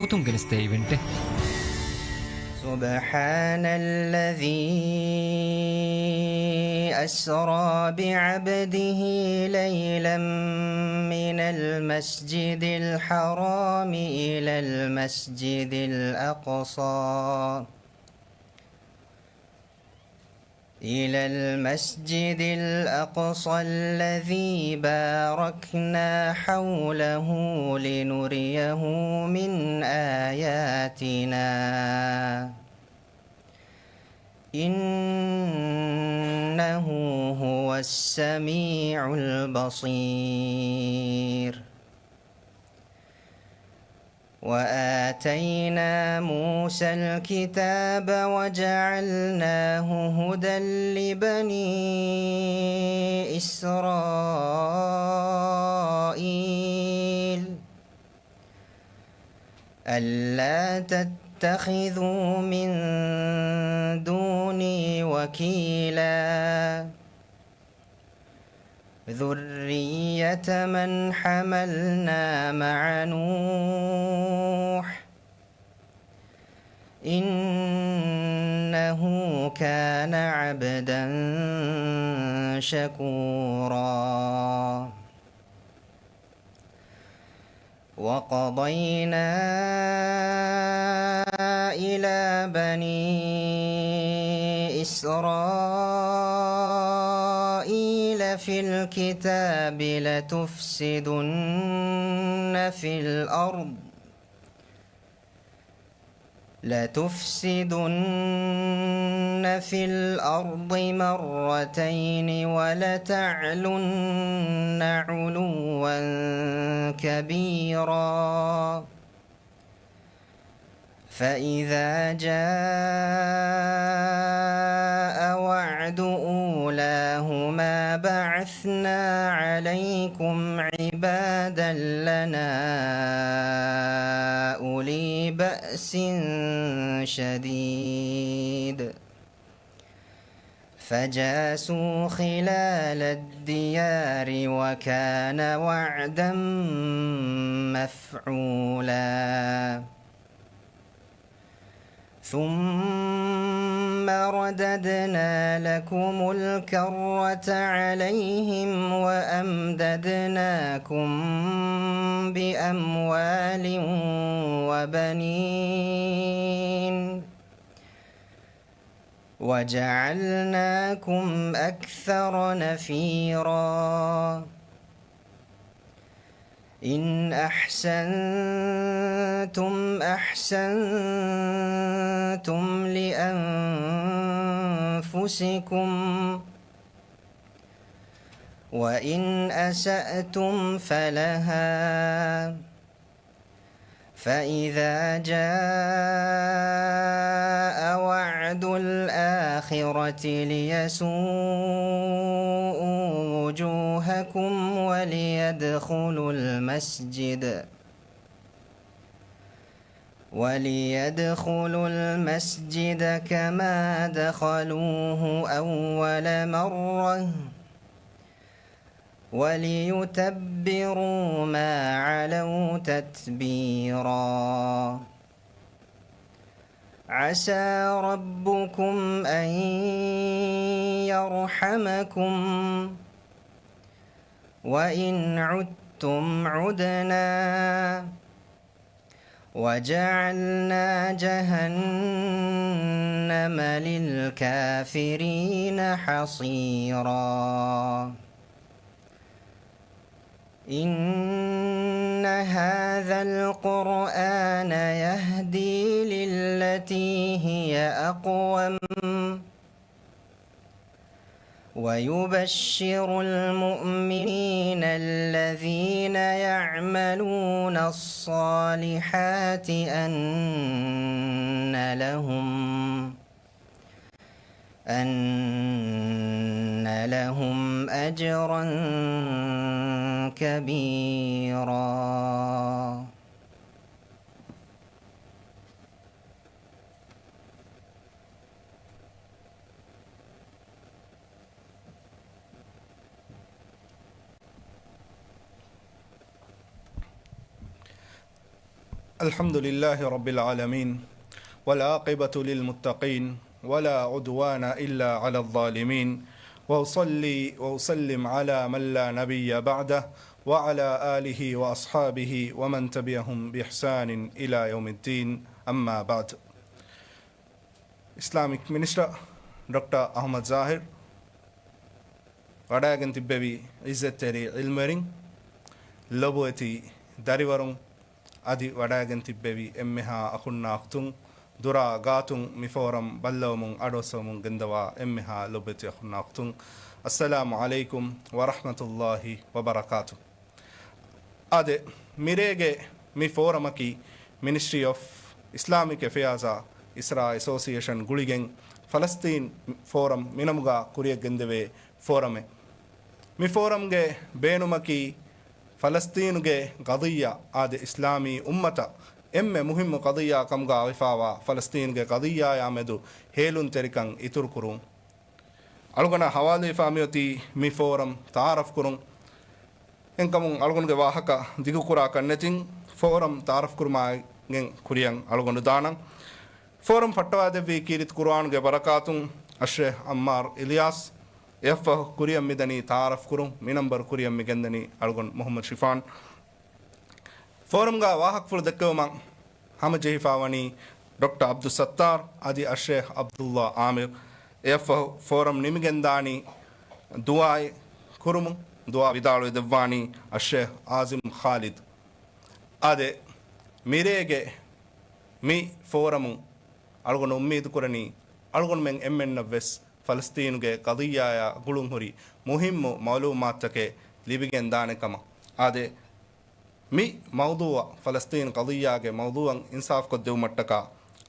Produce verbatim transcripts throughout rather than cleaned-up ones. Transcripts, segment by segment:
ގޮތުން ގެނެސްދޭ އިވެންޓެއް. سبحان الذي أسرى بعبده ليلا من المسجد الحرام إلى المسجد الأقصى إلى المسجد الأقصى الذي باركنا حوله لنريه من آياتنا إنه هو السميع البصير. وآتينا موسى الكتاب وجعلناه هدى لبني إسرائيل ألا تتخذوا من دوني وكيلا ذرية من حملنا مع نوح إنه كان عبدا شكورا. وقضينا إلى بني إسرائيل في الكتاب لتفسدن في الأرض لتفسدن في الأرض مرتين ولتعلن علوا كبيرا. فإذا جاء وعد أولاهما بعثنا عليكم عبادا لنا أولي بأس شديد فجاسوا خلال الديار وكان وعدا مفعولا. ثم رددنا لكم الكرة عليهم وأمددناكم بأموال وبنين وجعلناكم أكثر نفيرا. إن أحسنتم أحسنتم لأنفسكم، وإن أسأتم فلها، فإذا جاء وعد الآخرة ليسوءوا وجوهكم وليدخلوا المسجد وليدخلوا المسجد كما دخلوه أول مرة وليتبروا ما علوا تتبيرا. عسى ربكم أن يرحمكم وإن عدتم عدنا وجعلنا جهنم للكافرين حصيرا. إن هذا القرآن يهدي للتي هي أقوم ويبشر المؤمنين الذين يعملون الصالحات أن لهم أن لهم أجرا كبيرا. الحمد لله رب العالمين، والعاقبة للمتقين، ولا عدوان إلا على الظالمين، وأصلي وأسلم على من لا نبي بعده، وعلى آله وأصحابه ومن تبعهم بإحسان إلى يوم الدين، أما بعد. އިސްލާމިކް މިނިސްޓަރ ޑޮކްޓަރ އަޙްމަދު ޒާހިރު ވަޑައިގެން ތިއްބެވި ޢިއްޒަތްތެރި ޢިލްމުވެރިން، ލޮބުވެތި ދަރިވަރުން، އަދި ވަޑައިގެން ތިއްބެވި އެންމެހާ އަޚުންނާ އުޚްތުން، ދުރާ ގާތުން މި ފޯރަމް ބައްލަވަމުން އަޑުއައްސަވަމުން ގެންދަވާ އެންމެހާ ލޮބުވެތި އަޚުންނާ އުޚްތުން، އައްސަލާމު ޢަލައިކުމް ވަރަޙްމަތުﷲި ވަބަރަކާތު. އާދެ، މިރޭގެ މި ފޯރަމަކީ މިނިސްޓްރީ އޮފް އިސްލާމިކް އެފެއާޒާ އިސްރާ އެސޯސިއޭޝަން ގުޅިގެން ފަލަސްތީން ފޯރަމް މިނަމުގާ ކުރިޔަށް ގެންދެވޭ ފޯރަމެއް. މި ފޯރަމްގެ ބޭނުމަކީ ފަލަސްތީނުގެ ޤަޟިއްޔާ އާދެ، އިސްލާމީ އުއްމަތަށް އެންމެ މުހިއްމު ޤަޟިއްޔާ ކަމުގާ ވެފާވާ ފަލަސްތީނުގެ ޤަޟިއްޔާޔާ މެދު ހޭލުންތެރިކަން އިތުރުކުރުން. އަޅުގަނޑަށް ހަވާލުވެފާ މިއޮތީ މި ފޯރަމް ތަޢާރަފްކުރުން. އެހެންކަމުން އަޅުގަނޑުގެ ވާހަކަ ދިގުކުރާކަށް ނެތިން، ފޯރަމް ތަޢާރަފްކުރުމާއިގެން ކުރިއަށް އަޅުގަނޑު ދާނަން. ފޯރަމް ފައްޓަވާދެއްވީ ކީރިތި ޤުރުއާނުގެ ބަރަކާތުން، އައްޝޭޚް ޢައްމާރު އިލްޔާސް. އެއަށްފަހު ކުރިއަށް މިދަނީ ތަޢާރަފްކުރުން. މި ނަންބަރު ކުރިއަށް މިގެންދަނީ އަޅުގަނޑު މުޙައްމަދު ޝިފާން. ފޯރަމްގާ ވާހަކަފުޅު ދެއްކެވުމަށް ހަމަޖެހިފާވަނީ ޑޮކްޓަރ ޢަބްދުއްސައްތާރު އަދި އައްޝޭޚް ޢަބްދުﷲ ޢާމިރު. އެއަށްފަހު ފޯރަމް ނިމިގެންދާނީ ދުޢާއެއް ކުރުމުން، ދުޢާ ވިދާޅުވެ ދެއްވާނީ އައްޝޭޚް ޢާޒިމް ޚާލިދު. އާދެ، މިރޭގެ މި ފޯރަމުން އަޅުގަނޑު އުއްމީދު ކުރަނީ، އަޅުގަނޑުމެން އެންމެންނަށް ވެސް ފަލަސްތީނުގެ ޤަޟިއްޔާޔާ ގުޅުންހުރި މުހިއްމު މަޢުލޫމާތުތަކެއް ލިބިގެން ދާނެ ކަމަށް. އާދެ، މި މައުޟޫޢަށް، ފަލަސްތީން ޤަޟިއްޔާގެ މައުޟޫޢަށް އިންސާފްކޮށްދެވުމަށްޓަކާ،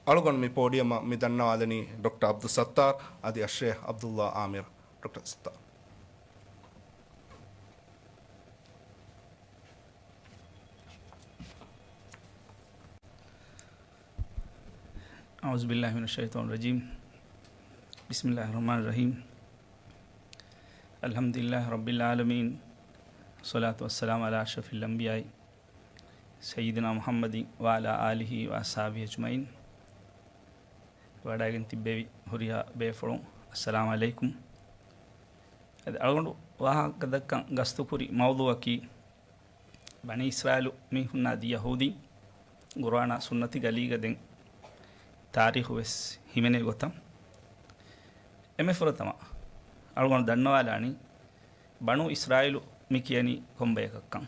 އަޅުގަނޑު މި ޕޯޑިއަމަށް މި ދަންނަވާލަނީ ޑޮކްޓަރ ޢަބްދުއްސައްތާރު އަދި އައްޝޭޚް ޢަބްދުﷲ ޢާމިރު. ޑޮކްޓަރ ސައްތާރު. أعوذ بالله من الشيطان الرجيم. بسم الله الرحمن الرحيم. الحمد لله رب العالمين. والصلاة والسلام على أشرف الأنبياء سيدنا محمد وعلى آله وأصحابه أجمعين. ވަޑައިގެން ތިއްބެވި ހުރިހާ ބޭފުޅުން، އައްސަލާމު ޢަލައިކުމް. އަދި އަޅުގަނޑު ވާހަކަ ދައްކަން ގަސްތުކުރި މައުޟޫޢަކީ، ބަނީ އިސްރާއީލު މީހުންނާ ދިޔަ ޔަހޫދީން ޤުރުއާނާ ސުންނަތި ގަލީގަ ދެން ތާރީޚު ވެސް ހިމެނޭ ގޮތަށް، އެންމެ ފުރަތަމަ އަޅުގަނޑު ދަންނަވާލާނީ ބަނޫ އިސްރާއީލު މި ކިޔަނީ ކޮން ބަޔަކަށްކަން.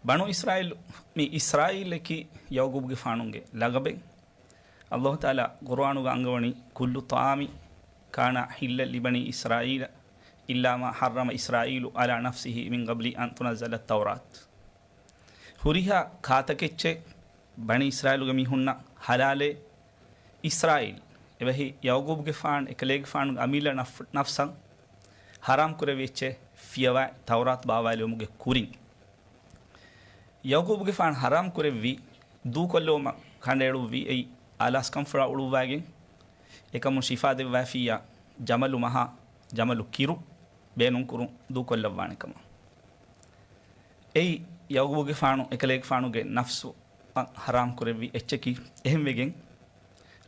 ބަނޫ އިސްރާއީލު، މި އިސްރާއީލަކީ ޔަޢުޤޫބުގެފާނުގެ ލަޤަބެއް. ﷲ ތަޢާލާ ޤުރުއާނުގަ އަންގަވަނީ، "كل طعام كان حلا لبني إسرائيل إلا ما حرم إسرائيل على نفسه من قبل أن تنزل التوراة." ހުރިހާ ކާތަކެއްޗެއް ބަނީ އިސްރާއީލުގެ މީހުންނަށް ޙަލާލޭ، އިސްރާއީލް، އެބަހީ ޔަޢުޤޫބުގެފާނު އެކަލޭގެފާނުގެ އަމިއްލަ ނަފް-، ނަފްސަށް ޙަރާމް ކުރެއްވި އެއްޗެއް ފިޔަވާ ތައުރާތު ބާވާލެވުމުގެ ކުރިން. ޔަޢުޤޫބުގެފާނު ޙަރާމް ކުރެއްވި ދޫކޮށްލެވުމަށް ކަނޑައެޅުއްވީ އެއީ އާލާސްކަންފުޅާ އުޅުއްވާގެން، އެކަމުން ޝިފާ ދެއްވާފިއްޔާ ޖަމަލު މަހާ، ޖަމަލު ކިރު ބޭނުންކުރުން ދޫކޮށްލައްވާނެ ކަމަށް. އެއީ ޔަޢުޤޫބުގެފާނު އެކަލޭގެފާނުގެ ނަފްސު އަށް ޙަރާމް ކުރެއްވި އެއްޗަކީ. އެހެންވެގެން،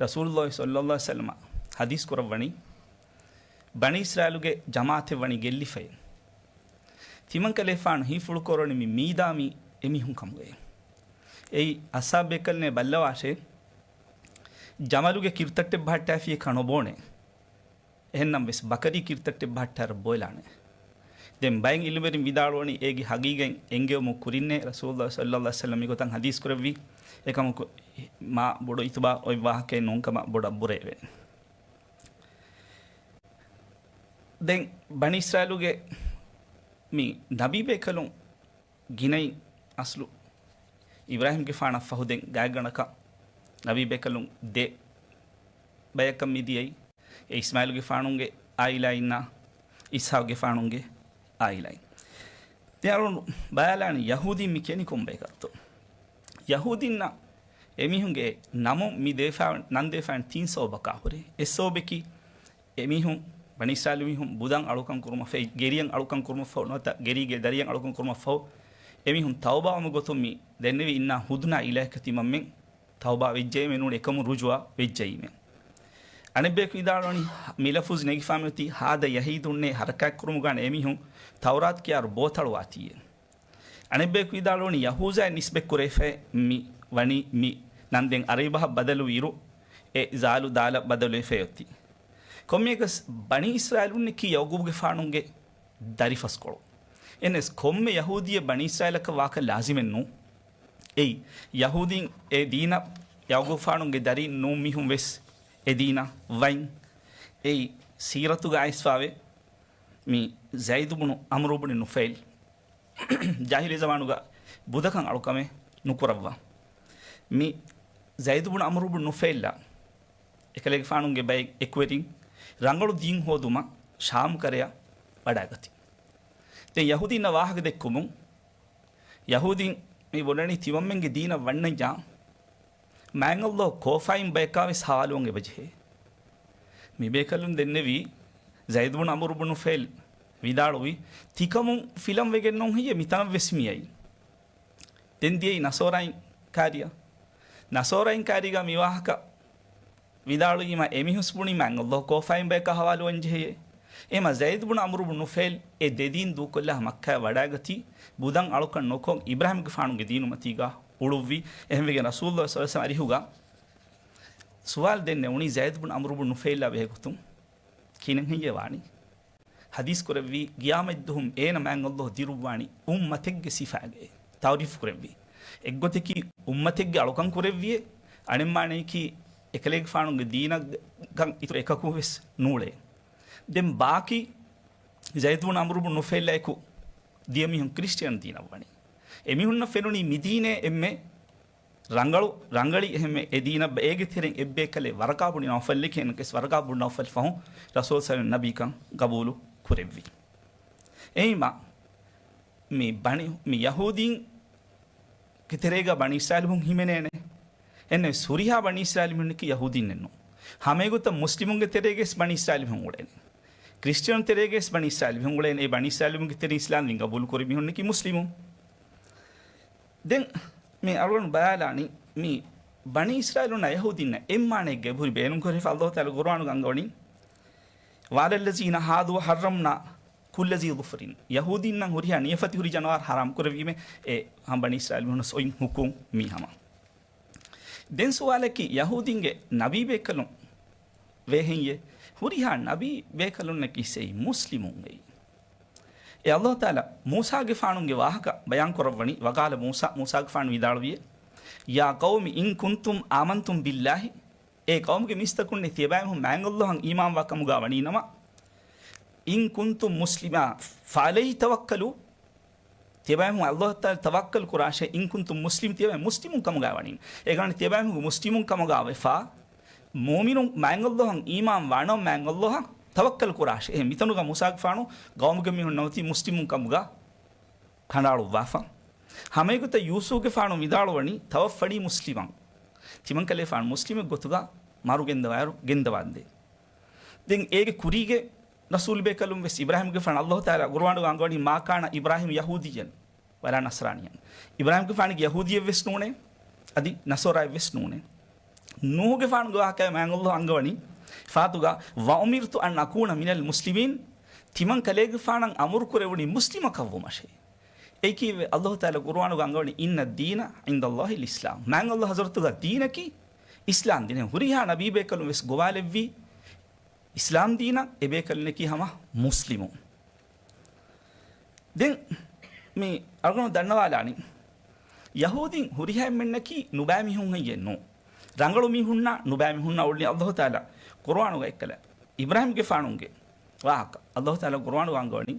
ރަސޫލުﷲ ޞައްލަﷲ ޢަލައިހި ވަސައްލަމަ ޙަދީޘް ކުރައްވަނީ، ބަނީ އިސްރާއީލުގެ ޖަމާޢަތެއް ވަނީ ގެއްލިފައި. ތިމަންކަލޭފާނު ހީފުޅުކުރަނީ މި މީދާ މީ އެމީހުން ކަމުގައި. އެއީ އަޞްޙާބުބޭކަލުންނޭ ބައްލަވާށޭ، ޖަމަލުގެ ކިރުތައްޓެއް ބަހައްޓާފިޔޭ ކަނޮބޯނޭ. އެހެންނަމަވެސް، ބަކަރީ ކިރުތައްޓެއް ބަހައްޓާއިރަށް ބޮއެލާނެ. ދެން ބައެއް ޢިލްމުވެރިން ވިދާޅުވަނީ، އޭގެ ޙަޤީޤަތް އެންގެވުމުގެ ކުރިންނޭ ރަސޫލުﷲ ޞައްލަﷲ ޢަލައިހި ވަސައްލަމް މިގޮތަށް ޙަދީޘް ކުރެއްވީ. އެކަމަކު، މާ ބޮޑު އިތުބާރު އޮތް ވާހަކައެއް ނޫން ކަމަށް ބޮޑަށް ބުރެއެވެ. ދެން ބަނީ އިސްރާއީލުގެ މި ނަބީބޭކަލުން ގިނައިން އަސްލު އިބްރާހީމްގެފާނަށް ފަހު ދެން ގާތްގަނޑަކަށް ނަބީބޭކަލުން ދެ ބަޔަކަށް މިދިޔައީ. އެ އިސްމާޢީލްގެފާނުގެ އާއިލާއިންނާ އިސްޙާޤުގެފާނުގެ އާއިލާއިން. ދެން އަޅުގަނޑު ބަލާލާނީ ޔަހޫދީން މި ކިޔަނީ ކޮން ބަޔަކަށްތޯ؟ ޔަހޫދީންނަށް އެމީހުންގެ ނަމުން މި ދެވިފަ-، ނަން ދެވިފައިވަނީ ތިން ސަބަބަކާ ހުރެ. އެއް ސަބަބަކީ، އެމީހުން، ބަނީ އިސްރާއީލު މީހުން ބުދަށް އަޅުކަން ކުރުމަށްފަހު، ގެރިއަށް އަޅުކަން ކުރުމަށްފަހު ނުވަތަ ގެރީގެ ދަރިއަށް އަޅުކަން ކުރުމަށްފަހު، އެމީހުން ތައުބާވުމުގެ ގޮތުން މި ދެންނެވި އިންނާ ހުދުނާ އިލާހަކަށް ތިމަންމެން ތައުބާ ވެއްޖެއެވެ. ނޫނީ އެކަމުން ރުޖުވާ ވެއްޖެއީމެ. އަނެއްބަޔަކު ވިދާޅުވަނީ، މި ލަފުޒު ނެގިފާމެ އޮތީ ހާދަ ޔަހީދުންނޭ ހަރަކާތްކުރުމުގަ އަންނަ އެމީހުން ތައުރާތު ކިޔާއިރު ބޯތަޅުވާތީއޭ. އަނެއްބަޔަކު ވިދާޅުވަނީ ޔަހޫޒާއަށް ނިސްބަތްކުރެވިފައި މި ވަނީ މި ނަން ދެން އަރަބި ބަހަށް ބަދަލުވިއިރު އެ ޒާލު ދާލަށް ބަދަލުވެފައި އޮތީ. ކޮންމެއަކަސް ބަނީ އިސްރާއީލުންނަކީ ޔަޢުޤޫބުގެފާނުގެ ދަރިފަސްކޮޅު. އެހެނަސް ކޮންމެ ޔަހޫދީއެއް ބަނީ އިސްރާއީލަކަށް ވާކަށް ލާޒިމެއް ނޫން. އެއީ، ޔަހޫދީން އެ ދީނަށް ޔަޢުޤޫބުފާނުގެ ދަރީން ނޫން މީހުން ވެސް އެ ދީނަށް ވައިން. އެއީ، ސީރަތުގަ އައިސްފާވޭ މި ޒައިދު ބުނު ޢަމްރު ބުނި ނުފައިލް. ޖާހިލީ ޒަމާނުގަ ބުދަކަން އަޅުކަމެއް ނުކުރައްވާ. މި ޒައިދު ބުނު ޢަމްރު ބުނު ނުފައިލްއާ އެކަލޭގެފާނުގެ ބައެއް އެކުވެރިން ރަނގަޅު ދީން ހޯދުމަށް ޝާމް ކަރަޔަށް ވަޑައިގަތީ. ދެން ޔަހޫދީންނަށް ވާހަކަ ދެއްކުމުން، ޔަހޫދީން މި ބުނަނީ ތިމަންމެންގެ ދީނަށް ވަންނަންޏާ މާތް ﷲ ކޯފާއިން ބަޔަކާވެސް ހަވާލުވަން އެބަޖެހޭ. މި ބޭކަލުން ދެންނެވީ ޒައިދު ބުނު ޢަމްރު ބުނު ނުފައިލް ވިދާޅުވި، ތިކަމުން ފިލަން ވެގެން ނޫން ހެއްޔޭ މިތަނަށް ވެސް މިއައީ. ދެން ދިޔައީ ނަޞާރާއިން ކާރިއަށް. ނަޞާރާއިން ކާރީގަ މި ވާހަކަ ވިދާޅުވީމަ އެމީހުން ބުނީ މާތް ﷲ ކޯފާއިން ބަޔަކާ ހަވާލުވަން ޖެހެޔޭ. އެހެންމަ ޒައިދު ބުނު ޢަމްރު ބުނު ނުފައިލް އެ ދެ ދީން ދޫކޮށްލާ މައްކާއަށް ވަޑައިގަތީ، ބުދަން އަޅުކަން ނުކޮށް އިބްރާހީމްގެފާނުގެ ދީނުމަތީގަ އުޅުއްވި. އެހެންވެގެން ރަސޫލުﷲ ޞައްލަﷲު ޢަލައިހި ވަސައްލަމް އަރިހުގަ ސުވާލު ދެންނެވުނީ ޒައިދު ބުނު ޢަމްރު ބުނު ނުފައިލްއާ ބެހޭގޮތުން ކިހިނެއް ހެއްޔޭ ވާނީ؟ ޙަދީޘް ކުރެއްވީ، ޤިޔާމަތްދުވަހު އޭނަ މާތް ﷲ ދިރުއްވާނީ އުއްމަތެއްގެ ސިފައިގައޭ. ތަޢުރީފު ކުރެއްވީ. އެއްގޮތަކީ އުއްމަތެއްގެ އަޅުކަން ކުރެއްވިއޭ، އަނެއް މާނަޔަކީ އެކަލޭގެފާނުގެ ދީނަށް ކަން އިތުރު އެކަކު ވެސް ނޫޅޭ. ދެން ބާކީ ޒައިދު ބުނު ޢަމްރު ބުނު ނުފައިލްއާއެކު ދިޔަ މީހުން ކްރިސްޓިއަން ދީނަށް ވަނީ. އެމީހުންނަށް ފެނުނީ މި ދީނޭ އެންމެ ރަނގަޅު، ރަނގަޅީ އެހެންމެ އެ ދީނަށް ބަ-، އޭގެ ތެރެއިން އެއްބޭކަލެއް ވަރަޤާ ބުނި ނައުފަލް ކިޔަން ކެސް ވަރަޤާ ބުނު ނައުފަލް ފަހުން ރަސޫލު ޞައްލަﷲު ޢަލައިހި ވަސައްލަމް ނަބީކަން ޤަބޫލު ކުރެއްވި. އެހީމަ މި ބަނި، މި ޔަހޫދީންގެ ތެރޭގަ ބަނީ އިސްރާއީލުން ހިމެނޭނެ. އެންނެ ހުރިހާ ބަނީ އިސްރާއީލުންނަކީ ޔަހޫދީންނެއްނު. ހަމައެގޮތަށް މުސްލިމުންގެ ތެރޭގަސް ބަނީ އިސްރާއީލުން އުޅޭނެ. ކްރިސްޓިއަން ތެރޭގަސް ބަނީ އިސްރާއީލުން އުޅޭނެ. އެ ބަނީ އިސްރާއީލުންގެ ތެރެއިން އިސްލާމް ދީން ޤަބޫލު ކުރި މީހުންނަކީ މުސްލިމުން. ދެން މި އަޅުގަނޑު ބަލާލާނީ މި ބަނީ އިސްރާއީލުންނާ ޔަހޫދީންނަށް އެއްމާނައެއްގެ އެބަހުރި ބޭނުންކުރެފަ ﷲ ތަޢާލާ ޤުރުއާނުގަ އަންގަވަނީ، وعلى الذين هادوا حرمنا كل ذي ظفر. ޔަހޫދީންނަށް ހުރިހާ ނިޔަފަތި ހުރި ޖަނަވާރު ޙަރާމް ކުރެއްވީމޭ. އެ ހަމަ ބަނީ އިސްރާއީލުން ސޮއިން ޙުކުމް މީ ހަމަ. ދެން ސުވާލަކީ، ޔަހޫދީންގެ ނަބީ ބޭކަލުން ވޭހެއްޔޭ؟ ހުރިހާ ނަބީ ބޭކަލުންނަކީ ސެއި މުސްލިމުން އެއީ. އެ ﷲ ތަޢާލާ މޫސާގެފާނުގެ ވާހަކަ ބަޔާން ކުރައްވަނީ، وقال موسى، މޫސާގެފާނު ވިދާޅުވިއޭ، يا قوم إن كنتم آمنتم بالله، އޭ ޤައުމުގެ މީސްތަކުންނޭ ތިޔަބައިމީހުން މާތް ﷲ އަށް އީމާންވާ ކަމުގަ ވަނީނަމަ، إن كنتم مسلمين فعليه توكلوا، ތިޔަބައިމީހުން ﷲ ތަޢާލާ ތަވައްކަލް ކުރާށޭ، إن كنتم مسلمين، ތިޔަބައިމީހުން މުސްލިމުން ކަމުގަ ވަނީ. އެގާނ ތިޔަބައިމީހުން މުސްލިމުން ކަމުގަ ވެފަ، މުއުމިނުން މާތް ﷲ އަށް އީމާން ވާނަމަ މާތް ﷲ އަށް ތަވައްކަލް ކުރާށޭ. އެހެން މިތަނުގަ މޫސާގެފާނު ޤައުމުގެ މީހުން ނަމަތީ މުސްލިމުން ކަމުގަ ކަނޑައަޅުއްވާފަ. ހަމައެގޮތަށް ޔޫސުފުގެފާނު ވިދާޅުވަނީ، توفني مسلما، ތިމަންކަލޭގެފާނު މުސްލިމެއް ގޮތުގަ މަރުގެންދަވާއިރު ގެންދަވާނދޭ. ދެން އޭގެ ކުރީގެ ރަސޫލުބޭކަލުން ވެސް އިބްރާހީމްގެފާނު ﷲ ތަޢާލާ ޤުރުއާނުގަ އަންގަވަނީ، ما كان إبراهيم يهوديا ولا نصرانيا. އިބްރާހީމްގެފާނުގެ ޔަހޫދީއެއް ވެސް ނޫނޭ، އަދި ނަޞާރާއެއް ވެސް ނޫނޭ. ނޫޙުގެފާނުގެ ވާހަކައެއް މާތް ﷲ އަންގަވަނީ ފާތުގަ، وأمرت أن أكون من المسلمين، ތިމަންކަލޭގެފާނަށް އަމުރު ކުރެވުނީ މުސްލިމަކަށްވުމަށޭ. އެއީކީ ﷲ ތަޢާލާ ޤުރުއާނުގަ އަންގަވަނީ، إن الدين عند الله الإسلام، މާތް ﷲ ޙަޟްރަތުގަ ދީނަކީ އިސްލާމް ދީނޭ. ހުރިހާ ނަބީ ބޭކަލުން ވެސް ގޮވާލެއްވީ އިސްލާމް ދީނަށް، އެ ބޭކަލުންނަކީ ހަމަ މުސްލިމުން. ދެން މި އަޅުގަނޑު ދަންނަވާލާނީ، ޔަހޫދީން ހުރިހާ އެންމެންނަކީ ނުބައި މީހުން ހެއްޔެއް ނޫން. ރަނގަޅު މީހުންނާ ނުބައި މީހުންނާ އުޅެނީ ﷲ ތަޢާލާ ޤުރުއާނުގަ އެއްކަލަ. އިބްރާހީމްގެފާނުގެ ވާހަކަ ﷲ ތަޢާލާ ޤުރުއާނުގަ އަންގަވަނީ،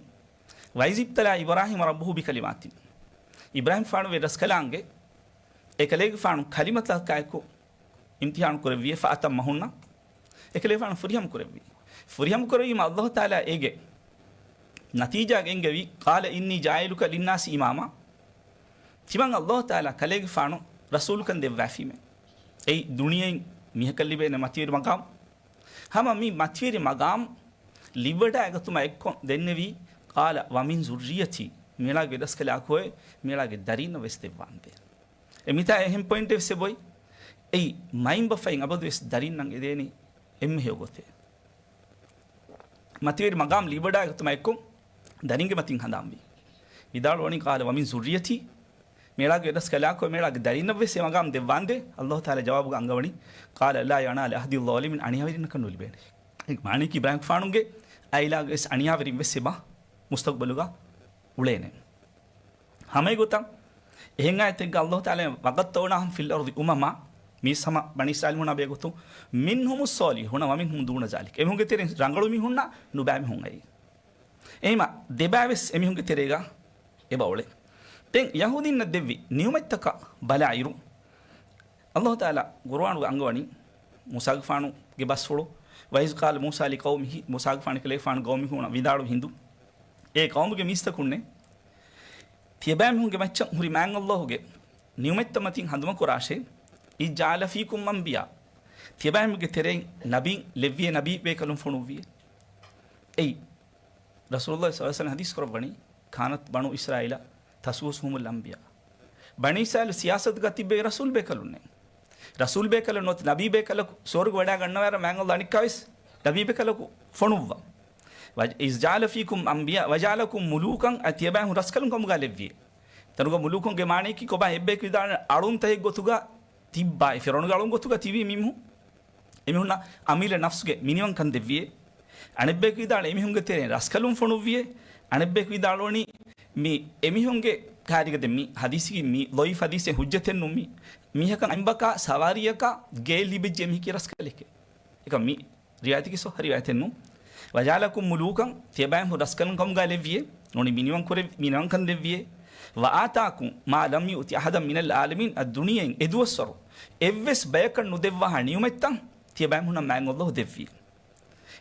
وإذ ابتلى إبراهيم ربه بكلمات، އިބްރާހީމްގެފާނު ވެރިރަސްކަލާނގެ އެކަލޭގެފާނު ކަލިމަތަކާއެކު އިމްތިޙާނު ކުރެއްވިއޭ، فأتمهن، އެކަލޭގެފާނު ފުރިހަމަ ކުރެއްވި. ފުރިހަމަ ކުރެއްވީމަ ﷲ ތަޢާލާ އޭގެ ނަތީޖާ ގެންގެވީ، قال إني جاعلك للناس إماما، ތިމަން ﷲ ތަޢާލާ ކަލޭގެފާނު ރަސޫލުކަން ދެއްވާފީމޭ. އެއީ ދުނިޔެއިން މީހަކަށް ލިބޭނެ މަތިވެރި މަޤާމް. ހަމަ މި މަތިވެރި މަޤާމް ލިބިވަޑައިގަތުމާ އެއްކޮށް ދެންނެވީ، قال ومن ذريتي، މިއަޅާގެ ވެރިރަސްކަލާކޯއެ މިއަޅާގެ ދަރީންނަށް ވެސް ދެއްވާނދޭ. އެ މިތާ އެހެން ޕޮއިންޓެއް ވެސް އެބޮތް. އެއީ މައިންބަފައިން އަބަދުވެސް ދަރިންނަށް އެދޭނީ އެންމެހެޔޮ ގޮތެއް. މަތިވެރި މަގާމް ލިބިވަޑާ ގޮތުމާ އެއްކޮށް ދަރިންގެ މަތިން ހަނދާންވި. ވިދާޅުވަނީ، "قال ومن ذريتي." މިއަޅާގެ ވެރިރަސްކަލާކޯ މިއަޅާގެ ދަރިންނަށް ވެސް އެ މަގާމް ދެއްވާނދޭ. އައްލާހު ތަޢާލާ ޖަވާބުގަ އަންގަވަނީ، "قال لا ينال عهدي الظالمين." އަނިޔާވެރިންނަކަށް ނުލިބޭނެ. މާނައަކީ އިބްރާހީމްގެފާނުގެ އައިލާގަ ވެސް އަނިޔާވެރިން ވެސް އެބަ މުސްތަޤްބަލުގަ އުޅޭނެ. ހަމައެގޮތަށް އެހެން އާޔަތެއްގަ އައްލާހު ތަޢާލާ، "وقطعناهم في الأرض أمما." މީސް ހަމަ ބަނީ އިސްރާއީލް ހުންނާ ބޭގޮތުން، "منهم الصالحون ومنهم دون ذلك." އެމީހުންގެ ތެރެއިން ރަނގަޅު މީހުންނާ ނުބައި މީހުން އައީ. އެހެންވީމަ ދެބައި ވެސް އެމީހުންގެ ތެރޭގަ އެބަ އުޅޭ. ދެން ޔަހޫދީންނަށް ދެއްވި ނިޢުމަތްތަކަށް ބަލާއިރު، އައްލާހު ތަޢާލާ ޤުރުއާނުގަ އަންގަވަނީ މޫސާގެފާނުގެ ބަސްފުޅު، "وإذ قال موسى لقومه." މޫސާގެފާނު ކަލޭގެފާނު ޤައުމީ ހުންނަ ވިދާޅުވި ހިނދު، އޭ ޤައުމުގެ މީސްތަކުންނޭ، ތިޔަބައިމީހުންގެ މައްޗަށް ހުރި މާތް އައްލާހުގެ ނިޢުމަތްތައް މަތިން ހަނދުމަކުރާށޭ، "إذ جعل فيكم أنبياء." ތިޔަބައިމީހުންގެ ތެރެއިން ނަބީން ލެއްވިއޭ، ނަބީ ބޭކަލުން ފޮނުއްވިއޭ. އެއީ، ރަސޫލުﷲ ޞައްލަﷲ ޢަލައިހި ވަސައްލަމަ ޙަދީޘް ކުރައްވަނީ، "كانت بنو إسرائيل تسوسهم الأنبياء." ބަނީ އިސްރާއީލު ސިޔާސަތުގަ ތިއްބެވި ރަސޫލު ބޭކަލުންނޭ. ރަސޫލު ބޭކަލުން ނުވަތަ ނަބީ ބޭކަލަކު ސުވަރުގެ ވަޑައިގަންނަވާއިރަށް މާތް އައްލާހު އަނެއްކާވެސް ނަބީ ބޭކަލަކު ފޮނުއްވާ. "وإذ جعل فيكم أنبياء وجعلكم ملوكا." އަދި ތިޔަބައިމީހުން ރަސްކަލުން ކަމުގަ ލެއްވިއޭ. ތަނުގަ މުލޫކުންގެ މާނައަކީ ކޮބާ އެއްބަޔަކު ވިދާޅުވާ އަޅުންތައް އެއްގޮތުގަ ތިއްބާ، އެ ފިރުޢައުނުގެ އަޅުން ގޮތުގަ ތިބީ މީހުން. އެމީހުންނަށް އަމިއްލަ ނަފްސުގެ މިނިވަންކަން ދެއްވިއޭ. އަނެއްބަޔަކު ވިދާޅުވި އެމީހުންގެ ތެރެއިން ރަސްކަލުން ފޮނުއްވިއޭ. އަނެއްބަޔަކު ވިދާޅުވަނީ މި އެމީހުންގެ ކާރިގަ ދެން މި ޙަދީޘްގެ މި ޟަޢީފު ޙަދީޘެއް ޙުއްޖަތެއް ނޫން މި. މީހަކަށް އަނބަކާ ސަވާރީއަކާ ގެއެއް ލިބިއްޖެ އެމީހަކީ ރަސްކަލެކޭ. އެކަމް މި ރިވާޔަތަކީ ޞައްޙަ ރިވާޔަތެއް ނޫން. "وجعلكم ملوكا." ތިޔަބައިމީހުން ރަސްކަލުން ކަމުގަ ލެއްވިއޭ. ނޫނީ މިނިވަން ކުރެ-، މިނިވަންކަން ދެއްވިއޭ. "وآتاكم ما لم يؤت أحدا من العالمين." އަދި ދުނިޔެއިން އެދުވަސްވަރު އެއްވެސް ބަޔަކަށް ނުދެއްވާހާ ނިޢުމަތްތައް ތިޔަބައިމީހުންނަށް މާތް އައްލާހު ދެއްވިއޭ.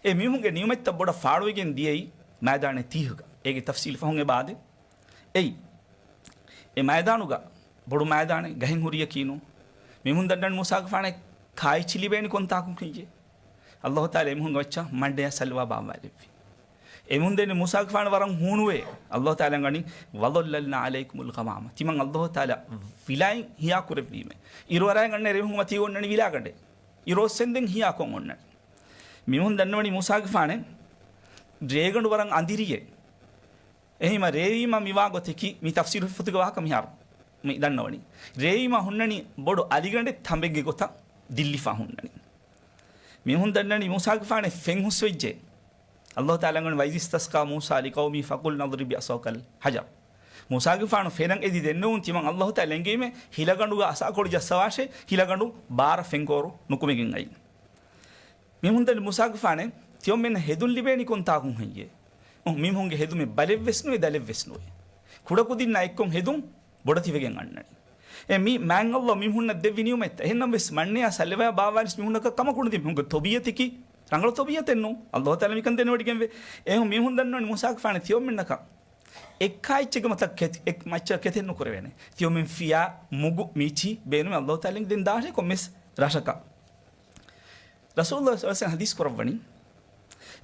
އެ މީހުންގެ ނިޢުމަތްތައް ބޮޑަށް ފާޅުވެގެން ދިޔައީ މައިދާނެއް ތީހަކަށް. އޭގެ ތަފްޞީލު ފަހުން އެބަ އާދޭ. އެއީ، އެ މައިދާނުގަ ބޮޑު މައިދާނެއް ގަހެއް ހުރިޔަކީ ނޫން. މީހުން ދަންނަވަނީ މޫސާގެފާނަށް ކާއެއްޗި ލިބޭނީ ކޮންތާކުން ހެއްޔޭ؟ އައްލާހު ތަޢާލާ އެމީހުންގެ މައްޗަށް މަންޑެއަށް ސަލްވާ ބާއްވާލެއްވި. އެމީހުން ދެންނެވި މޫސާގެފާނު ވަރަށް ހޫނުވޭ. އައްލާހު ތަޢާލާ އަންގަނީ، "وظللنا عليكم الغمام." ތިމަން އައްލާހު ތަޢާލާ ވިލާއިން ހިޔާ ކުރެއްވީމޭ. އިރު އަރާގަންނަ ރޭވުން މަތީ އޮންނަނީ ވިލާގަނޑެއް. އިރު އޮއްސެންދެން ހިޔާކޮށް އޮންނަނީ. މީހުން ދަންނަވަނީ މޫސާގެފާނެއް ރޭގަނޑު ވަރަށް އަނދިރިއޭ. އެހީމަ ރޭވީމަ މިވާ ގޮތަކީ މި ތަފްސީރު ފޮތުގެ ވާހަކަ މިހާރު މި ދަންނަވަނީ. ރޭވީމަ ހުންނަނީ ބޮޑު އަލިގަނޑެއް ތަނބެއްގެ ގޮތަށް ދިއްލިފާ ހުންނަނީ. މީހުން ދަންނަވަނީ މޫސާގެފާނެއް ފެން ހުސްވެއްޖެ. އައްލާހު ތަޢާލާ އަންގަނީ، "وإذ استسقى موسى لقومه فقلنا اضرب بعصاك الحجر." މޫސާގެފާނު ފެނަށް އެދި ދެންނެވުން ތިމަން އައްލާހު ތަޢާލާ އެންގެވީމޭ ހިލަގަނޑުގަ އަސާކޮޅު ޖައްސަވާށޭ، ހިލަގަނޑު ބާރަށް ފެންކޯރު ނުކުމެގެން އައީ. މީހުން ދަންނަވަނީ މޫސާގެފާނެއް ތިޔޮމެންނަށް ހެދުން ލިބޭނީ ކޮންތާކުން ހެއްޔޭ؟ އުން، މީހުންގެ ހެދުމެއް ބަލެއްވެސް ނުވޭ، ދަލެއްވެސް ނުވޭ. ކުޑަކުދިންނާ އެއްކޮށް ހެދުން ބޮޑަތިވެގެން އަންނަނީ. އެ މީ މާތް އައްލާހު މީހުންނަށް ދެއްވި ނިޢުމަތްތައް. އެހެންނަމަވެސް މަންނެއާ ސަލްވާ ބާވާލިސް މީހުންނަކަށް ކަމަކު ނުދީ. މީހުންގެ ތަބީޢަތަކީ ރަނގަޅު ތަބީޢަތެއް ނޫން. އައްލާހު ތަޢާލާ މިކަން ދެނެވޮޑިގެންވޭ. އެހެން މީހުން ދަންނަވަނީ މޫސާގެފާނެއް ތިޔޮމެންނަކަށް އެއްކާ އެއްޗެއްގެ މަތަށް ކެތި-، އެއް މައްޗަށް ކެތެއް ނުކުރެވޭނެ. ތިޔޮމެން ފިޔާ މުގު މީޗި ބޭނުމެއް އައްލާހު ތަޢާލާ ދެން ދާށޭ ކޮންމެސް ރަށަކަށް. ރަސޫލުﷲ ޞައްލަﷲ ޢަލައިހި ވަސައްލަމަ ޙަދީޘް ކުރައްވަނީ،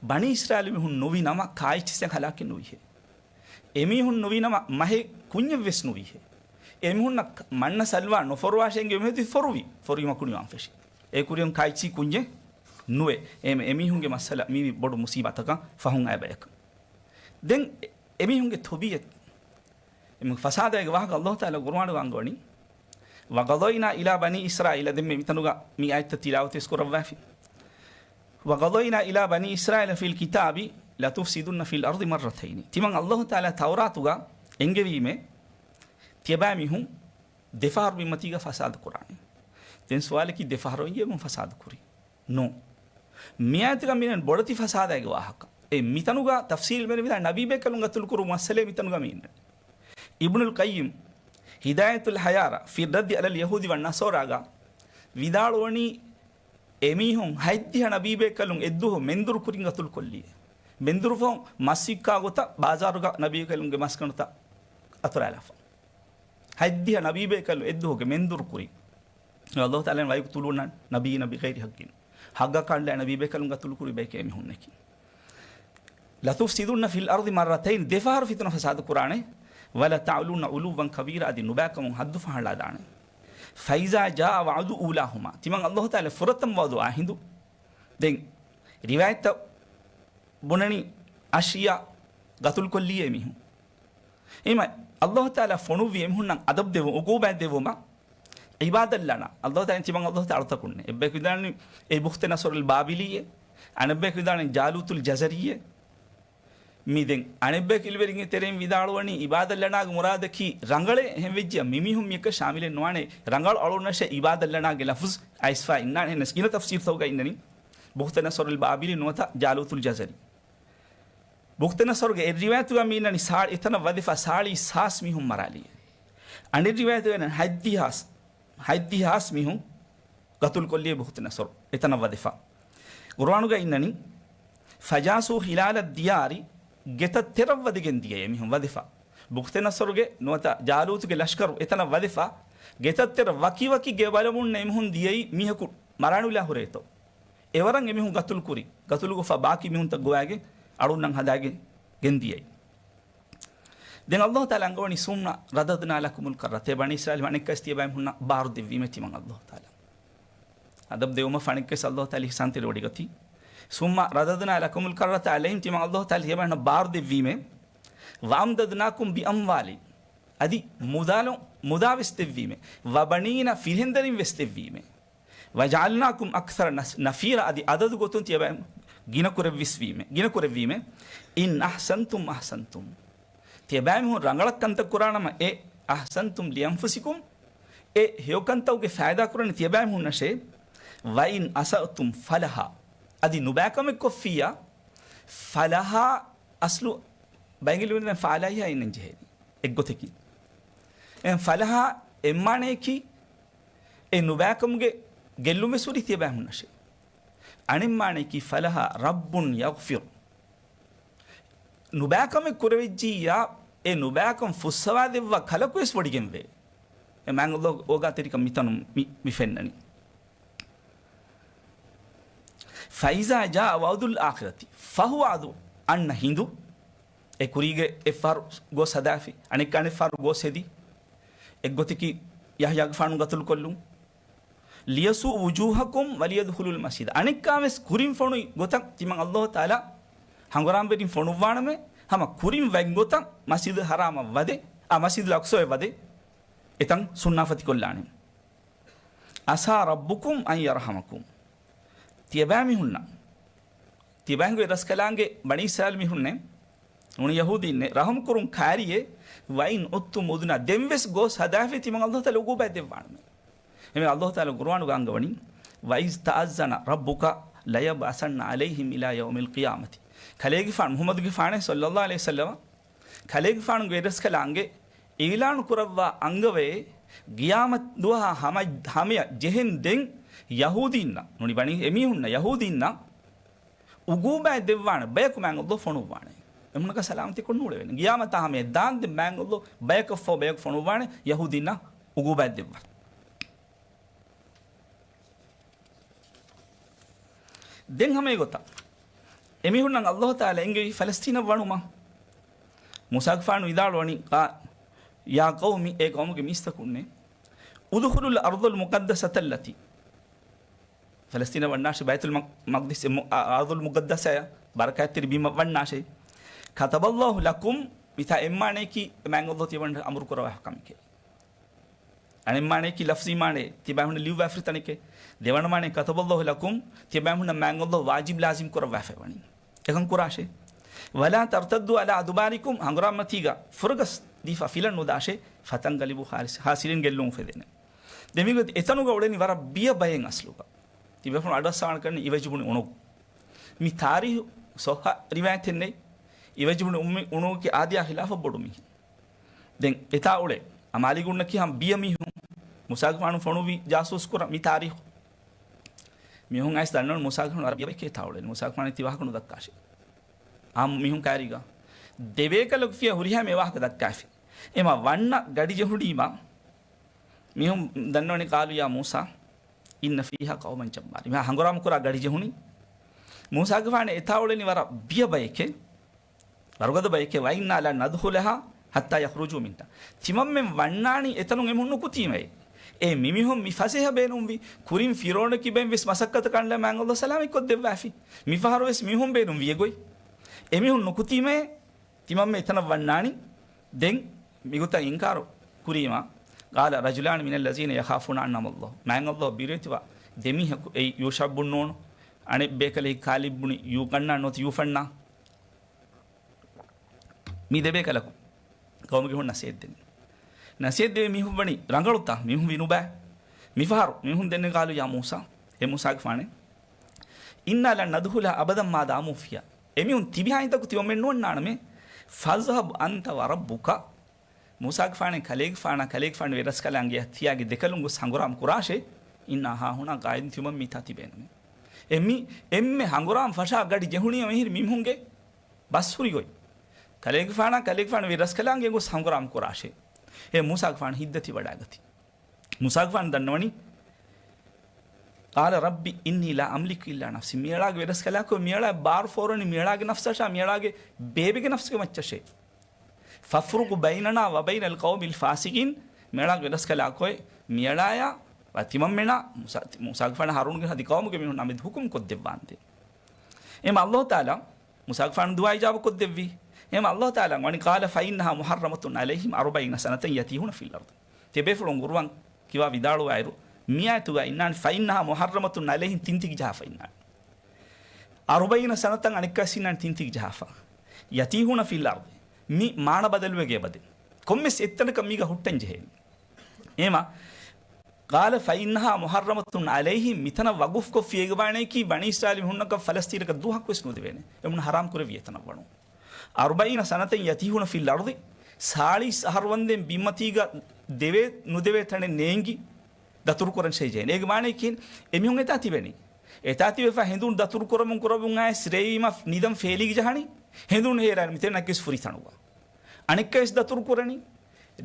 ބަނީ އިސްރާއީލު މީހުން ނުވި ނަމަ ކާއެއްޗިސް ހަލާކެއް ނުވިހޭ. އެމީހުން ނުވި ނަމަ މަހެއް ކުންޏެއްވެސް ނުވިހޭ. އެމީހުންނަށް މަންނަ ސަލްވާ ނުފޮރުވާށޭ އެނގޭ މީހުން ފޮރުވި، ފޮރުވީމަ ކުނިވާން ފެށި. އެ ކުރިޔަށް ކާއެއްޗި ކުންޏެއް ނުވޭ. އެ، އެމީހުންގެ މައްސަލަ މީ ބޮޑު މުސީބަތަކަށް ފަހުން އައި ބަޔަކަށް. ދެން އެ، އެމީހުންގެ ތަބީޢަތް އެމީހުން ފަސާދައިގެ ވާހަކަ އައްލާހު ތަޢާލާ ޤުރުއާނުގަ އަންގަވަނީ، "وقضينا إلى بني إسرائيل." ދެން މި މިތަނުގަ މި އާޔަތްތައް ތިލާވަތުވެސް ކުރައްވާފި. "وقضينا إلى بني إسرائيل في الكتاب لتفسدن في الأرض مرتين." ތިމަން އައްލާހު ތަޢާލާ ތައުރާތުގަ އެންގެވީމޭ، ތިޔަބައިމީހުން ދެފަހަރު މި މަތީގަ ފަސާދަ ކުރާނެ. ދެން ސުވާލަކީ ދެފަހަރު އިނގޭ މި ފަސާދަ ކުރީ؟ ނޫން. މި އާޔަތުގަ މިނަން ބޮޑެތި ފަސާދައިގެ ވާހަކަ. އެ މިތަނުގަ ތަފްސީލް މެނުވިދާ ނަބީ ބޭކަލުން ގަތުލު ކުރު މައްސަލައެއް މިތަނުގަ މި އިންނަނީ. އިބްނުލް ޤައްޔިމް ހިދާޔަތުލް ޙައިރާން ފީ ރައްދި ޢަލަލް ޔަހޫދި ވައްނަޞާރާގަ ވިދާޅުވަނީ، އެމީހުން ހަތްދިހަ ނަބީ ބޭކަލުން އެއްދުވަހު މެންދުރު ކުރިން ގަތުލު ކޮށްލިއޭ. މެންދުރު ފަހުން މަސް ވިއްކާ ގޮތަށް ބާޒާރުގަ ނަބީ ބޭކަލުންގެ މަސްގަނޑުތައް އަތުރާލާފަ. ހަތްދިހަ ނަބީ ބޭކަލުން އެއްދުވަހުގެ މެންދުރު ކުރިން. އައްލާހު ތަޢާލާ ވަޙީ ކުރައްވަނީ، نبيين بغير حق. ޙައްޤަކާ ނުލާ ނަބީ ބޭކަލުން ގަތުލު ކުރި ބަޔެކޭ އެމީހުންނަކީ. لتفسدن في الأرض مرتين، ދެފަހަރު ފިތުނަ ފަސާދަ ކުރާނެ. وَلَتَعْلُنَّ عُلُوًّا كَبِيرًا، އަދި ނުބައިކަމުން ހައްދު ފަހަޅާދާނެ. فَإِذَا جَاءَ وَعْدُ أُولَاهُمَا، ތިމަން ﷲ ތަޢާލާ ފުރަތަމަ ވަޢުދު އާ ހިނދު. ދެން ރިވާޔަތްތައް ބުނަނީ އަށިޔާ ގަތުލުކޮށްލީ އެމީހުން. އެހެންވީމަ ﷲ ތަޢާލާ ފޮނުއްވި އެމީހުންނަށް އަދަބު ދެވުން، ޢުޤޫބާތް ދެއްވުމަށް ޢިބާދަށްލަނާ. ﷲ ތަޢާލާ ތިމަން ﷲ ތަޢާލާ އަޅުތަކުންނޭ. އެއްބަޔަކު ވިދާޅުވަނީ އެ ބުޚްތެނަޞަރުލް ބާބިލީއޭ. އަނެއްބަޔަކު ވިދާޅުވަނީ ޖާލޫތުލް ޖަޒަރީއޭ. މި ދެން އަނެއްބަޔަކު ޢިލްމުވެރިންގެ ތެރެއިން ވިދާޅުވަނީ ޢިބާދަށްލަނާގެ މުރާދަކީ ރަނގަޅޭ. އެހެންވެއްޖިއްޔާ މިމީހުން މިއަކަށް ޝާމިލެއް ނުވާނެ. ރަނގަޅު އަޅުންނަށޭ ޢިބާދަށްލަނާގެ ލަފުޒު އައިސްފަ އިންނާނެ. އެހެނަސް ގިނަ ތަފްސީރުތަކުގަ އިންނަނީ ބުޚްތެނަޞަރުލް ބާބިލީ ނުވަތަ ޖާލޫތުލް ޖަޒަރީ. ބުޚްތެނަޞަރުގެ އެއް ރިވާޔަތުގަ މި އިންނަނީ ސާޅީ، އެތަނަށް ވަދެފަ ސާޅީސް ހާސް މީހުން މަރާލިޔޭ. އަނެއް ރިވާޔަތުގަ އިންނަނީ ހަތްދިހަ ހާސް، ހަތްދިހަ ހާސް މީހުން ގަތުލުކޮށްލިޔޭ ބުޚްތެނަޞަރު އެތަނަށް ވަދެފަ. ޤުރުއާނުގަ އިންނަނީ، فَجَاسُوا خِلَالَ الدِّيَارِ، ގެތައް ތެރަށް ވަދެގެން ދިޔައޭ މީހުން ވަދެފަ. ބުޚްތެނަޞަރުގެ ނުވަތަ ޖާލޫތުގެ ލަޝްކަރު އެތަނަށް ވަދެފަ، ގެތައް ތެރަށް ވަކި ވަކި ގެ ބަލަމުންނަށް އެމީހުން ދިޔައީ މީހަކު މަރާނުލާ ހުރޭތޯ. އެވަރަށް އެމީހުން ގަތުލުކުރި، ގަތުލުކޮށްފަ ބާކީ މީހުންތައް ގޮވާގެން އަޅުންނަށް ހަދާގެން ގެންދިޔައީ. ދެން ﷲ ތަޢާލާ އަންގަވަނީ ثُمَّ رَدَدْنَا لَكُمُ الْكَرَّةَ. އޭ ބަނީ އިސްރާއީލް، އަނެއްކާވެސް ތިޔަބައިމީހުންނަށް ބާރު ދެއްވީމޭ ތިމަން ﷲ ތަޢާލާ. އަދަބު ދެވުމަށް އަނެއްކާވެސް ﷲ ތަޢާލާ އިޙްސާންތެރިވެވޮޑިގަތީ. ثُمَّ رَدَدْنَا لَكُمُ الْكَرَّةَ عَلَيْهِمْ، ތިމަން ﷲ ތަޢާލާ ތިޔަބައިމީހުންނަށް ބާރު ދެއްވީމޭ. وَأَمْدَدْنَاكُمْ بِأَمْوَالٍ، އަދި މުދާލު، މުދާވެސް ދެއްވީމޭ. وَبَنِينَ، ފިރިހެންދަރިންވެސް ދެއްވީމޭ. وَجَعَلْنَاكُمْ أَكْثَرَ نَفِيرًا، އަދި އަދަދު ގޮތުން ތިޔަބައި ގިނަ ކުރެއްވިސްވީމެ، ގިނަ ކުރެއްވީމެ. إِنْ أَحْسَنْتُمْ أَحْسَنْتُمْ، ތިޔަބައިމީހުން ރަނގަޅަށް ކަންތައް ކުރާނަމަ، އެ أَحْسَنْتُمْ لِأَنْفُسِكُمْ، އެ ހެޔޮކަންތަކުގެ ފައިދާ ކުރަނީ ތިޔަބައިމީހުންނަށޭ. وَإِنْ أَسَأْتُمْ فَلَهَا، އަދި ނުބައިކަމެއް ކޮށްފިއްޔާ، فَلَهَا، އަސްލު ބައިނގިލުން ފައަލައިހާ އިންނަން ޖެހޭނީ އެއްގޮތަކީ. އެހެން ފަލަހާ އެއްމާނަޔަކީ، އެ ނުބައިކަމުގެ ގެއްލުންވެސް ހުރީ ތިޔަބައިމީހުންނަށޭ. އަނެއްމާނަޔަކީ، فَلَهَا رَبٌّ يَغْفِرُ. ނުބައިކަމެއް ކުރެވިއްޖިއްޔާ، އެ ނުބައިކަން ފުއްސަވާދެއްވާ ކަލަކުވެސް ވޮޑިގެންވޭ. އެ މާތް ﷲ އޯގާތެރިކަން މިތަނުން މި، މި ފެންނަނީ. فَإِذَا جَاءَ وَعْدُ الْآخِرَةِ، ފަހު ވަޢުދު އަންނަ ހިނދު، އެ ކުރީގެ އެއްފަހަރު ގޯސް ހަދާފި، އަނެއްކާ އަނެއްފަހަރު ގޯސް ހެދި، އެއްގޮތަކީ ޔަޙްޔާގެފާނު ގަތުލުކޮށްލުން. لِيَسُوءُ وُجُوهَكُمْ وَلِيَدْخُلُوا الْمَسْجِدَ. އަނެއްކާވެސް ކުރިން ފޮނުވި ގޮތަށް ތިމަން ﷲ ތަޢާލާ ހަނގުރާމަވެރިން ފޮނުއްވާނަމޭ، ހަމަ ކުރިން ވަތް ގޮތަށް މަސްޖިދުލް ޙަރާމަށް ވަދެ، އާ، މަސްޖިދުލް އަޤްޞާއަށް ވަދެ، އެތަން ސުންނާފަތިކޮށްލާނެ. عَسَىٰ رَبُّكُمْ أَنْ يَرْحَمَكُمْ. ތިޔަބައިމީހުންނަށް، ތިޔަބައިމީހުންގެ އެއްރަސްކަލާނގެ ބަނީ އިސްރާއީލް މީހުންނޭ، ނޫނީ ޔަހޫދީންނޭ، ރަޙުމް ކުރުން ކާރިއޭ. وَإِنْ عُدْتُمْ عُدْنَا، ދެންވެސް ގޯސް ހަދާފި ތިމަން ﷲ ތަޢާލާ ޢުޤޫބާތް ދެއްވާނަމޭ. އެހެންވެ، ﷲ ތަޢާލާ ޤުރުއާނުގަ އަންގަވަނީ، وَإِذْ تَأَذَّنَ رَبُّكَ لَيَبْعَثَنَّ عَلَيْهِمْ إِلَىٰ يَوْمِ الْقِيَامَةِ. ކަލޭގެފާނު، މުޙައްމަދުގެފާނޭ ޞައްލައްލާހު ޢަލައިހި ވަސައްލަމަ، ކަލޭގެފާނުގެ އެއްރަސްކަލާނގެ އިޢުލާނު ކުރައްވާ އަންގަވައޭ، ޤިޔާމަތް ދުވަހާ ހަމަ، ހަމަޔަށް ޖެހެން ދެން ޔަހޫދީންނަށް، ނޫނީ ބަނީ އެމީހުންނަށް، ޔަހޫދީންނަށް ޢުޤޫބާތް ދެއްވާނެ ބަޔަކު މާތް ﷲ ފޮނުއްވާނެ. އެމީހުންނަކަށް ސަލާމަތްކޮށް ނޫޅެވޭނެ. ޤިޔާމަތާ ހަމަޔަށް ދާންދެން މާތް ﷲ ބަޔަކަށްފަހު ބަޔަކު ފޮނުއްވާނެ ޔަހޫދީންނަށް ޢުޤޫބާތް ދެއްވާނެ. ދެން ހަމަ އެގޮތަށް އެމީހުންނަށް ﷲ ތަޢާލާ އެންގެވީ ފަލަސްޠީނަށް ވަނުމަށް. މޫސާގެފާނު ވިދާޅުވަނީ، އާ، يَا قَوْمِ، އޭ ޤައުމުގެ މީސްތަކުންނޭ، ادْخُلُوا الْأَرْضَ الْمُقَدَّسَةَ الَّتِي، ފަލަސްޠީނަށް ވަންނާށޭ، ބައިތުލް މަ-، މަޤްދިސް، އެ މު-، އަ-، އަރްޟުލް މުޤައްދަސާއަށް، ބަރަކާތްތެރި ބިމަށް ވަންނާށޭ. كَتَبَ اللَّهُ لَكُمْ، މިތާ އެއްމާނަޔަކީ މާތް ﷲ ތިޔަބައިން އަމުރު ކުރައްވާ ކަމެކޭ. އަނެއްމާނަޔަކީ ލަފްޒީ މާނައެއް، ތިޔަބައިމީހުންނަށް ލިޔުއްވާފައި ތަނެކޭ. ދެވަނަ މާނައެއް، كَتَبَ اللَّهُ لَكُمْ، ތިޔަބައިމީހުންނަށް މާތް ﷲ ވާޖިބް ލާޒިމް ކުރައްވާފަ ވަނީ. އެކަން ކުރާށޭ. وَلَا تَرْتَدُّوا عَلَىٰ أَدْبَارِكُمْ، ހަނގުރާމަ މަތީގަ ފުރަގަސް ދީފަ ފިލަން ނުދާށޭ. فَتَنْقَلِبُوا خَاسِرِينَ، ޚާސިރީން ގެއްލުން އުފެދޭނެ. ދެން މިގޮތަށް އެތަނުގަ އުޅެނީ ވަރަށް ބިޔަ ބައެއް އަސްލުގަ. ތިބޭފުޅުން އަޑުއައްސަވާނެ ކަން އިވަޖުބުނި އުނުގު. މި ތާރީޚު ޞައްޙަ ރިވާޔަތެއް ނެތް. އިވަޖުބުނި އުނުގުގެ އާދަޔާ ޚިލާފަށް ބޮޑު މީހެއް. ދެން އެތާ އުޅޭ އަމާލީގުންނަކީ ހަމަ ބިޔަ މީހުން. މޫސާގެފާނު ފޮނުއްވި ޖާސޫސް ކުރަން މި ތާރީޚު. މީހުން އައިސް ދަންނަވަން މޫސާގެފާނު ވަރަށް ބިޔަ ބައެކޭ އެތާ އުޅެނީ. މޫސާގެފާނަށް ތި ވާހަކަ ނުދައްކާށޭ. އާ މީހުން ކައިރީގަ ދެބޭކަލަކު ފިޔަ ހުރިހާ މި ވާހަކަ ދައްކާފި. އެމަ ވަންނަ ގަޑި ޖެހުނީމަ މީހުން ދަންނަވަނީ، قَالُوا يَا مُوسَىٰ إِنَّ فِيهَا قَوْمًا جَبَّارِينَ. މިހާ ހަނގުރާމަ ކުރާ ގަޑި ޖެހުނީ. މޫސާގެފާނު އެތާ އުޅެނީ ވަރަށް ބިޔަ ބައެކޭ. ވަރުގަދަ ބައެކޭ. وَإِنَّا لَن نَدْخُلَهَا حتى يخرجوا منها. ތިމަންމެން ވަންނާނީ އެތަނުން އެމީހުން ނުކުތީމައޭ. އޭ މިމީހުން މި ފަސޭހަ ބޭނުންވީ، ކުރިން ފިރޯނަކީ ބެން ވެސް މަސައްކަތަކަށް އަންނަ މާތް ﷲ ސަލާމަތް ކޮށްދެއްވާފި. މިފަހަރު ވެސް މީހުން ބޭނުންވީ އެގޮތް. އެމީހުން ނުކުތީމައޭ. ތިމަންމެން އެތަނަށް ވަންނާނީ. ދެން މިގޮތަށް އިންކާރު ކުރީމާ، قال رجلان من الذين يخافون أنعم الله. މާތް ﷲ ބިރުވެތިވާ ދެމީހަކު، އެއީ ޔޫޝައް ބުން ނޫނު، އަނެއް ބޭކަލެއް ކާލިބް ބުނި ޔޫގަންނާ ނުވަތަ ޔޫފަންނާ. މި ދެބޭކަލަކު ޤައުމުގެ ހުން ނަސޭހަތް ދެނީ. ނަސޭހަތް ދެވޭ މީހުން ވަނީ ރަނގަޅުތާ؟ މީހުން ވީ ނުބައި. މިފަހަރު މީހުން ދެންނެވި، قالوا يا موسى، އޭ މޫސާގެފާނޭ، إنا لن ندخلها أبدا ما داموا فيها. އެމީހުން ތިބިހާ އިންތަކު ތިމަންމެން ނުވަންނާނަމޭ. فاذهب أنت وربك. މޫސާގެފާނޭ ކަލޭގެފާނާ، ކަލޭގެފާނުގެ ވެރަސްކަލާނގެ އަތް ތިޔާގި ދެކަލުން ގޮސް ހަނގުރާމަ ކުރާށޭ. إنا هاهنا قاعدون، ތިމަން މިތާ ތިބޭނަމޭ. އެ މި، އެންމެ ހަނގުރާމަ ފަށާ ގަޑި ޖެހުނީ އެހިރި މީހުންގެ ބަސް ހުރި ގޮތް. ކަލޭގެފާނާ، ކަލޭގެފާނު ވެރަސްކަލާނގެ ގޮސް ހަނގުރާމަ ކުރާށޭ. އޭ މޫސާގެފާނު ހިތްދަތި ވަޑާގަތީ. މޫސާގެފާނު ދަންނަވަނީ، قال رب إني لا أملك إلا نفسي. މިއަޅާގެ ވެރަސްކަލާކޮ، މިއަޅާ ބާރު ފޯރުވަނީ މިއަޅާގެ ނަފްސަށާ، މިއަޅާގެ ބޭބެގެ ނަފްސުގެ މައްޗަށޭ. فافرق بيننا وبين القوم الفاسقين. މިއަޅާގެ ވެރަސްކަލާކޮ، މިއަޅާޔާ ތިމަންމެނާ މޫސާ، މޫސާގެފާނާ ހާރޫނުގެ އަދި ޤައުމުގެ މީހުން އަމިއްލަ ޙުކުމް ކޮށްދެއްވާނދޭ. އެހެން ﷲ ތަޢާލާ މޫސާގެފާނު ދުޢާ އިޖާބަ ކޮށްދެއްވީ. އެހެން ﷲ ތަޢާލާ ވަނީ، قال فإنها محرمة عليهم أربعين سنة يتيهون في الأرض. ތިޔަބޭފުޅުން ޤުރުއާން ކިޔަވާ ވިދާޅުވާއިރު، މި އާޔަތުގަ އިންނާނެ، فإنها محرمة عليهم، ތިން ތިކި ޖަހާފަ އިންނާނެ. أربعين سنة، އަނެއްކާ ވެސް އިންނާނެ ތިން ތިކި ޖަހާފަ. يتيهون في الأرض. މި މާނަ ބަދަލުވެގެ އެބަދޭ. ކޮންމެސް އެއްތަނަކަށް މީގަ ހުއްޓަން ޖެހޭނެ. އެހެމަ، قال فإنها محرمة عليهم، މިތަނަށް ވަޤުފް ކޮށްފި އޭގެ މާނައަކީ ބަނީ އިސްރާއީލީ މީހުންނަކަށް ފަލަސްޠީނަކަށް ދުވަހަކު ވެސް ނުދެވޭނެ. އެމީހުން ޙަރާމް ކުރެއްވި އެތަނަށް ވަނުން. أربعين سنة يتيهون في الأرض، ސާޅީސް އަހަރު ވަންދެން ބިންމަތީގަ ދެވޭ ނުދެވޭ ތަނެއް ނޭނގި ދަތުރު ކުރަން ޝައިޖޭން. އޭގެ މާނައަކީ އެމީހުން އެތާ ތިބެނީ. އެތާ ތިބެފަ ހެނދުން ދަތުރު ކުރަމުން ކުރަމުން އައިސް ރޭވީމަ ނިދަން ފޭލީގެ ޖަހަނީ. ހެނދުން ހޭލާ މިތެން އަނެއްކާވެސް ފުރިތަނުގަ. އަނެއްކާވެސް ދަތުރު ކުރަނީ.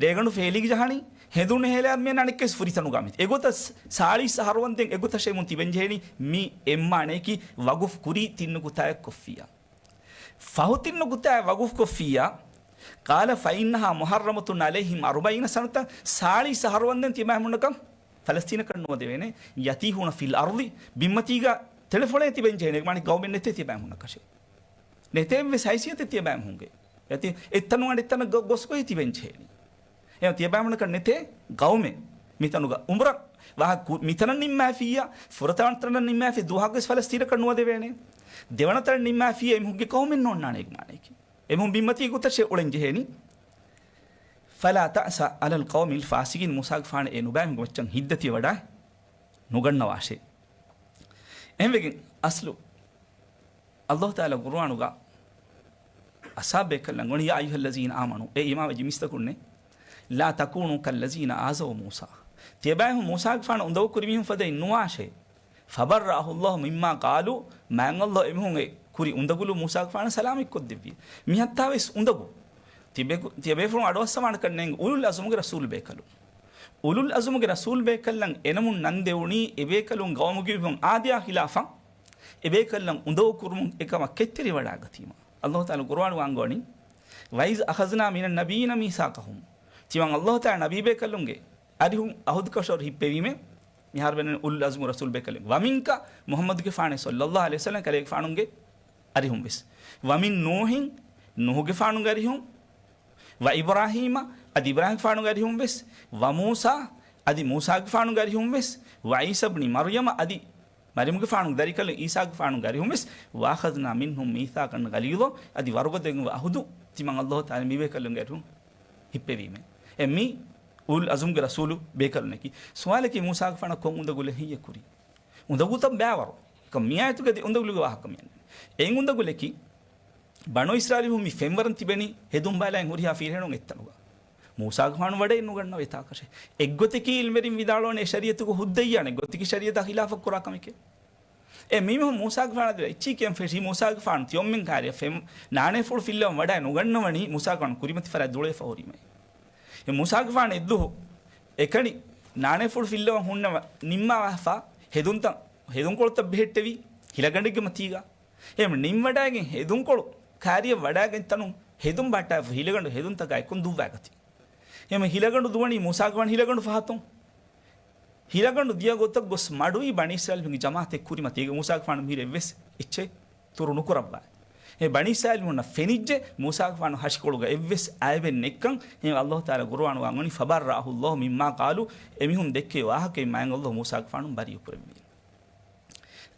ރޭގަނޑު ފޭލީގެ ޖަހަނީ. ހެނދުން ހޭލާ މި އަނެއްކާވެސް ފުރިތަނުގަ މި. އެގޮތަށް ސާޅީސް އަހަރު ވަންދެން އެގޮތަށް އެމީހުން ތިބެން ޖެހެނީ. މި އެއްމާނައަކީ ވަޤުފް ކުރީ ތިން ނުކުތާއެއް ކޮށްފިއްޔާ. ފަހު ތިން ނުކުތާއެއް ވަޤުފް ކޮށްފިއްޔާ، قال فإنها محرمة عليهم أربعين سنة، ސާޅީސް އަހަރު ވަންދެން ތިބާމުންނަކަށް ފަލަސްޠީނަކަށް ނުވަދެވޭނެ. يتيهون في الأرض، ބިންމަތީގަ ތެޅިފޮޅޭ ތިބެން ޖެހޭނެ، މާނަ ގައުމެއް ނެތޭ ތިބާމުންނަކަށެއް. ނެތޭ ވެސް ހައިސިއްޔަތެއް ތިޔަބައިމީހުންގެ. އެތި އެއްތަނުން އަނެއްތަނަށް ގޮ-، ގޮސްގޮތް ތިބެން ޖެހޭނީ. އެ ތިޔަބައިމީހުންނަކަށް ނެތޭ ގައުމެއް. މިތަނުގަ އުމްރަ ވާހަކަ ކު-، މިތަނަށް ނިންމާފިއްޔާ، ފުރަތަމަ ތަނަށް ނިންމާފި ދުވަހަކުވެސް ފަލަސްޠީނަކަށް ނުވަދެވޭނެ. ދެވަނަ ތަނަށް ނިންމާފިއްޔާ އެމީހުންގެ ގައުމެއް ނޯންނާނެ އޭގެ މާނައަކީ. އެމީހުން ބިންމަތީ ގޮތަށޭ އުޅެން ޖެހޭނީ. فلا تأس على القوم الفاسقين، މޫސާގެފާނު އެ ނުބައިމީހުންގެ މައްޗަށް ހިތްދަތިވެވަޑާ ނުގަންނަވާށޭ. އެހެންވެގެން އަސްލު ﷲ ތަޢާލާ ޤުރުއާނުގަ އަސާބޭކަލަން ވަނީ، يا أيها الذين آمنوا، އޭ އީމާންވެއްޖެ މީސްތަކުންނޭ، لا تكونوا كالذين آذوا موسى، ތިޔަބައިމީހުން މޫސާގެފާނު އުނދަގޫ ކުރި މީހުން ފަދައިން ނުވާށޭ. فبرأه الله مما قالوا، މާތް ﷲ އެމީހުންގެ ކުރި އުނދަގުލުން މޫސާގެފާނަށް ސަލާމަތް ކޮށްދެއްވި. މިހައްތާވެސް އުނދަގޫ. ތިޔަބޭ-، ތިޔަބޭފުޅުން އަޑުއައްސަވާނެކަން ނޭނގެ އުލުލް އަޒުމުގެ ރަސޫލު ބޭކަލުން. އުލުލް އަޒުމުގެ ރަސޫލު ބޭކަލުން އެނަމުން ނަން ދެވުނީ އެބޭކަލުން ގައުމުގެ މީހުން އާދަޔާ ޚިލާފަށް އެބޭކަލުން އުނދަގޫ ކުރުމުން އެކަމަށް ކެތްތެރިވަޑާގަތީމަ. ﷲ ތަޢާލާ ޤުރުއާނުގަ އަންގަވަނީ، وإذ أخذنا من النبيين ميثاقهم، ތިމަން ﷲ ތަޢާލާ ނަބީބޭކަލުންގެ އަރިހުން އަހުދުކޮށަށް ހިއްޕެވީމޭ. މިހާރު ބޭނުން އުލުލް އަޒުމު ރަސޫލު ބޭކަލުން. ومنك، މުޙައްމަދުގެފާނޭ ޞައްލައްލާހު ޢަލައިހި ވަސައްލަމް، ކަލޭގެފާނުގެ އަރިހުން ވެސް. ومن نوح، ނޫޙުގެފާނުގެ އަރިހުން. وإبراهيم، އަދި އިބްރާހީމްގެފާނުގެ އަރިހުން ވެސް. وموسى، އަދި މޫސާގެފާނުގެ އަރިހުން ވެސް. وعيسى ابن مريم، އަދި މަރްޔަމްގެފާނުގެ ދަރިކަލުން ޢީސާގެފާނުގެ އަރިހުން ވެސް. وأخذنا منهم ميثاقا غليظا، އަދި ވަރުގަދަ އަހުދު ތިމަން ﷲ ތަޢާލާ މިބޭކަލުންގެ އަރިހުން ހިއްޕެވީމޭ. އެ މި އުލުލް އަޒުމުގެ ރަސޫލު ބޭކަލުންނަކީ. ސުވާލަކީ، މޫސާގެފާނަށް ކޮން އުނދަގުލެއް ހެއްޔޭ ކުރީ؟ އުނދަގޫތައް ބައިވަރު. އެކަމަ މި އާޔަތުގައި އުނދަގުލުގެ ވާހަކަ މިއަންނަނީ. އެއިން އުނދަގުލަކީ، ބަނޫ އިސްރާއީލުން މި ފެންވަރަން ތިބެނީ ހެދުން ބަލައިން ހުރިހާ ފިރިހެނުން އެއްތަނުގަ. މޫސާގެފާނު ވަޑައެއް ނުގަންނަވަ އެތާކަށެއް. އެއްގޮތަކީ ޢިލްމުވެރިން ވިދާޅުވަނީ އެ ޝަރީޢަތުގަ ހުއްދައިޔާނެ، އެއްގޮތަކީ ޝަރީޢަތާ ޚިލާފަށް ކުރާ ކަމެކޭ. އެ މީހުން މޫސާގެފާނާ ދުވަހު އެއްޗެހި ކިޔަން ފެށީ މޫސާގެފާނު ތިޔޮމެން ކާރިއަށް ފެން ނާނޭފުޅު ފިއްލަވަން ވަޑައެއް ނުގަންނަވަނީ މޫސާގެފާނު ކުރިމަތި ފަރާތް ދުޅަވެފަ ހުރީމައި. އެ މޫސާގެފާނު އެއްދުވަހު އެކަނި ނާނޭފުޅު ފިއްލަވަން ހުންނަވަ ނިންމާފަ ހެދުންތައް، ހެދުންކޮޅުތައް ބެހެއްޓެވި ހިލަގަނޑެއްގެ މަތީގަ. އެހެން ނިންމަވަޑައިގެން ހެދުންކޮޅު ކާރިއަށް ވަޑައިގެން ތަނުން ހެދުން ބަހައްޓާފަ ހިލަގަނޑު ހެދުންތަކާ އެއްކޮން ދުއްވާގަތީ. އެހެން ހިލަގަނޑު ދުވަނީ މޫސާގެފާނު ހިލަގަނޑު ފަހަތުން. ހިލަގަނޑު ދިޔަ ގޮތަށް ގޮސް މަޑުވީ ބަނީ އިސްރާއީލުންގެ ޖަމާއަތެއް ކުރިމަތީގަ މޫސާގެފާނު މިހިރަ އެއްވެސް އެއްޗެއް ތުރު ނުކުރައްވާ. އެ ބަނީ އިސްރާއީލުންނަށް ފެނިއްޖެ މޫސާގެފާނު ހަށިކޮޅުގަ އެއްވެސް އައިބެއް ނެއްކަން. އެ ﷲ ތަޢާލާ ޤުރުއާނުގަ ވަނީ، "فَبَرَّأَهُ اللَّهُ مِمَّا قَالُوا." އެމީހުން ދެއްކޭ ވާހަކައިން މާތް ﷲ މޫސާގެފާނު ބަރީއު ކުރެއްވި.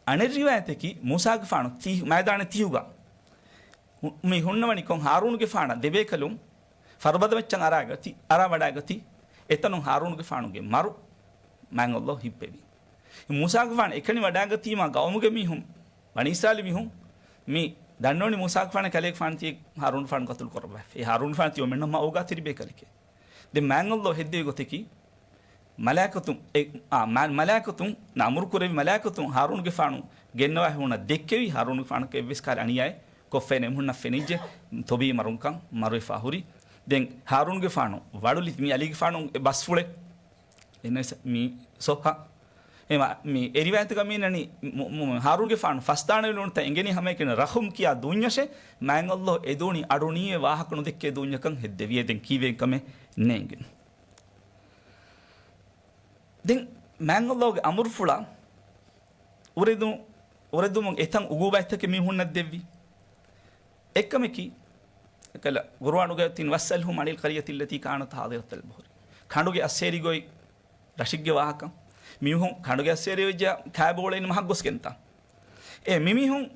އަނެއް ރިވާޔަތަކީ މޫސާގެފާނު ތީ-، މައިދާނެ ތިހުގަ މި ހުންނަވަނި ކޮން ހާރޫނުގެފާނަށް ދެބޭކަލުން ފަރުބަދަ މައްޗަށް އަރާގަތީ، އަރާ ވަޑާގަތީ، އެތަނުން ހާރޫނުގެފާނުގެ މަރު މާތް ﷲ ހިއްޕެވި. މޫސާގެފާނު އެކަނި ވަޑާގަތީމާ ގައުމުގެ މީހުން، ބަނީ އިސްރާއީލު މީހުން މި ދަންނަވަނީ މޫސާގެފާނަށް ކަލޭގެފާނު ތިޔަ ހާރޫނުގެފާނު ޤަތުލު ކުރައްވާފަ. އެ ހާރޫނުގެފާނު ތިޔަ އޮމެންނަށް މައުގާ ތިރިބޭކަލެކޭ. ދެން މާތް ﷲ ހެއްދެވި ގޮތަކީ، މަލާއިކަތުން، އެ، އާ، މާ-، މަލާއިކަތުން އަމުރު ކުރެއްވި މަލާއިކަތުން ހާރޫނުގެފާނު ގެންނަވާ ހުންނަ ދެއްކެވި، ހާރޫނުގެފާނަކަށް އެއްވެސް ކަހަލަ އަނިޔާއެއް ކޮށްފައެއް ނެތް. އެމީހުންނަށް ފެނިއްޖެ ތޮބީ މަރުންކަން މަރުވެފާ ހުރި. ދެން ހާރޫނުގެފާނު ވަޅުލި މި އަލީގެފާނު ބަސްފުޅެއް އެން އެސް މީ ސޮހްހަ. އެމަ، މި އެ ރިވާޔަތުގަ މި އިންނަނީ މު-، މު-، ހާރޫނުގެފާނު ފަސްދާނެ ލުނުތަ އެނގެނީ ހަމައެކަނި ރަޚުމް ކިޔާ ދޫންޏަށެ، މާތް ﷲ އެދޫނީ އަޑުނީވެ ވާހަކަ ނުދެއްކޭ ދޫންޏަކަށް ހެއްދެވިއޭ. ދެން ކީއްވެ ކަމެއް ނޭނގެ. ދެން މާތް ﷲ ގެ އަމުރުފުޅަށް އުރެދު-، އުރެދުމުން އެތަން އުގޫބާތްތަކެއް މީހުންނަށް ދެއްވި. އެއްކަމަކީ، އެކަލަ ޤުރުއާނުގަ ތިން، "وَاسْأَلْهُمْ عَنِ الْقَرْيَةِ الَّتِي كَانَތْ حَاضِرَةَ الْبَحْرِ." ކަނޑުގެ އައްސޭރި ގޮތް ރަށެއްގެ ވާހަކަ. މީހުން ކަނޑުގެ އައްސޭރި ވެއްޖެ ކާބޯޅެއިން މަހަށް ގޮސްގެންތަ؟ އެ މިމީހުން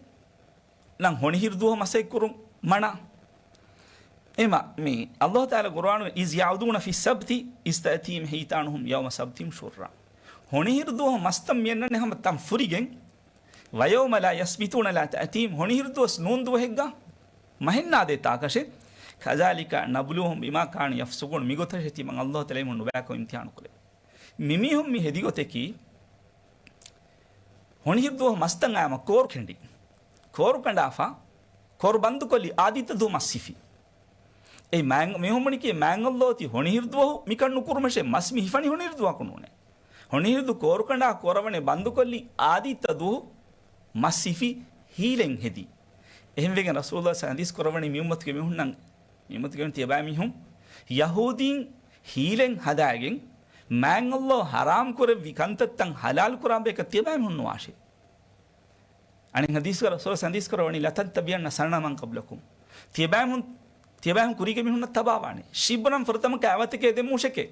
ނަން ހޮނިހިރު ދުވަހު މަސައްކަތްކުރުން މަނާ. އެމަ މި ﷲ ތަޢާލާ ޤުރުއާނުގަ، "إِذْ يَعْدُونَ فِي السَّبْتِ إِذْ تَأْتِيهِمْ حِيتَانُهُمْ يَوْمَ صَبْتِهِمْ شُرَّعًا." ހޮނިހިރު ދުވަހު މަސްތައް މިއަންނަނީ ހަމަ ތަން ފުރިގެން. "وَيَوْمَ لَا يَسْبِتُونَ لَا تَأْتِيهِمْ." ހޮނިހިރު ދުވަސް ނޫން ދުވަހެއްގަ މަހެއް ނާދޭ ތާކަށެ. "كَذَٰلِكَ نَبْلُوهُمْ بِمَا كَانُوا يَفْسُقُونَ." މިގޮތަށެ ތިމަން ﷲ ތަޢާލާ އެމީހުން ނުބައިކޮށް އިމްތިޙާނު ކުރޭ. މިމީހުން މި ހެދި ގޮތަކީ، ހޮނިހިރު ދުވަހު މަސްތައް އައިމަ ކޯރު ކެނޑި. ކޯރު ކަނޑާފަ، ކޯރު ބަންދުކޮށްލި އާދިއްތަ ދުވަހު މަސް ހިފި. އެ މާތް-، މީހުން ބުނިކީ މާތް ﷲ ތި ހޮނިހިރު ދުވަހު މިކަން ނުކުރުމަށޭ މަސް މި ހިފަނީ ހޮނިހިރު ދުވަހަކު ނޫނޭ. ހޮނިހިރު ދު ކޯރު ކަނޑާ ކޯރަވަނީ ބަންދުކޮށްލި އާދިއްތަ ދުވަހު މަސް ހިފި ހީލެއް ހެދި. އެހެންވެގެން ރަސޫލުﷲ ޙަދީޘް ކުރައްވަނީ މި އުއްމަތުގެ މީހުންނަށް މި އުއްމަތުގެ ތިޔަބައިމީހުން ޔަހޫދީން ހީލެއް ހަދާގެން މާތް ﷲ ޙަރާމް ކުރެއްވި ކަންތައްތައް ޙަލާލު ކުރާ ބޭކަށް ތިޔަބައިމީހުން ނުވާށޭ. އަނެއް ޙަދީޘްގަ ރަސޫލު ޙަދީޘް ކުރައްވަނީ، "لَتَتَّبِعُنَّ سَنَنَ مَنْ قَبْلَكُمْ." ތިޔަބައިމީހުން، ތިޔަބައިމީހުން ކުރީގެ މީހުންނަށް ތަބާވާނެ. ޝިބްރަން ފުރަތަމަ ކައިވަތެކޭ ދެން މޫށެކޭ.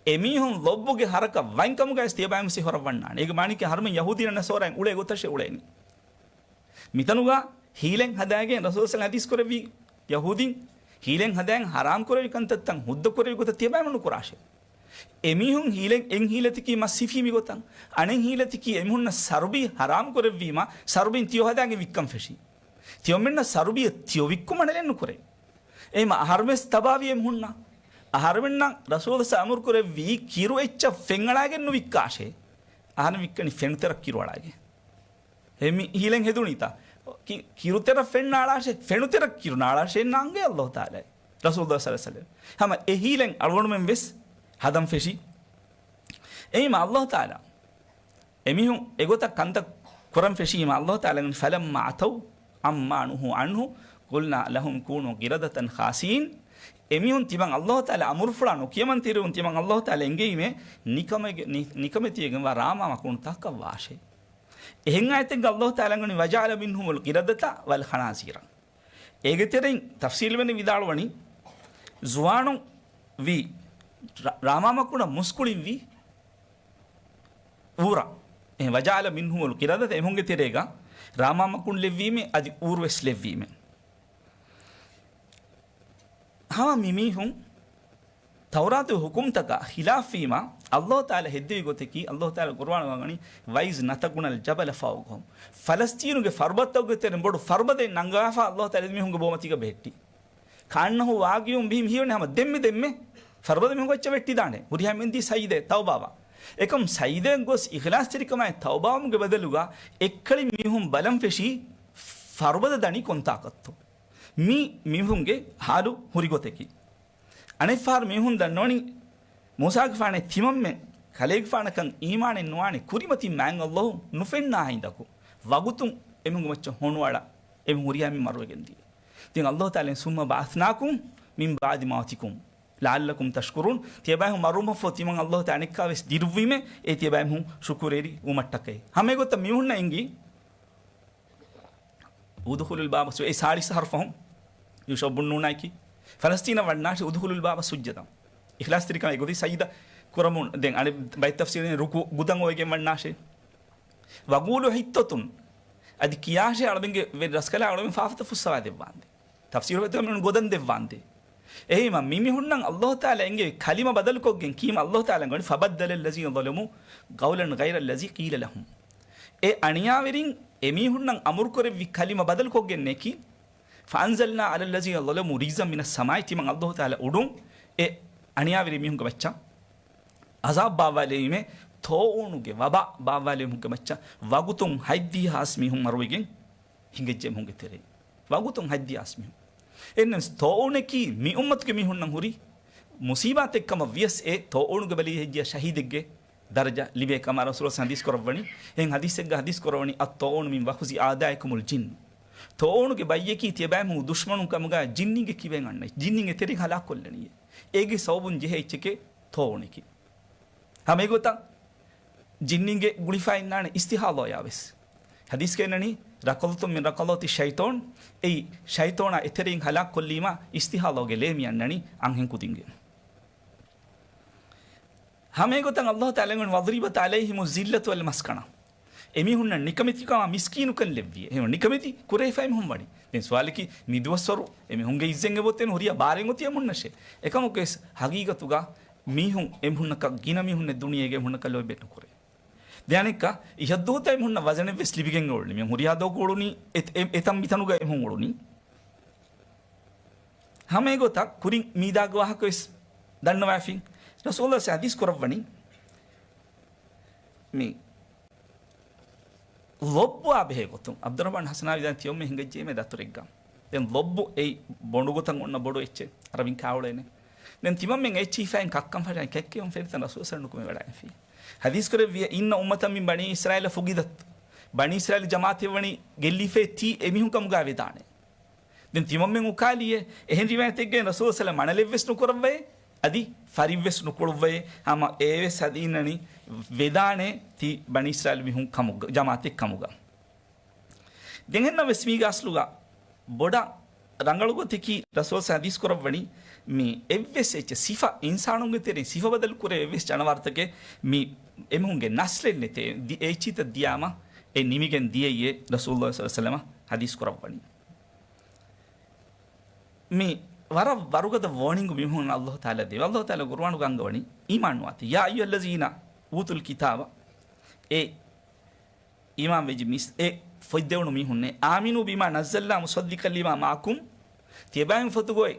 އެމީހުން ލޮބުގެ ހަރަކަށް ވަންކަމުގައި ތިޔަބައިމީހުން ހިއްސަ ހުރައްވަންނާނެ. އޭގެ މާނައަކީ އަހަރުމެން ޔަހޫދީންނަ ނަޞާރާއިން އުޅޭ ގޮތަށޭ އުޅޭނީ. މިތަނުގަ ހީލެއް ހަދާގެން ރަސޫލު ޙަދީޘް ކުރެއްވީ ޔަހޫދީން ހީލެއް ހަދާގެން ޙަރާމް ކުރެއްވި ކަންތައްތައް ހުއްދަ ކުރެއްވި ގޮތަށް ތިޔަބައިމީހުން ނުކުރާށޭ. އެމީހުން ހީލެއް، އެއް ހީލަތަކީ މަސް ހިފީ މި ގޮތަށް، އަނެއް ހީލަތަކީ އެމީހުންނަށް ސަރުބީ ޙަރާމް ކުރެއްވީމަ، ސަރުބީން ތިޔޮ ހަދާގެން ވިއްކަން ފެށީ. ތިޔޮމެންނަށް ސަރުބީއަށް ތިޔޮ ވިއްކުމަށް ނަލެއް ނުކުރޭ. އެހެންމަ އަހަރުމެސް ތަބާވީ އެމީހުންނަށް. އަހަރުމެންނަށް ރަސޫލު ޞައް އަމުރު ކުރެއްވީ ކިރު އެއްޗަށް ފެން އަޅާގެން ނުވިއްކާށޭ. އަހަރެން ވިއްކަނީ ފެނުތެރަށް ކިރު އަޅާގެން. އެ މި ހީލެއް ހެދުނީތަ؟ ކި-، ކިރުތެރަށް ފެން ނާޅާށޭ، ފެނުތެރަށް ކިރު ނާޅާށޭ ނާނގޭ ﷲ ތަޢާލާ. ރަސޫލު ޞައް އަލައިހި ވަސައްލަމް. ހަމަ އެ ހީލެއް އަޅުގަނޑުމެން ވެސް ހަދަން ފެށީ. އެއީމަ ﷲ ތަޢާލާ އެމީހުން އެގޮތަށް ކަންތައް ކުރަން ފެށީމަ ﷲ ތަޢާލާ، "فَلَمَّا عَتَوْا عَمَّا نُهُوا عَنْهُ قُلْنَا لَهُمْ كُونُوا قِرَدَةً خَاسِئِينَ." އެމީހުން ތިމަން ﷲ ތަޢާލާ އަމުރުފުޅާ ނުކިޔަމަން ތިރިވުން ތިމަން ﷲ ތަޢާލާ އެންގެވީމޭ ނިކަމެގެ-، ނި-، ނިކަމެތިވެގެންވާ ރާމާ މަކުނުތަކަށް ވާށޭ. އެހެން އާޔަތެއްގަ ﷲ ތަޢާލާ އަންގަނީ، "وَجَعَلَ مِنْهُمُ الْقِرَدَةَ وَالْخَنَازِيرَ." އޭގެ ތެރެއިން ތަފްސީލުވެރިން ވިދާޅުވަނީ، ޒުވާނުން ވީ ރާ-، ރާމާ މަކުނަށް މުސްކުޅިން ވީ އޫރަށް. އެހެން، "وَجَعَلَ مِنْهُمُ الْقِرَدَةَ" އެމީހުންގެ ތެރޭގަ ރާމާ މަކުން ލެއްވީމޭ، އަދި އޫރު ވެސް ލެއްވީމޭ. ހަމަ މި މީހުން ތައުރާތު ހުކުމްތަކާ ޚިލާފްވީމާ، ﷲ ތަޢާލާ ހެއްދެވި ގޮތަކީ، ﷲ ތަޢާލާ ޤުރުއާނުގަ ވަނީ، "وَإِذْ نَتَقْنَا الْجَبَلَ فَوْقَهُمْ." ފަލަސްޠީނުގެ ފަރުބަތަކުގެ ތެރެއިން ބޮޑު ފަރުބަދައެއް ނަންގާފަ ﷲ ތަޢާލާ މީހުންގެ ބޯމަތީގަ ބެހެއްޓި. "كَأَنَّهُ وَاقِعٌ بِهِمْ." ހީވަނީ ހަމަ ދެންމެ ދެންމެ ފަރުބަދަ މީހުން އެއްޗެއް ވެއްޓިދާނެ. ހުރިހާ މިންދީ ސައްޔިދެއް ތައުބާވާ. އެކަމް ސައްޔިދެއް ގޮސް އިޚްލާޞްތެރިކަމާއި ތައުބާވުމުގެ ބަދަލުގަ އެއްކަޅި މީހުން ބަލަން ފެށީ ފަރުބަދަ ދަނީ ކޮންތާކަށްތޯ. މީ މީހުންގެ ޙާލު ހުރި ގޮތަކީ. އަނެއްފަހަރު މީހުން ދަންނަވަނީ، މޫސާގެފާނޭ ތިމަންމެ ކަލޭގެފާނަކަށް އީމާނެއް ނުވާނެ ކުރިމަތިން މާތް ﷲ ނުފެންނާ ހިނދަކު، ވަގުތުން އެމީހުންގެ މައްޗަށް ހޮނުއަޅާ، އެމީހުން ހުރިހާ މީހުން މަރުވެގެން ދިޔަ. ދެން ﷲ ތަޢާލާ ސުއްމަ ބަޢަޘްނާކުމް މިން ބަޢުދި މައުތިކުމް ލަޢައްލަކުމް ތަޝްކުރޫން. ތިޔަބައިހުން މަރުވުމަށްފަހު ތިމަން ﷲ ތަޢާލާ އަނެއްކާވެސް ދިރުއްވީމޭ، އެ ތިޔަބައިމީހުން ޝުކުރުވެރި ވުމަށްޓަކައި. ހަމައެގޮތަށް މީހުންނަށް އެނގި، އުދުޚުލުލް ބާބަ ސު-، އެ ސާޅީސް ޙަރުފަހުން ޔޫޝައު ބުން ނޫނާއެކީ، ފަލަސްޠީނަށް ވަންނާށޭ، އުދުޚުލުލް ބާބަ ސުއްޖަދަން. އިޚްލާޞްތެރިކަމާ އެގޮތީ ސަޖިދަ ކުރަމުން. ދެން އަނެއް ބައެއް ތަފްސީރުން ރުކޫޢު ގުދަން އޮވެގެން ވަންނާށޭ. ވަޤޫލޫ ޙިޠަތުން، އަދި ކިޔާށޭ އަޅަމެންގެ ވެ-، ރަސްކަލާ އަޅަމެން ފާފަތައް ފުއްސަވާ ދެއްވާނދޭ. ތަފްސީރު ވެތުގަ މިނޫން ގޮދަން ދެއްވާނދޭ. އެހެންވީމަ މި މީހުންނަށް ﷲ ތަޢާލާ އެނގޭ ކަލިމަ ބަދަލުކޮށްގެން ކީމަ ﷲ ތަޢާލާ އަންގަވަނީ، فَبَدَّلَ الَّذِينَ ظَلَمُوا قَوْلًا غَيْرَ الَّذِي قِيلَ لَهُمْ. އެ އަނިޔާވެރިން އެމީހުންނަށް އަމުރުކުރެއްވި ކަލިމަ ބަދަލުކޮށްގެންނޭކީ، فَأَنزَلْنَا عَلَى الَّذِينَ ظَلَمُوا رِجْزًا مِنَ السَّمَاءِ، ތިމަން ﷲ ތަޢާލާ އުޑުން އެ އަނިޔާވެރި މީހުންގެ މައްޗަށް ޢަޒާބް ބާއްވާލެވީމޭ، ޠާޢޫނުގެ ވަބާ ބާއްވާލެވުމުގެ މައްޗަށް ވަގުތުން ހަތްދިހަ ހާސް މީހުން މަރުވެގެން ހިނގައްޖެ އެމީހުންގެ ތެރެއިން. ވަގުތުން ހަތްދިހަ ހާސް މީހުން. އެހެންނަމަވެސް ޠާޢޫނަކީ މި އުއްމަތުގެ މީހުންނަށް ހުރި މުޞީބާތެއް ކަމަށް ވިޔަސް، އެ ޠާޢޫނުގެ ބަލީ ހެއްޔާ ޝަހީދެއްގެ ދަރަޖަ ލިބޭ ކަމަށް ރަސޫލު ޙަދީޘް ކުރައްވަނީ. އެހެން ޙަދީޘެއްގަ ޙަދީޘް ކުރައްވަނީ، الطاعون من وخز أعدائكم الجن. ޠާޢޫނުގެ ބައްޔަކީ ތިޔަބައިމީހުން ދުޝްމަނުން ކަމުގަ ޖިންނީންގެ ކިބައިން އަންނަ، ޖިންނީން އެތެރެއިން ހަލާކުކޮށްލަނީ. އޭގެ ސަބަބުން ޖެހޭ އެއްޗެކޭ ޠާޢޫނަކީ. ހަމަ އެގޮތަށް ޖިންނީންގެ ގުޅިފަ އިންނާނެ އިސްތިޙާޟާޔާ ވެސް. ޙަދީޘްގައި އަންނަނީ، رقضة من رقضات الشيطان، އެއީ ޝައިޠާނާ އެތެރެއިން ހަލާކުކޮށްލީމާ އިސްތިޙާޟާގެ ލޭ މި އަންނަނީ އަންހެން ކުދިންގެ. ހަމަ އެގޮތަށް ﷲ ތަޢާލާ އަންގަވަނީ، وَضُرِبَتْ عَلَيْهِمُ الذِّلَّةُ وَالْمَسْكَنَةُ. އެމީހުންނަށް ނިކަމެތިކަމާ މިސްކީނުކަން ލެއްވި. އެހެން ނިކަމެތި ކުރެވިފައި މީހުން ވަނީ. ދެން ސުވާލަކީ، މި ދުވަސްވަރު އެމީހުންގެ އިއްޒަތް އެބައޮތޭ ހުރިހާ ބާރެއް އޮތީ އެމީހުންނަށޭ. އެކަމަކުވެސް ހަގީގަތުގަ މީހުން އެމީހުންނަކަށް ގިނަ މީހުންނެއް ދުނިޔޭގަ އެމީހުންނަކަށް ލޯބި ނުކުރޭ. ދެން އަނެއްކާ، އިހަށްދުވަހު ތައް އެމީހުންނަށް ވަޒަނެއްވެސް ލިބިގެން އުޅުނީ. މީހުން ހުރިހާ ދުވަހަކު އުޅުނީ އެ-، އެ-، އެތަން މިތަނުގަ އެމީހުން އުޅުނީ. ހަމަ އެގޮތަށް ކުރިން މީދާގެ ވާހަކަވެސް ދަންނަވައިފިން. ރަސޫލު ޙަދީޘް ކުރައްވަނީ މި ލޮއްބުއާ ބެހޭ ގޮތުން. ޢަބްދުއްރަޙްމާން ޙަސަނާ ވިދާން ތިމަންމެން ހިނގައްޖެއީމޭ ދަތުރެއްގަ. ދެން ލޮއްބު އެއީ ބޮނޑު ގޮތަށް އޮންނަ ބޮޑު އެއްޗެއް. ޢަރަބިން ކާއުޅޭނެ. ދެން ތިމަންމެން އެއްޗިހިފައިން ކައްކަން ފަށަން ކެއްކެވުން ފެނިތަން ރަސޫލު ޞައްލަﷲު ޢަލައިހި ވަސައްލަމަ ނުކުމެވަޑައިގެންފި. ޙަދީޘް ކުރެއްވިއޭ، إِنَّ أُمَّةً مِنْ بَنِي إِسْرَائِيلَ فُقِدَتْ، ބަނީ އިސްރާއީލް ޖަމާޢަތެއް ވަނީ ގެއްލިފައި ތީ އެމީހުން ކަމުގަ ވެދާނެ. ދެން ތިމަންމެން އުކާލީއޭ، އެހެން ރިވާޔަތެއްގައި ރަސޫލު ޞައްލަﷲު ޢަލައިހި ވަސައްލަމަ މަނަލެއްވެސް ނުކުރައްވައޭ، އަދި ފަރިއްވެސް ނުކުޅުއްވައޭ. ހަމަ އެވެސް އަދި އިންނަނީ ވެދާނެ ތީ ބަނީ އިސްރާއީލް މީހުން ކަމުގަ، ޖަމާޢަތެއް ކަމުގަ. ދެން އެހެންނަމަވެސް މީގެ އަސްލުގަ ބޮޑަށް ރަނގަޅު ގޮތަކީ ރަސޫލު ޙަދީޘް ކުރައްވަނީ މި އެއްވެސް އެއްޗެއް ސިފަ، އިންސާނުންގެ ތެރެއިން ސިފަ ބަދަލު ކުރޭ އެއްވެސް ޖަނަވާރުތަކެއް މި އެމީހުންގެ ނަސްލެއް ނެތޭ، ދި-، އެއްޗިތައް ދިޔާމަ އެ ނިމިގެން ދިޔައީ ރަސޫލު ޞައްލަﷲު ޢަލައިހި ވަސައްލަމަ ޙަދީޘް ކުރައްވަނީ. މި ވަރަށް ވަރުގަދަ ވޯނިންގު މީހުން ﷲ ތަޢާލާ ދެވޭ. ﷲ ތަޢާލާ ޤުރުއާނުގަ އަންގަވަނީ އީމާންވާތި. يَا أَيُّهَا الَّذِينَ أُوتُوا الْكِتَابَ، އޭ އީމާންވެއްޖެ މީސް، އޭ ފޮތްދެވުނު މީހުންނޭ، آمِنُوا بِمَا نَزَّلْنَا مُصَدِّقًا لِمَا مَعَكُمْ، ތިޔަބައިމީހުން ފޮތުގައި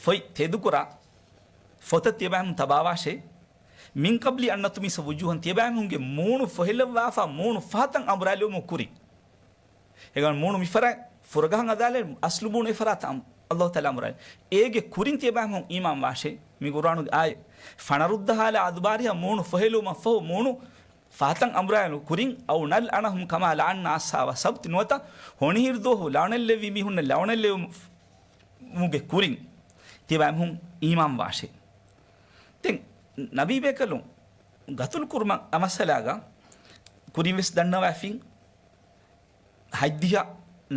ފޮތް ތެދުކުރާ ފޮތަށް ތިޔަބައިމީހުން ތަބާވާށޭ. مِنْ قَبْلِ أَنْ نَطْمِسَ وُجُوهًا، ތިޔަބައިމީހުންގެ މޫނު ފޮހެލައްވާފަ މޫނު ފަހަތަށް އަނބުރާލެވުމުގެ ކުރިން. އެގޮތަށް މޫނު މިފަރާތް ފުރަގަހަށް އަދާލެ އަސްލު މޫނު އެފަރާތަށް އަމް-، ﷲ ތަޢާލާ އަމުރާ. އޭގެ ކުރިން ތިޔަބައިމީހުން އީމާން ވާށޭ. މި ޤުރުއާނުގެ އާޔަތް. فَنَرُدَّهَا عَلَىٰ أَدْبَارِهَا، މޫނު ފޮހެލުމަށްފަހު މޫނު ފަހަތަށް އަނބުރާލުމުގެ ކުރިން، أَوْ نَلْعَنَهُمْ كَمَا لَعَنَّا أَصْحَابَ السَّبْتِ، ނުވަތަ ހޮނިހިރު ދުވަހު ލަޢުނަތްލެއްވި މީހުންނަށް ލަޢުނަތްލެއްވުމުގެ ކުރިން ތިޔަބައިމީހުން އީމާން ވާށޭ. ދެން ނަބީބޭކަލުން ގަތުލު ކުރުމަށް އަމައްސަލާގަ ކުރިން ވެސް ދަންނަވައިފިން. ހަތްދިހަ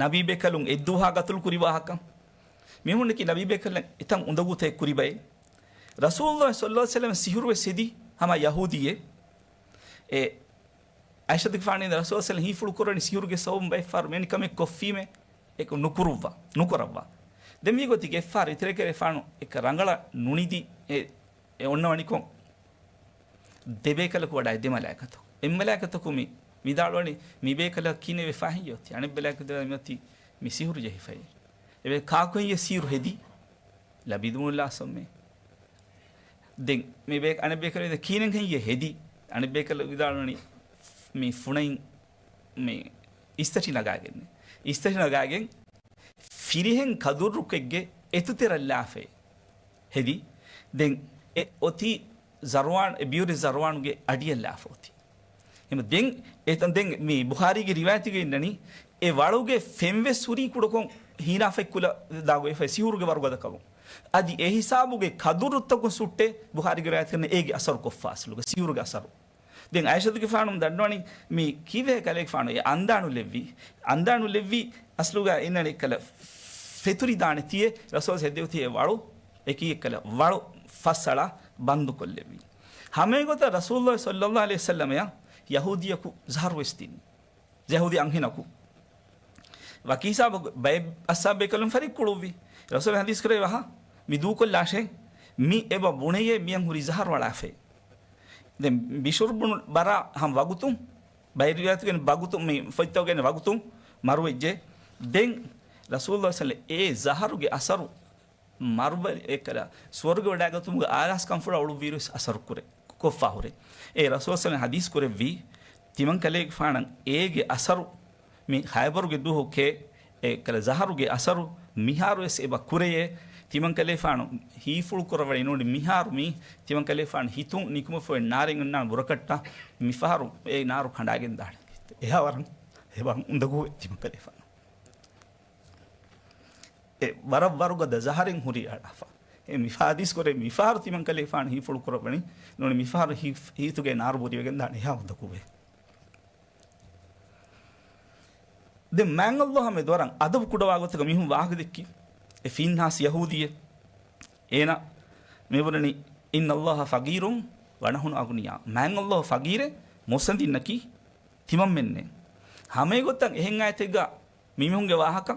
ނަބީބޭކަލުން އެއްދުވަހާ ގަތުލު ކުރި ވާހަކަ. މީހުންނަކީ ނަބީބޭކަލަށް އެތަން އުނދަގޫތައް ކުރި ބައެއް. ރަސޫލުﷲ ޞައްލަﷲު ޢަލައިހި ވަސައްލަމަ ސިހުރު ވެސް ހެދި ހަމަ ޔަހޫދީއެއް. އެ ޢާއިޝަތުގެފާނު ރަސޫލު ޞައްލަﷲު ޢަލައިހި ވަސައްލަމަ ހީފުޅު ކުރަނީ ސިހުރުގެ ސަބަބުން ބައެއްފަހަރު މެނިކަމެއް ކޮށްފީމޭ އެކު ނުކުރުއްވާ، ނުކުރައްވާ. ދެން މީގޮތީގަ އެއްފަހަރު އެކަ ރަނގަޅަށް ނުނިދި އެ، އެ އޮންނަވަނިކޮށް ދެބޭކަލަކު ވަޑައި ދެ މަލާއިކަތަކު. އެއް މަލާއިކަތަކު މި ވިދާޅުވަނީ މި ބޭކަލަށް ކިހިނެއް ވެފަ ހެއްޔޭ އޮތީ؟ އަނެއް މަލާއިކަތަކު މި އޮތީ މި ސިހުރު ޖެހިފައި. އެބޭ ކާކު ހެއްޔޭ ސިހުރު ހެދީ؟ ލަބީދު ބުނުލާސް އަމްމޭ. ދެން މި ބޭ-، އަނެއް ބޭކަލަކު ވިދާ ކިހިނެއް ހެއްޔޭ ހެދީ؟ އަނެއް ބޭކަލަކު ވިދާޅުވަނީ މި ފުނައިން މި އިސްތަށި ނަގާގެން. އިސްތަށި ނަގާގެން ފިރިހެން ކަދުރުކެއްގެ އެތުތެރަށްލާފައި ހެދި. ދެން އެ އޮތީ ޒަރުވާން، އެ ބިޔުރި ޒަރުވާނުގެ އަޑިއަށްލާފަ އޮތީ. އެމަ ދެން އެތަން ދެން މި ބުޚާރީގެ ރިވާޔަތުގައި އިންނަނީ، އެ ވަޅުގެ ފެން ވެސް ހުރީ ކުޑަކޮށް ހީނާފަތް ކުލަ ދާގޮތްފައި ސިހުރުގެ ވަރުގަދަކަމުން. އަދި އެ ހިސާބުގެ ކަދުރުތަކުން ސުއްޓޭ ބުޚާރީގެ ރިވާޔަތުގަ އޭގެ އަސަރު ކޮށްފަ އަސްލުގަ ސިހުރުގެ އަސަރު. ދެން އައިޝަތުގެފާނު ދަންނަވަނީ މި ކީއްވެ ކަލޭގެފާނު އެ އަނދާނު ލެއްވީ. އަނދާނު ލެއްވީ އަސްލުގަ އިންނަނީ ކަލަ ފެތުރި ދާނެތީއޭ ރަސޫލާ ހެއްދެވިތީ އެ ވަޅު އެކީ ކަލަ ވަޅު ފައްސަޅާ ބަންދުކޮށްލެއްވީ. ހަމައެގޮތަށް ރަސޫލު ޞައްލައްލާހު ޢަލައިހި ވަސައްލަމަޔަށް ޔަހޫދިއްޔަކު ޒަހަރު ވެސް ދިނީ. ޔަހޫދީ އަންހެނަކު. ވަކި ހިސާބަކު ބައެއް އަޞްޙާބުބޭކަލުން ފަރިއްކުޅުއްވި. ރަސޫލާ ޙަދީޘް ކުރެއްވި ވަހަ، މި ދޫކޮށްލާށޭ، މި އެބަ ބުނެޔޭ މިޔަން ހުރި ޒަހަރު އަޅާފައި. ދެން ބިޝްރު ބުނު ބަރާ ހަމަ ވަގުތުން، ބައެއް ރިވާޔަތުގައި ވަގުތުން، މި ފޮތްތަކުގައި ވަގުތުން މަރުވެއްޖެ. ދެން ރަސޫލު ޞައްލަ އޭ ޒަހަރުގެ އަސަރު މަރުބަލި އެކަލަ ސުވަރުގެ ވަޑައިގަތުމުގެ އާރާސް ކަންފުޅާ އުޅުއްވިއިރު ވެސް އަސަރު ކުރެ، ކޮށްފާ ހުރޭ. އޭ ރަސޫލު ޞައްލަ ޙަދީޘް ކުރެއްވީ، ތިމަން ކަލޭގެފާނަށް އޭގެ އަސަރު މި ޚައިބަރުގެ ދުވަހު ކޭ، އެ ކަލަ ޒަހަރުގެ އަސަރު މިހާރު ވެސް އެބަ ކުރެޔޭ. ތިމަން ކަލޭފާނު ހީފުޅު ކުރައްވަނީ ނޫނީ މިހާރު މީ ތިމަން ކަލޭފާނު ހިތުން ނިކުމެފަ އޮތް ނާރެއް އޮންނާނެ ބުރަކަށްޓަށް މިފަހަރު އެ ނާރު ކަނޑާގެން ދާނެ. އެހާ ވަރަށް އެބަ އުނދަގޫވޭ ތިމަން ކަލޭފާނު. އެ ވަރަށް ވަރުގަދަ ޒަހަރެއް ހުރީ އަޅާފަ. އެ މި ޙަދީޘް ކުރޭ މިފަހަރު ތިމަން ކަލޭފާނު ހީފުޅު ކުރައްވަނީ ނޫނީ މިފަހަރު ހީ، ހިތުގެ ނާރު ބުރިވެގެން ދާނެ އެހާ އުނދަގޫވޭ. ދެން މާތް ﷲ މެދުވަރަށް އަދަބު ކުޑަވާ ގޮތަކަށް މީހުން ވާހަކަ ދެއްކި. އެ ފިންހާސް ޔަހޫދީއެއް. އޭނަ މި ބުނަނީ، "إِنَّ اللَّهَ فَقِيرٌ وَنَحْنُ أَغْنِيَاءُ." މާތް ﷲ ފަގީރެއް، މުއްސަނދިންނަކީ ތިމަންމެންނޭ. ހަމައެގޮތަށް އެހެން އާޔަތެއްގަ މިމީހުންގެ ވާހަކަ،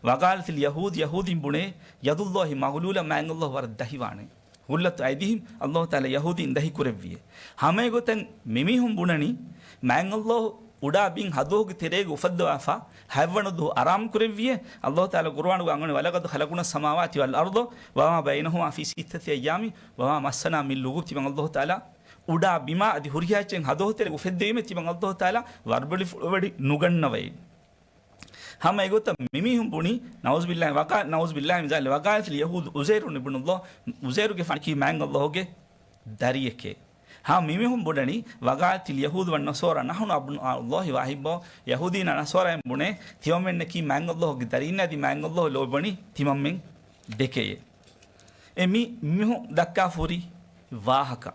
"وَقَالَتِ الْيَهُودُ." ޔަހޫދީން ބުނޭ، "يَدُ اللَّهِ مَغْلُولَةٌ." މާތް ﷲ ވަރަށް ދަހިވާނެ. "غُلَّتْ أَيْدِيهِمْ." ﷲ ތަޢާލާ ޔަހޫދީން ދަހި ކުރެއްވިއޭ. ހަމައެގޮތަށް މިމީހުން ބުނަނީ، މާތް ﷲ އުޑާ ބިން ހަ ދުވަހުގެ ތެރޭގަ އުފައްދަވާފަ، ހަތްވަނަ ދުވަހު އަރާމު ކުރެއްވިއޭ. ﷲ ތަޢާލާ ޤުރުއާނުގަ އަންގަނީ، "وَلَقَدْ خَلَقْنَا السَّمَاوَاتِ وَالْأَرْضَ وَمَا بَيْنَهُمَا فِي سِتَّةِ أَيَّامٍ وَمَا مَسَّنَا مِنْ لُغُوبٍ." ތިމަން ﷲ ތަޢާލާ އުޑާ ބިމާ އަދި ހުރިހާ އެއްޗެއް ހަ ދުވަހު ތެރޭގަ އުފެއްދެވީމޭ ތިމަން ﷲ ތަޢާލާ ވަރުބަލި ފުޅުވަޑި ނުގަންނަވައި. ހަމަ އެގޮތަށް މިމީހުން ބުނީ، نَعُوذُ بِاللَّهِ، وَقَ-، نَعُوذُ بِاللَّهِ مِنْ ذَلِكَ، "وَقَالَتِ الْيَهُودُ عُزَيْرٌ ابْنُ اللَّهِ." އުޒައިރުގެފާނަކީ މާތް ﷲ ގެ ދަރިއެކޭ. ހަމަ މިމީހުން ބުނަނީ، "وَقَالَتِ الْيَهُودُ وَالنَّصَارَى نَحْنُ أَبْنَاءُ اللَّهِ وَأَحِبَّاؤُهُ." ޔަހޫދީންނާ ނަޞާރާއިން ބުނޭ، ތިމަންމެންނަކީ މާތް ﷲ ގެ ދަރީން އަދި މާތް ﷲ ލޯބިވަނީ ތިމަންމެން ދެކެޔޭ. އެ މި މީހުން ދައްކާފަ ހުރި ވާހަކަ.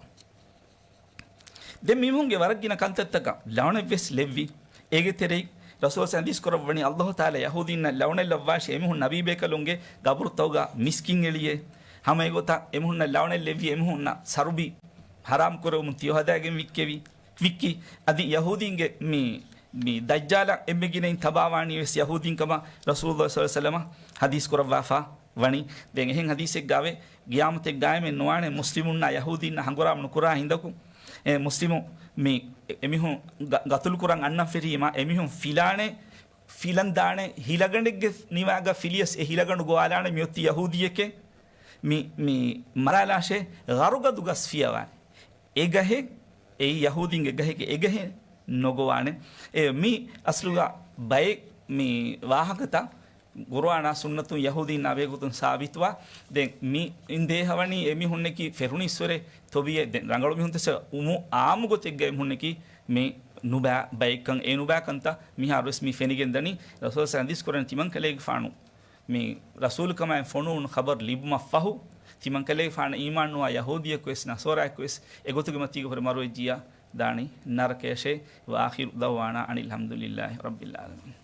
ދެން މީހުންގެ ވަރަށް ގިނަ ކަންތައްތަކަށް ލަޢުނަތް ވެސް ލެއްވި. އޭގެ ތެރެއިން ރަސޫލާ ޙަދީޘް ކުރައްވަނީ، ﷲ ތަޢާލާ ޔަހޫދީންނަށް ލަޢުނަތް ލައްވާށޭ، އެމީހުން ނަބީބޭކަލުންގެ ގަބުރުތަކުގަ މިސްކިތް އެޅިއޭ. ހަމަ އެގޮތަށް އެމީހުންނަށް ލަޢުނަތް ލެއްވި، އެމީހުންނަށް ސަރުބީ ޙަރާމް ކުރެވުމުން ތިޔަ ހަދާގެން ވިއްކެވި، ވިއްކި. އަދި ޔަހޫދީންގެ މި، މި ދައްޖާލަށް އެންމެ ގިނައިން ތަބާވާނީ ވެސް ޔަހޫދީން ކަމަށް ރަސޫލު ޞައްލައްލާހު ޢަލައިހި ވަސައްލަމަ ޙަދީޘް ކުރައްވާފަ ވަނީ. ދެން އެހެން ޙަދީޘެއްގައި ގިޔާމަތެއް ގާއިމެއް ނުވާނެ މުސްލިމުންނާ ޔަހޫދީންނާ ހަނގުރާމަ ނުކުރާ ހިނދަކު، އެ މުސްލިމު މި އެ-، އެމީހުން ގަ-، ގަތުލު ކުރަން އަންނަން ފެށީމާ، އެމީހުން ފިލާނެ، ފިލަން ދާނެ، ހިލަގަނޑެއްގެ ނިވާގަ ފިލިޔަސް އެ ހިލަގަނޑު ގޮވާލާނެ މިއޮތީ ޔަހޫދީއެކޭ. މި، މި މަރާލާށޭ، ޣަރުގަދު ގަސް ފިޔަވާނެ. އެ ގަހެއް، އެއީ ޔަހޫދީންގެ ގަހެކޭ، އެ ގަހެއް ނޮގޮވާނެ. އެ މި އަސްލުގަ ބައެއް މި ވާހަކަތައް ޤުރުއާނާ ސުންނަތުން ޔަހޫދީންނާ ބެހޭގޮތުން ސާބިތުވާ. ދެން މި އިން ދޭހަވަނީ އެމީހުންނަކީ ފެރުނިއްސުރެ ތޮބިއެ. ދެން ރަނގަޅު މީހުން ތެސް އުމު އާއްމު ގޮތެއްގައި އެމީހުންނަކީ މި ނުބައި ބައެއްކަން. އެ ނުބައިކަންތައް މިހާރުވެސް މި ފެނިގެންދަނީ. ރަސޫލާ ޙަދީޘް ކުރަނީ ތިމަން ކަލޭގެފާނު މި ރަސޫލުކަމާއި ފޮނުވުނު ޚަބަރު ލިބުމަށްފަހު، ތިމަން ކަލޭގެފާނަށް އީމާންނުވާ ޔަހޫދީއަކުވެސް ނަޞާރާއަކުވެސް އެގޮތުގެ މަތީގަ ހުރެ މަރުވެއްޖިއްޔާ ދާނީ ނަރަކަޔަށޭ. وَآخِرُ دَعْوَانَا أَنِ الْحَمْدُ لِلَّهِ رَبِّ الْعَالَمِينَ.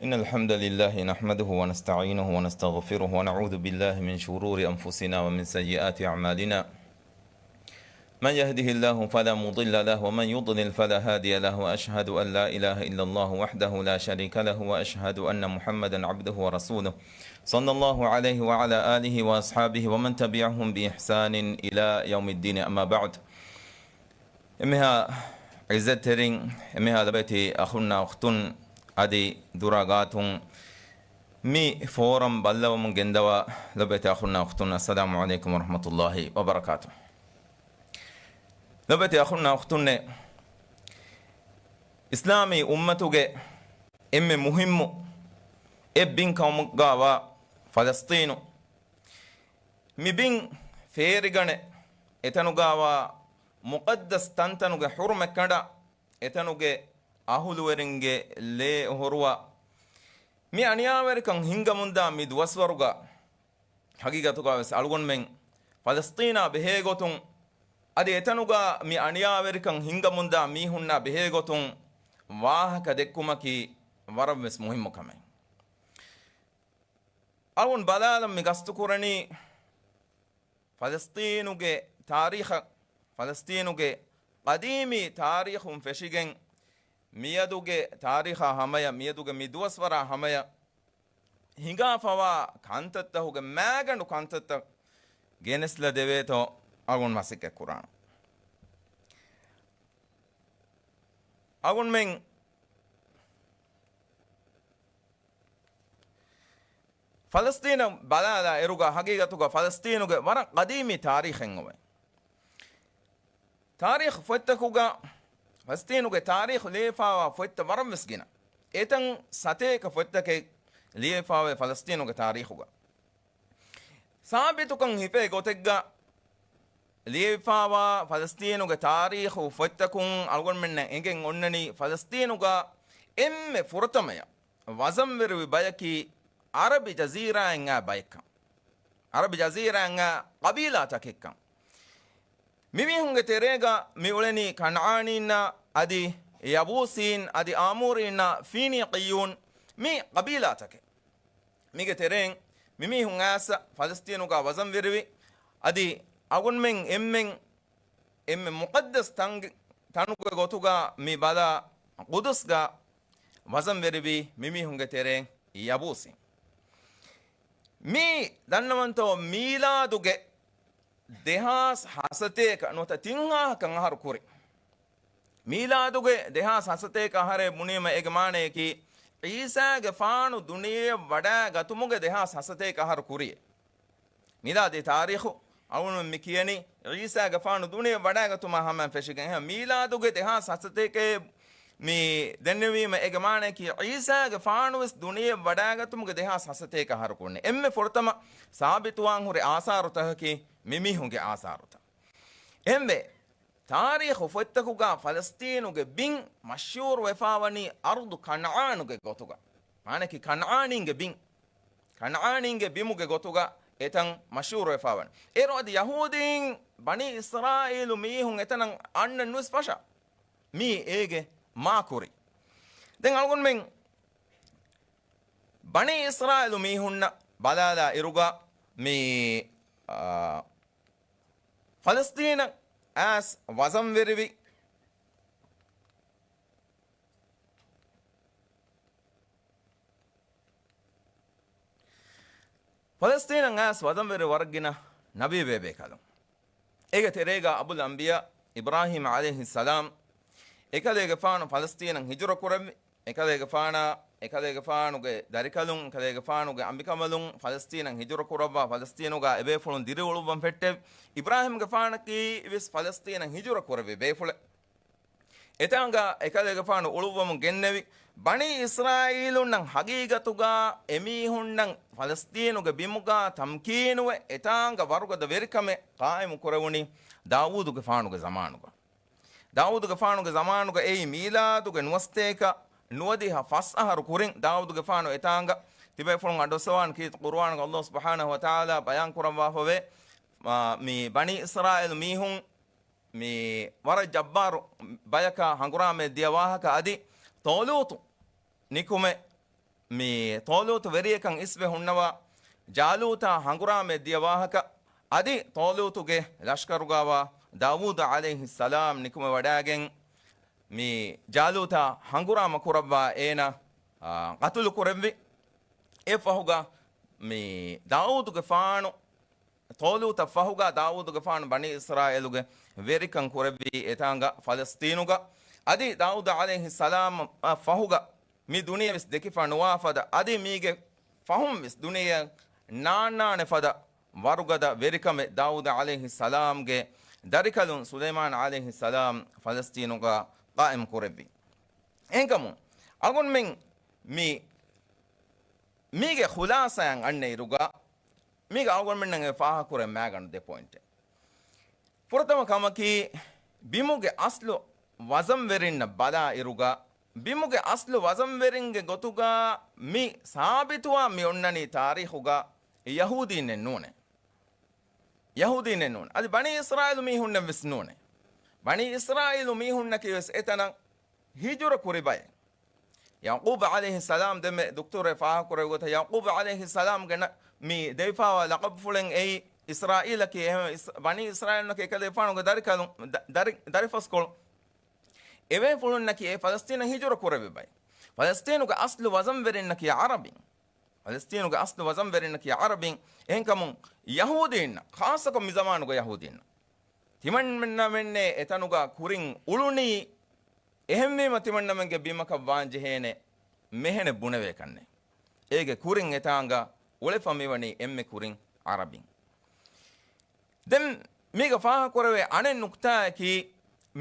إن الحمد لله نحمده ونستعينه ونستغفره ونعوذ بالله من شرور أنفسنا ومن سيئات أعمالنا. من يهده الله فلا مضل له ومن يضلل فلا هادي له، وأشهد أن لا إله إلا الله وحده لا شريك له، وأشهد أن محمدا عبده ورسوله، صلى الله عليه وعلى آله وأصحابه ومن تبعهم بإحسان إلى يوم الدين، أما بعد. އެންމެހާ ޢިއްޒަތްތެރިން، އެންމެހާ ލޮބުވެތި އަޚުންނާ އުޚްތުން، އަދި ދުރާ ގާތުން މި ފޯރަމް ބައްލަވަމުން ގެންދަވާ ލޮބެތި އަޚުންނާ އުޚްތުން، އައްސަލާމު ޢަލައިކުމް ވަރަޙްމަތުﷲި ވަބަރަކާތު. ލޮބެތި އަޚުންނާ އުޚްތުންނޭ، އިސްލާމީ އުއްމަތުގެ އެންމެ މުހިއްމު އެއް ބިން ކައުމުގާވާ ފަލަސްޠީނު، މި ބިން ފޭރިގަނެ، އެތަނުގާވާ މުޤައްދަސް ތަންތަނުގެ ޙުރުމަތް ކަނޑާ، އެތަނުގެ އަހުލުވެރިންގެ ލޭ އޮހޮރުވާ، މި އަނިޔާވެރިކަން ހިންގަމުންދާ މި ދުވަސްވަރުގަ، ހަގީގަތުގަވެސް އަޅުގަނޑުމެން ފަލަސްޠީނާ ބެހޭގޮތުން، އަދި އެތަނުގަ މި އަނިޔާވެރިކަން ހިންގަމުންދާ މީހުންނާ ބެހޭގޮތުން ވާހަކަ ދެއްކުމަކީ ވަރަށްވެސް މުހިއްމު ކަމެއް. އަޅުގަނޑު ބަލާލަން މި ގަސްތުކުރަނީ ފަލަސްޠީނުގެ ތާރީޚަށް، ފަލަސްޠީނުގެ ޤަދީމީ ތާރީޚުން ފެށިގެން، މިއަދުގެ ތާރީޚާ ހަމަޔަށް، މިއަދުގެ މި ދުވަސްވަރާ ހަމަޔަށް ހިނގާފަވާ ކަންތައްތަހުގެ މާގަނޑު ކަންތައްތައް ގެނެސްލަ ދެވޭތޯ އަޅުގަނޑު މަސައްކަތް ކުރާނަން. އަޅުގަނޑުމެން ފަލަސްޠީނަށް ބަލާލާ އިރުގަ، ހަގީގަތުގަ ފަލަސްޠީނުގެ ވަރަށް ޤަދީމީ ތާރީޚެއް އޮވޭ. ތާރީޚު ފޮތްތަކުގަ ފަލަސްޠީނުގެ ތާރީޚު ލިޔެފާވާ ފޮތްތައް ވަރަށްވެސް ގިނަ. އެތަން ސަތޭކަ ފޮތްތަކެއް ލިޔެފާވޭ ފަލަސްޠީނުގެ ތާރީޚުގަ. ސާބިތުކަން ހިފޭ ގޮތެއްގަ ލިޔެފާވާ ފަލަސްޠީނުގެ ތާރީޚު ފޮތްތަކުން އަޅުގަނޑުމެންނަށް އެނގެން އޮންނަނީ، ފަލަސްޠީނުގަ އެންމެ ފުރަތަމަޔަށް ވަޒަންވެރިވި ބަޔަކީ ޢަރަބި ޖަޒީރާއިން އާ ބައެއްކަން. ޢަރަބި ޖަޒީރާއިން އާ ޤަބީލާތަކެއްކަން. މިމީހުންގެ ތެރޭގަ މި އުޅެނީ ކަންޢާނީންނާ އަދި ޔަބޫސީން އަދި އާމޫރީންނާ ފީނީޤިއްޔޫން މި ޤަބީލާތަކެއް. މީގެ ތެރެއިން މިމީހުން އާސް ފަލަސްޠީނުގަ ވަޒަންވެރިވި، އަދި އަގުންމެން އެންމެން އެންމެ މުޤައްދަސް ތަން-، ތަނުގެ ގޮތުގަ މި ބަލާ ޤުދުސްގަ ވަޒަންވެރިވީ މިމީހުންގެ ތެރެއިން ޔަބޫސީން. މީ ދަންނަވަންތޯ މީލާދުގެ ދެހާސް ހަސަތޭކަ ނުވަތަ ތިން ހާހަކަށް އަހަރު ކުރި. މީލާދުގެ ދެހާސް ހަސަތޭކަ އަހަރެއް ބުނީމަ އޭގެ މާނަޔަކީ، ޢީސާގެފާނު ދުނިޔެއަށް ވަޑާގަތުމުގެ ދެހާސް ހަސަތޭކަ އަހަރު ކުރިއެއް. މީލާދީ ތާރީޚު އަޅުގަނޑުމެން މި ކިޔަނީ ޢީސާގެފާނު ދުނިޔެއަށް ވަޑާގަތުމާ ހަމައިން ފެށިގެން. އެހެން މީލާދުގެ ދެހާސް ހަސަތޭކައެއް މި ދެންނެވީމަ އޭގެ މާނަޔަކީ، ޢީސާގެފާނުވެސް ދުނިޔެއަށް ވަޑާގަތުމުގެ ދެހާސް ހަސަތޭކަ އަހަރު ކުރަނީ. އެންމެ ފުރަތަމަ ސާބިތުވާން ހުރި އާސާރުތަކަކީ މިމީހުންގެ އާސާރުތައް. އެހެންވެ، ތާރީޚު ފޮތްތަކުގަ ފަލަސްޠީނުގެ ބިން މަޝްހޫރު ވެފާވަނީ އަރުޟު ކަންޢާނުގެ ގޮތުގަ. މާނައަކީ ކަންޢާނީންގެ ބިން. ކަންޢާނީންގެ ބިމުގެ ގޮތުގަ އެތަން މަޝްހޫރު ވެފާވަނީ. އޭރު އަދި ޔަހޫދީން ބަނީ އިސްރާއީލު މީހުން އެތަނަށް އަންނަން ނުވެސް ފަށާ. މީ އޭގެ މާކުރި. ދެން އަޅުގަނޑުމެން ބަނީ އިސްރާއީލު މީހުންނަށް ބަލާލާ އިރުގަ މި، އާ، ފަލަސްޠީނަށް އައިސް ވަޒަންވެރިވި، ފަލަސްޠީނަށް އައިސް ވަޒަންވެރި ވަރަށް ގިނަ ނަބީ ބޭބޭކަލުން. އޭގެ ތެރޭގަ އަބުލް އަންބިޔާ އިބްރާހީމް ޢަލައިހިއްސަލާމް އެކަލޭގެފާނު ފަލަސްޠީނަށް ހިޖުރަ ކުރެއްވި. އެކަލޭގެފާނާ، އެކަލޭގެފާނުގެ ދަރިކަލުން، އެކަލޭގެފާނުގެ އަނބިކަނބަލުން ފަލަސްޠީނަށް ހިޖުރަ ކުރައްވާ، ފަލަސްޠީނުގަ އެބޭފުޅުން ދިރިއުޅުއްވަން ފެއްޓެވި. އިބްރާހީމްގެފާނަކީ ވެސް ފަލަސްޠީނަށް ހިޖުރަ ކުރެއްވި ބޭފުޅެއް. އެތާނގަ އެކަލޭގެފާނު އުޅުއްވަމުން ގެންނެވި. ބަނީ އިސްރާއީލުންނަށް ހަގީގަތުގަ އެމީހުންނަށް ފަލަސްޠީނުގެ ބިމުގަ ތަމްކީނުވެ، އެތާނގަ ވަރުގަދަ ވެރިކަމެއް ޤާއިމު ކުރެވުނީ ދާވޫދުގެފާނުގެ ޒަމާނުގަ. ދާވޫދުގެފާނުގެ ޒަމާނުގަ އެއީ މީލާދުގެ ނުވަސަތޭކަ ނުވަދިހަ ފަސް އަހަރު ކުރިން ދާވޫދުގެފާނު އެތާނގަ ތިބޭފުޅުން އަޑުއައްސަވާން ކީރިތި ޤުރުއާނުގަ ﷲ ސުބްޙާނަހޫ ވަތަޢާލާ ބަޔާން ކުރައްވާފަވޭ، މާ، މި ބަނީ އިސްރާއީލު މީހުން މި ވަރަށް ޖައްބާރު ބަޔަކާ ހަނގުރާމައެއް ދިޔަ ވާހަކަ އަދި ޠާލޫތު ނިކުމެ މި ޠާލޫތު ވެރިޔަކަށް އިސްވެ ހުންނަވާ ޖާލޫތާ ހަނގުރާމައެއް ދިޔަ ވާހަކަ އަދި ޠާލޫތުގެ ލަޝްކަރުގާވާ ދާވޫދު ޢަލައިހިއްސަލާމް ނިކުމެ ވަޑާގެން މި ޖާލޫތާ ހަނގުރާމަ ކުރައްވާ އޭނާ، އާ، ޤަތުލު ކުރެއްވި. އެ ފަހުގަ މި ދާވޫދުގެފާނު ޠާލޫތަށް ފަހުގަ ދާވޫދުގެފާނު ބަނީ އިސްރާއީލުގެ ވެރިކަން ކުރެއްވީ އެތާނގަ ފަލަސްޠީނުގަ. އަދި ދާވޫދު ޢަލައިހިއްސަލާމަށް ފަހުގަ މި ދުނިޔެ ވެސް ދެކިފަ ނުވާ ފަދަ އަދި މީގެ ފަހުން ވެސް ދުނިޔެއަށް ނާންނާނެ ފަދަ ވަރުގަދަ ވެރިކަމެއް ދާވޫދު ޢަލައިހިއްސަލާމްގެ ދަރިކަލުން ސުލައިމާން ޢަލައިހިއްސަލާމް ފަލަސްޠީނުގަ ޤާއިމް ކުރެއްވި. އެހެންކަމުން އަޅުގަނޑުމެން މި، މީގެ ޚުލާޞާއަށް އަންނައިރުގަ މީގަ އަޅުގަނޑުމެންނަށް އެ ފާހަގަކުރެވޭ މައިގަނޑު ދެ ޕޮއިންޓެއް. ފުރަތަމަ ކަމަކީ، ބިމުގެ އަސްލު ވަޒަންވެރިންނަށް ބަލާއިރުގަ، ބިމުގެ އަސްލު ވަޒަންވެރިންގެ ގޮތުގަ މި ސާބިތުވާ މި އޮންނަނީ ތާރީޚުގަ ޔަހޫދީންނެއް ނޫނޭ. ޔަހޫދީންނެއް ނޫނޭ. އަދި ބަނީ އިސްރާއީލު މީހުންނެއް ވެސް ނޫނޭ. ބަނީ އިސްރާއީލު މީހުންނަކީ ވެސް އެތަނަށް ހިޖުރަ ކުރި ބައެއް. ޔަޢުޤޫބު ޢަލައިހިއްސަލާމް ދެންމެ ދުކްތޫރެއް ފާހަގަކުރެއްވި ގޮތަށް، ޔަޢުޤޫބު ޢަލައިހިއްސަލާމްގެ ނަ-، މި ދެވިފާވާ ލަޤަބުފުޅެއް އެއީ އިސްރާއީލަކީ، އެހެން އިސް-، ބަނީ އިސްރާއީލުންނަކީ އެކަލޭގެފާނުގެ ދަރިކަލުން، ދަ-، ދަރި-، ދަރިފަސްކޮޅު. އެބޭފުޅުންނަކީ އެ ފަލަސްޠީނަށް ހިޖުރަ ކުރެއްވި ބައެއް. ފަލަސްޠީނުގެ އަސްލު ވަޒަންވެރިންނަކީ ޢަރަބިން. ފަލަސްޠީނުގެ އަސްލު ވަޒަންވެރިންނަކީ ޢަރަބިން. އެހެންކަމުން ޔަހޫދީންނަށް، ޚާއްޞަކޮށް މި ޒަމާނުގެ ޔަހޫދީންނަށް، ތިމަންމެންނަމެންނޭ އެތަނުގަ ކުރިން އުޅުނީ، އެހެންވީމަ ތިމަންނަމެންގެ ބިމަކަށް ވާންޖެހޭނެ މެހެނެއް ބުނެވޭކަށްނެ. އޭގެ ކުރިން އެތާނގަ އުޅެފަ މިވަނީ އެންމެ ކުރިން ޢަރަބިން. ދެން މީގަ ފާހަގަކުރެވޭ އަނެއް ނުކްތާއަކީ،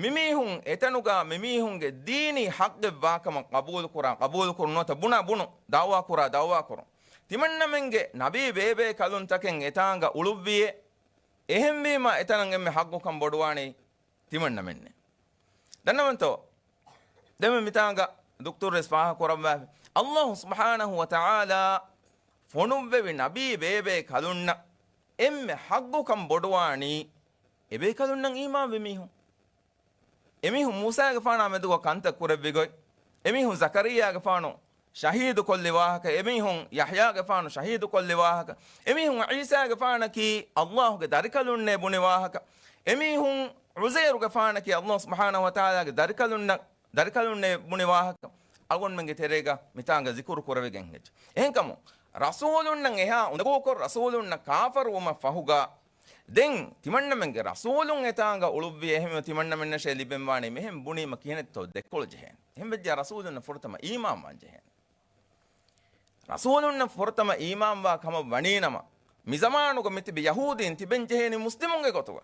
މިމީހުން އެތަނުގަ މިމީހުންގެ ދީނީ ޙައްޤެއް ވާކަމަށް ޤަބޫލުކުރާ، ޤަބޫލުކުރުން ނުވަތަ ބުނާ ބުނު، ދަޢުވާކުރާ ދަޢުވާކުރުން. ތިމަންނަމެންގެ ނަބީ ބޭބޭކަލުންތަކެއް އެތާނގަ އުޅުއްވިއޭ، އެހެންވީމަ އެތަނަށް އެންމެ ޙައްޤުކަން ބޮޑުވާނީ ތިމަންނަމެންނޭ. ދަންނަވަންތޯ؟ ދެންމެ މިތާނގަ ދުކްތޫރުވެސް ފާހަގަކުރައްވާފި. ﷲ ސުބްޙާނަހޫ ވަތަޢާލާ ފޮނުއްވެވި ނަބީ ބޭބޭކަލުންނަށް އެންމެ ޙައްޤުކަން ބޮޑުވާނީ އެބޭކަލުންނަށް އީމާންވި މީހުން. އެމީހުން މޫސާގެފާނާ މެދުގަ ކަންތައް ކުރެއްވި ގޮތް، އެމީހުން ޒަކަރިއްޔާގެފާނު ޝަހީދު ކޮށްލި ވާހަކަ، އެމީހުން ޔަޙްޔާގެފާނު ޝަހީދު ކޮށްލި ވާހަކަ، އެމީހުން ޢީސާގެފާނަކީ ﷲގެ ދަރިކަލުންނޭ ބުނި ވާހަކަ، އެމީހުން ޢުޒައިރުގެފާނަކީ ﷲ ސުބްޙާނަހޫ ވަތަޢާލާގެ ދަރިކަލުންނަށް، ދަރިކަލުންނޭ ބުނި ވާހަކަ، އަޅުގަނޑުމެންގެ ތެރޭގަ މިތާނގަ ޒިކުރު ކުރެވިގެން ހެއްޗެއް. އެހެންކަމުން، ރަސޫލުންނަށް އެހާ އުނދަގޫކޮށް، ރަސޫލުންނަށް ކާފަރުވުމަށް ފަހުގަ، ދެން ތިމަންނަމެންގެ ރަސޫލުން އެތާނގަ އުޅުއްވި، އެހެންވެ ތިމަންނަމެންނަށޭ ލިބެންވާނީ މެހެން ބުނީމަ ކިހިނެއްތޯ ދެކޮޅު ޖެހޭނެ. އެހެންވެއްޖެ ރަސޫލުންނަށް ފުރަތަމަ އީމާންވާން ޖެހޭނެ. ރަސޫލުންނަށް ފުރަތަމަ އީމާންވާ ކަމަށް ވަނީނަމަ، މިޒަމާނުގަ މިތިބި ޔަހޫދީން ތިބެން ޖެހޭނީ މުސްލިމުންގެ ގޮތުގަ.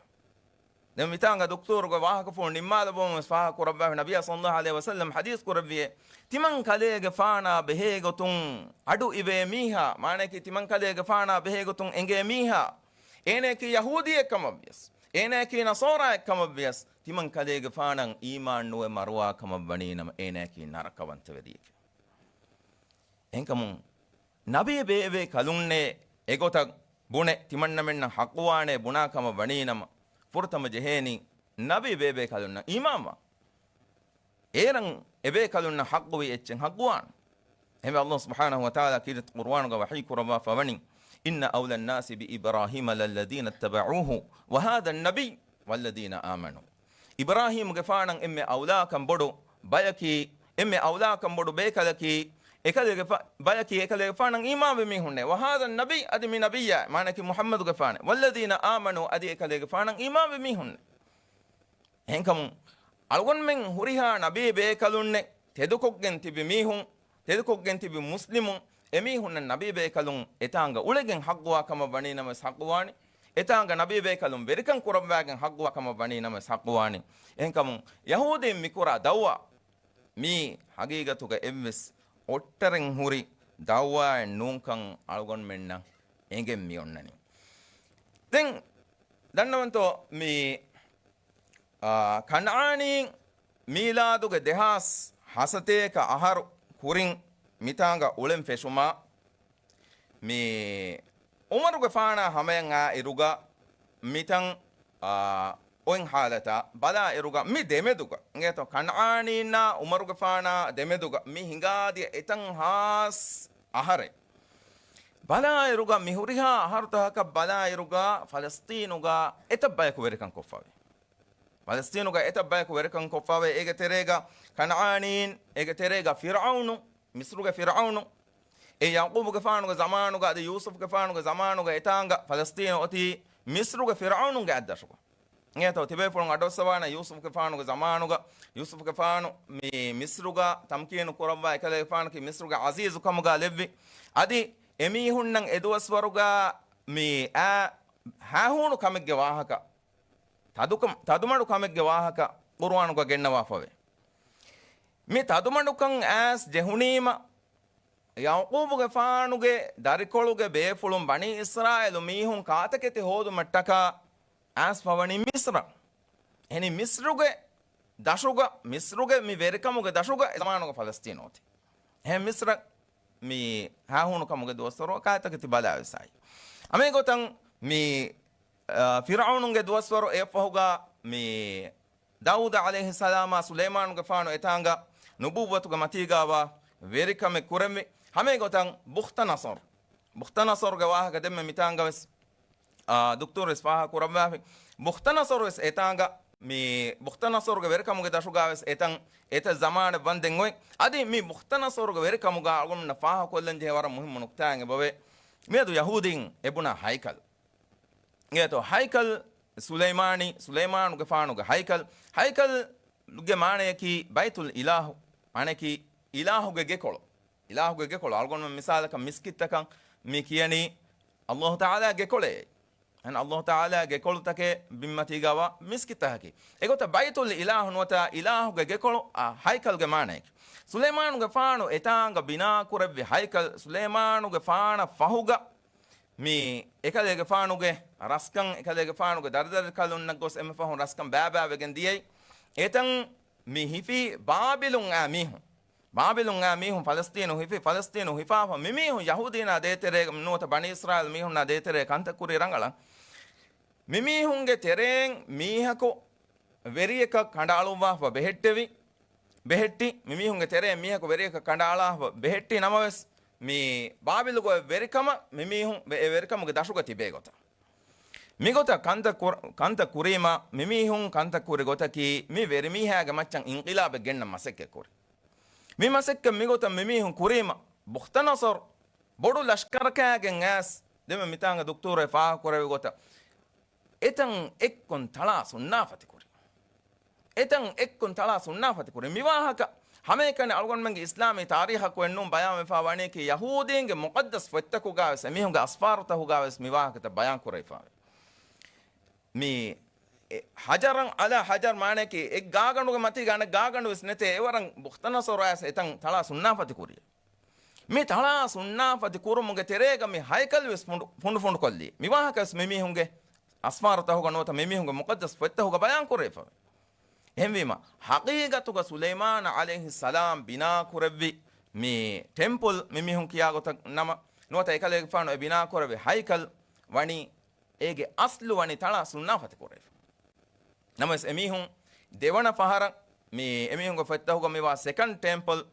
ދެން މިތާނގަ ދުކްތޫރުގެ ވާހަކަފުޅު ނިންމާލައްވަމުން ވެސް ފާހަގަކުރައްވާފި، ނަބިއްޔާ ޞައްލައްލާހު ޢަލައިހި ވަސައްލަމް ޙަދީޘް ކުރެއްވިއޭ، ތިމަން ކަލޭގެފާނާ ބެހޭގޮތުން އަޑު އިވޭ މީހާ، މާނައަކީ ތިމަން ކަލޭގެފާނާ ބެހޭގޮތުން އެނގޭ މީހާ، އޭނައަކީ ޔަހޫދީއެއް ކަމަށްވިޔަސް، އޭނައަކީ ނަޞާރާއެއް ކަމަށްވިޔަސް، ތިމަން ކަލޭގެފާނަށް އީމާން ނުވެ މަރުވާ ކަމަށް ވަނީނަމަ، އޭނައަކީ ނަރަކަވަންތަވެރިއެކޭ. އެހެންކަމުން، ނަބީ ބޭބޭ ކަލުންނޭ އެގޮތަށް ބުނެ، ތިމަންނަމެންނަށް ޙައްޤުވާނޭ ބުނާ ކަމަށް ވަނީނަމަ، ފުރަތަމަ ޖެހޭނީ ނަބީ ބޭބޭ ކަލުންނަށް އީމާންވާން. އޭރަށް އެބޭކަލުންނަށް ޙައްޤުވި އެއްޗެއް ޙައްޤުވާނެ. އެހެންވެ، ﷲ ސުބްޙާނަހޫ ވަތަޢާލާ ކީރިތި ޤުރުއާނުގަ ވަޙީ ކުރައްވާފަ ވަނީ، إن أولى الناس بإبراهيم للذين اتبعوه وهذا النبي والذين آمنوا. އިބްރާހީމުގެފާނަށް އެންމެ އައުލާކަން ބޮޑު ބަޔަކީ، އެންމެ އައުލާކަން ބޮޑު ބޭކަލަކީ، އެކަލޭގެފާ-، ބަޔަކީ އެކަލޭގެފާނަށް އީމާންވި މީހުންނޭ. وهذا النبي، އަދި މި ނަބިއްޔާ، މާނައަކީ މުޙައްމަދުގެފާނޭ. والذين آمنوا، އަދި އެކަލޭގެފާނަށް އީމާންވި މީހުންނޭ. އެހެންކަމުން، އަޅުގަނޑުމެން ހުރިހާ ނަބީ ބޭކަލުންނެއް ތެދުކޮށްގެން ތިބި މީހުން، ތެދުކޮށްގެން ތިބި މުސްލިމުން، އެމީހުންނަށް ނަބީ ބޭކަލުން އެތާނގަ އުޅެގެން ޙައްޤުވާ ކަމަށް ވަނީ ނަމަވެސް ޙައްޤުވާނެ. އެތާނގަ ނަބީ ބޭކަލުން ވެރިކަން ކުރައްވާގެން ޙައްޤުވާ ކަމަށް ވަނީ ނަމަވެސް ޙައްޤުވާނެ. އެހެންކަމުން، ޔަހޫދީން މިކުރާ ދަޢުވާ، މީ ޙަޤީޤަތުގަ އެއްވެސް އޮށްޓަރެއް ހުރި ދަޢުވާއެއް ނޫންކަން އަޅުގަނޑުމެންނަށް އެނގެން މި އޮންނަނީ. ދެން ދަންނަވަންތޯ، މި، އާ، ކަންޢާނީން މީލާދުގެ ދެހާސް ހަސަތޭކަ އަހަރު ކުރިން މިތާނގަ އުޅެން ފެށުމާ، މި ޢުމަރުގެފާނާ ހަމަޔަށް އާއިރުގަ މިތަން، އާ، އޮތް ޙާލަތާ ބަލާއިރުގަ މި ދެމެދުގަ، އިނގޭތޯ، ކަންޢާނީންނާ ޢުމަރުގެފާނާ ދެމެދުގަ މި ހިނގާދިޔަ އެތަން ހާސް އަހަރެއް. ބަލާއިރުގަ މި ހުރިހާ އަހަރުތަކަކަށް ބަލާއިރުގަ ފަލަސްޠީނުގަ އެތައް ބަޔަކު ވެރިކަން ކޮށްފަވޭ. ފަލަސްޠީނުގަ އެތައް ބަޔަކު ވެރިކަން ކޮށްފަވޭ. އޭގެ ތެރޭގަ ކަންޢާނީން، އޭގެ ތެރޭގަ ފިރްޢައުނު، މިޞްރުގެ ފިރްޢައުނު، އެ ޔަޢުޤޫބުގެފާނުގެ ޒަމާނުގަ އަދި ޔޫސުފްގެފާނުގެ ޒަމާނުގަ އެތާނގަ ފަލަސްޠީނު އޮތީ މިޞްރުގެ ފިރްޢައުނުގެ އަތްދަށުގަ. އިނގޭތޯ، ތިބޭފުޅުން އަޑުއައްސަވާނެ ޔޫސުފްގެފާނުގެ ޒަމާނުގަ، ޔޫސުފްގެފާނު މި މިޞްރުގަ ތަމްކީނު ކުރައްވާ އެކަލޭގެފާނަކީ މިޞްރުގެ ޢަޒީޒު ކަމުގަ ލެއްވި. އަދި އެމީހުންނަށް އެދުވަސްވަރުގަ މި އާ ހާހޫނު ކަމެއްގެ ވާހަކަ، ތަދުކަމް-، ތަދުމަޑު ކަމެއްގެ ވާހަކަ ޤުރުއާނުގަ ގެންނަވާފަވޭ. މި ތަދުމަޑުކަން އައިސް ޖެހުނީމަ، ޔަޢުޤޫބުގެފާނުގެ ދަރިކޮޅުގެ ބޭފުޅުން ބަނީ އިސްރާއީލު މީހުން ކާތަކެތި ހޯދުމަށްޓަކާ އައިސް ފަވަނީ މިސްރަށް. އެހެނީ މިސްރުގެ ދަށުގަ، މިސްރުގެ މި ވެރިކަމުގެ ދަށުގަ އެ ޒަމާނުގަ ފަލަސްތީނު އޮތީ. އެހެން މިސްރަށް މި ހާހޫނު ކަމުގެ ދުވަސްވަރު ކާތަކެތި ބަލާވެސް އައި. ހަމައެގޮތަށް މި، އާ، ފިރްޢައުނުގެ ދުވަސްވަރު އެއަށްފަހުގަ މި ދާވޫދު ޢަލައިހިއްސަލާމާ ސުލައިމާނުގެފާނު އެތާނގަ ނުބުއްވަތުގެ މަތީގާވާ ވެރިކަމެއް ކުރެއްވި. ހަމައެގޮތަށް ބުޚްތަނަޞަރު، ބުޚްތަނަޞަރުގެ ވާހަކަ ދެންމެ މިތާނގަވެސް، އާ، ދުކްތޫރުވެސް ފާހަގަ ކުރައްވާފި. ބުޚްތަނަޞަރުވެސް އެތާނގަ މި ބުޚްތަނަޞަރުގެ ވެރިކަމުގެ ދަށުގާވެސް އެތަން އެތައް ޒަމާނެއް ވަންދެން އޮތް. އަދި މި ބުޚްތަނަޞަރުގެ ވެރިކަމުގާ އަޅުގަނޑުމެންނަށް ފާހަގަކޮށްލަން ޖެހޭ ވަރަށް މުހިއްމު ނުކްތާއެއް އެބަވޭ. މިއަދު ޔަހޫދީން އެބުނާ ހައިކަލް. އޭތޯ ހައިކަލް ސުލައިމާނީ، ސުލައިމާނުގެފާނުގެ ހައިކަލް. ހައިކަލްގެ މާނަޔަކީ ބައިތުލް އިލާހު، މާނަޔަކީ އިލާހުގެ ގެކޮޅު. އިލާހުގެ ގެކޮޅު. އަޅުގަނޑުމެން މިސާލަކަށް މިސްކިތްތަކަށް މި ކިޔަނީ އައްލާހު ތަޢާލާ ގެކޮޅޭ. އަން އައްލާހު ތަޢާލާ ގެކޮޅުތަކެއް ބިންމަތީގަވާ މިސްކިތްތަކަކީ. އެގޮތަށް ބައިތުލް އިލާހު ނުވަތަ އިލާހުގެ ގެކޮޅު އާ ހައިކަލްގެ މާނަޔަކީ. ސުލައިމާނުގެފާނު އެތާނގަ ބިނާކުރެއްވި ހައިކަލް، ސުލައިމާނުގެފާނަށް ފަހުގަ މި އެކަލޭގެފާނުގެ ރަސްކަން، އެކަލޭގެފާނުގެ ދަރިދަރިކަލުންނަށް ގޮސް އެންމެ ފަހުން ރަސްކަން ބާބާވެގެން ދިޔައީ. އެތަން މި ހިފީ ބާބިލުން އާ މީހުން. ބާބިލުން އާ މީހުން ފަލަސްތީނު ހިފި، ފަލަސްތީނު ހިފާފަ މިމީހުން ޔަހޫދީނާ ދޭތެރޭ ނުވަތަ ބަނީ އިސްރާއީލް މީހުންނާ ދޭތެރޭ ކަންތައް ކުރީ ރަނގަޅަށް. މިމީހުންގެ ތެރެއިން މީހަކު ވެރިޔަކަށް ކަނޑައަޅުއްވާފަ ބެހެއްޓެވި، ބެހެއްޓި، މިމީހުންގެ ތެރެއިން މީހަކު ވެރިޔަކަށް ކަނޑައަޅާފަ ބެހެއްޓި ނަމަވެސް، މި ބާބިލުގެ ވެރިކަމަށް މިމީހުން ވެ-، އެ ވެރިކަމުގެ ދަށުގަ ތިބޭ ގޮތަށް. މިގޮތަށް ކަންތައް ކުރ-، ކަންތައް ކުރީމަ، މިމީހުން ކަންތައް ކުރި ގޮތަކީ، މި ވެރިމީހާގެ މައްޗަށް އިންޤިލާބެއް ގެންނަން މަސައްކަތް ކުރި. މި މަސައްކަތް މިގޮތަށް މިމީހުން ކުރީމަ، ބުޚްތަނަޞަރު ބޮޑު ލަޝްކަރަކާގެން އައިސް، ދެންމެ މިތާނގަ ދުކްތޫރު ފާހަގަ ކުރެއްވި ގޮތަށް، އެތަން އެއްކޮން ތަޅާ ސުންނާފަތި ކުރި. އެތަން އެއްކޮން ތަޅާ ސުންނާފަތި ކުރި. މިވާހަކަ ހަމައެކަނި އަޅުގަނޑުމެންގެ އިސްލާމީ ތާރީހަކު އެއްނޫން ބަޔާންވެފާ ވަނީކީ ޔަހޫދީންގެ މުޤައްދަސް ފޮތްތަކުގާވެސް އެމީހުންގެ އަސްފާރުތަކުގާވެސް މިވާހަކަތައް ބަޔާން ކުރެވިފާވޭ. މި އެ ހަޖަރަން އަލާ ހަޖަރް މާނައަކީ އެއް ގާގަނޑުގެ މަތީގަ އަނެއް ގާގަނޑުވެސް ނެތޭ، އެވަރަށް ބުޚްތަނަޞަރު އައިސް އެތަން ތަޅާ ސުންނާފަތި ކުރި. މި ތަޅާ ސުންނާފަތި ކުރުމުގެ ތެރޭގަ މި ހައިކަލްވެސް ފުނޑު، ފުނޑު ފުނޑުކޮށްލީ. މިވާހަކަވެސް މިމީހުންގެ އަސްފާރުތަކުގަ ނުވަތަ މިމީހުންގެ މުޤައްދަސް ފޮތްތަކުގަ ބަޔާން ކުރެވިފަވޭ. އެހެންވީމަ، ހަޤީގަތުގަ ސުލައިމާނު ޢަލައިހިއްސަލާމް ބިނާ ކުރެއްވި މި ޓެމްޕުލް މިމީހުން ކިޔާ ގޮތަށް ނަމަ، ނުވަތަ އެކަލޭގެފާނު އެ ބިނާ ކުރެއްވި ހައިކަލް ވަނީ، އޭގެ އަސްލު ވަނީ ތަޅާ ސުންނާފަތި ކުރެވިފަ. ނަމަވެސް އެމީހުން ދެވަނަ ފަހަރަށް މި އެމީހުންގެ ފޮތްތަކުގަ މިވާ ސެކަންޑް ޓެމްޕަލް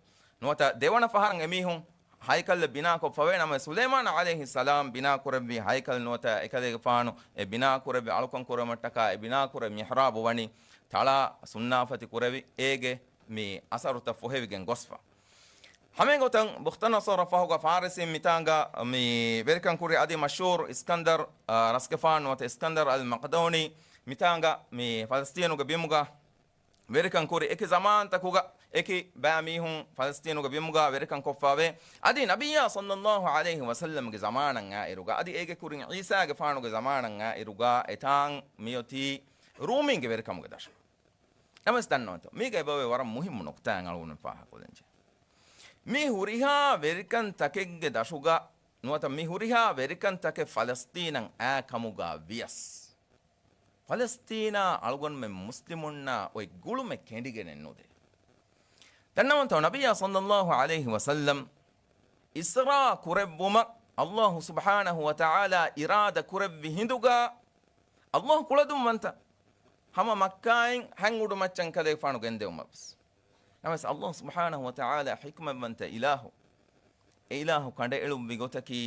ނުވަތަ ދެވަނަ ފަހަރަށް އެމީހުން ހައިކަލް ބިނާކޮށްފަވޭ. ނަމަވެސް ސުލައިމާނު ޢަލައިހިއްސަލާމް ބިނާ ކުރެއްވި ހައިކަލް ނުވަތަ އެކަލޭގެފާނު އެ ބިނާ ކުރެއްވި އަޅުކަން ކުރުމަށްޓަކާ އެ ބިނާ ކުރެއްވި މިޙްރާބު ވަނީ ތަޅާ ސުންނާފަތި ކުރެވި އޭގެ މި އަސަރުތައް ފޮހެވިގެން ގޮސްފަ. ހަމައެގޮތަށް ބުޚްތަނަޞަރަށް ފަހުގަ ފާރިސީން މިތާނގަ މި ވެރިކަން ކުރި އަދި މަޝްހޫރު އިސްކަންދަރު، އަ، ރަސްގެފާނު ނުވަތަ އިސްކަންދަރު އަލް މަޤްދޫނީ މިތާނގަ މި ފަލަސްތީނުގެ ބިމުގަ ވެރިކަން ކުރި އެކި ޒަމާންތަކުގަ އެކި ބައި މީހުން ފަލަސްތީނުގެ ބިމުގަ ވެރިކަން ކޮށްފަވޭ. އަދި ނަބިއްޔާ ޞައްލައްލާހު ޢަލައިހި ވަސައްލަމްގެ ޒަމާނަށް އާއިރުގަ އަދި އޭގެ ކުރިން ޢީސާގެފާނުގެ ޒަމާނަށް އާއިރުގަ އެތާން މިއޮތީ ރޫމީންގެ ވެރިކަމުގެ ދަށު. ނަމަވެސް ދަންނަވަންތޯ، މީގަ އެބަވޭ ވަރަށް މުހިއްމު ނުކްތާއެއް އަޅުގަނޑު ފާހަގަކޮށްލަންޖެ. މި ހުރިހާ ވެރިކަން ތަކެއްގެ ދަށުގަ ނުވަތަ މި ހުރިހާ ވެރިކަން ތަކެއް ފަލަސްތީނަށް އާ ކަމުގަ ވިޔަސް، ފަލަސްތީނާ އަޅުގަނޑުމެން މުސްލިމުންނާ އޮތް ގުޅުމެއް ކެނޑިގެނެއް ނުދޭ. ދަންނަވަންތޯ، ނަބިއްޔާ ޞައްލައްލާހު ޢަލައިހި ވަސައްލަމް އިސްރާ ކުރެއްވުމަށް އައްލާހު ސުބްޙާނަހު ވަތަޢާލާ އިރާދަ ކުރެއްވި ހިނދުގަ އައްލާހު ކުޅަދުންވަންތަ ހަމަ މައްކާއިން ހަތް އުޑުމައްޗަށް ކަލޭގެފާނު ގެންދެވުމަށްވެސް. ނަމަވެސް އައްލާހު ސުބްޙާނަހު ވަތަޢާލާ ޙިކްމަތްވަންތަ އިލާހު، އެ އިލާހު ކަނޑައެޅުއްވި ގޮތަކީ،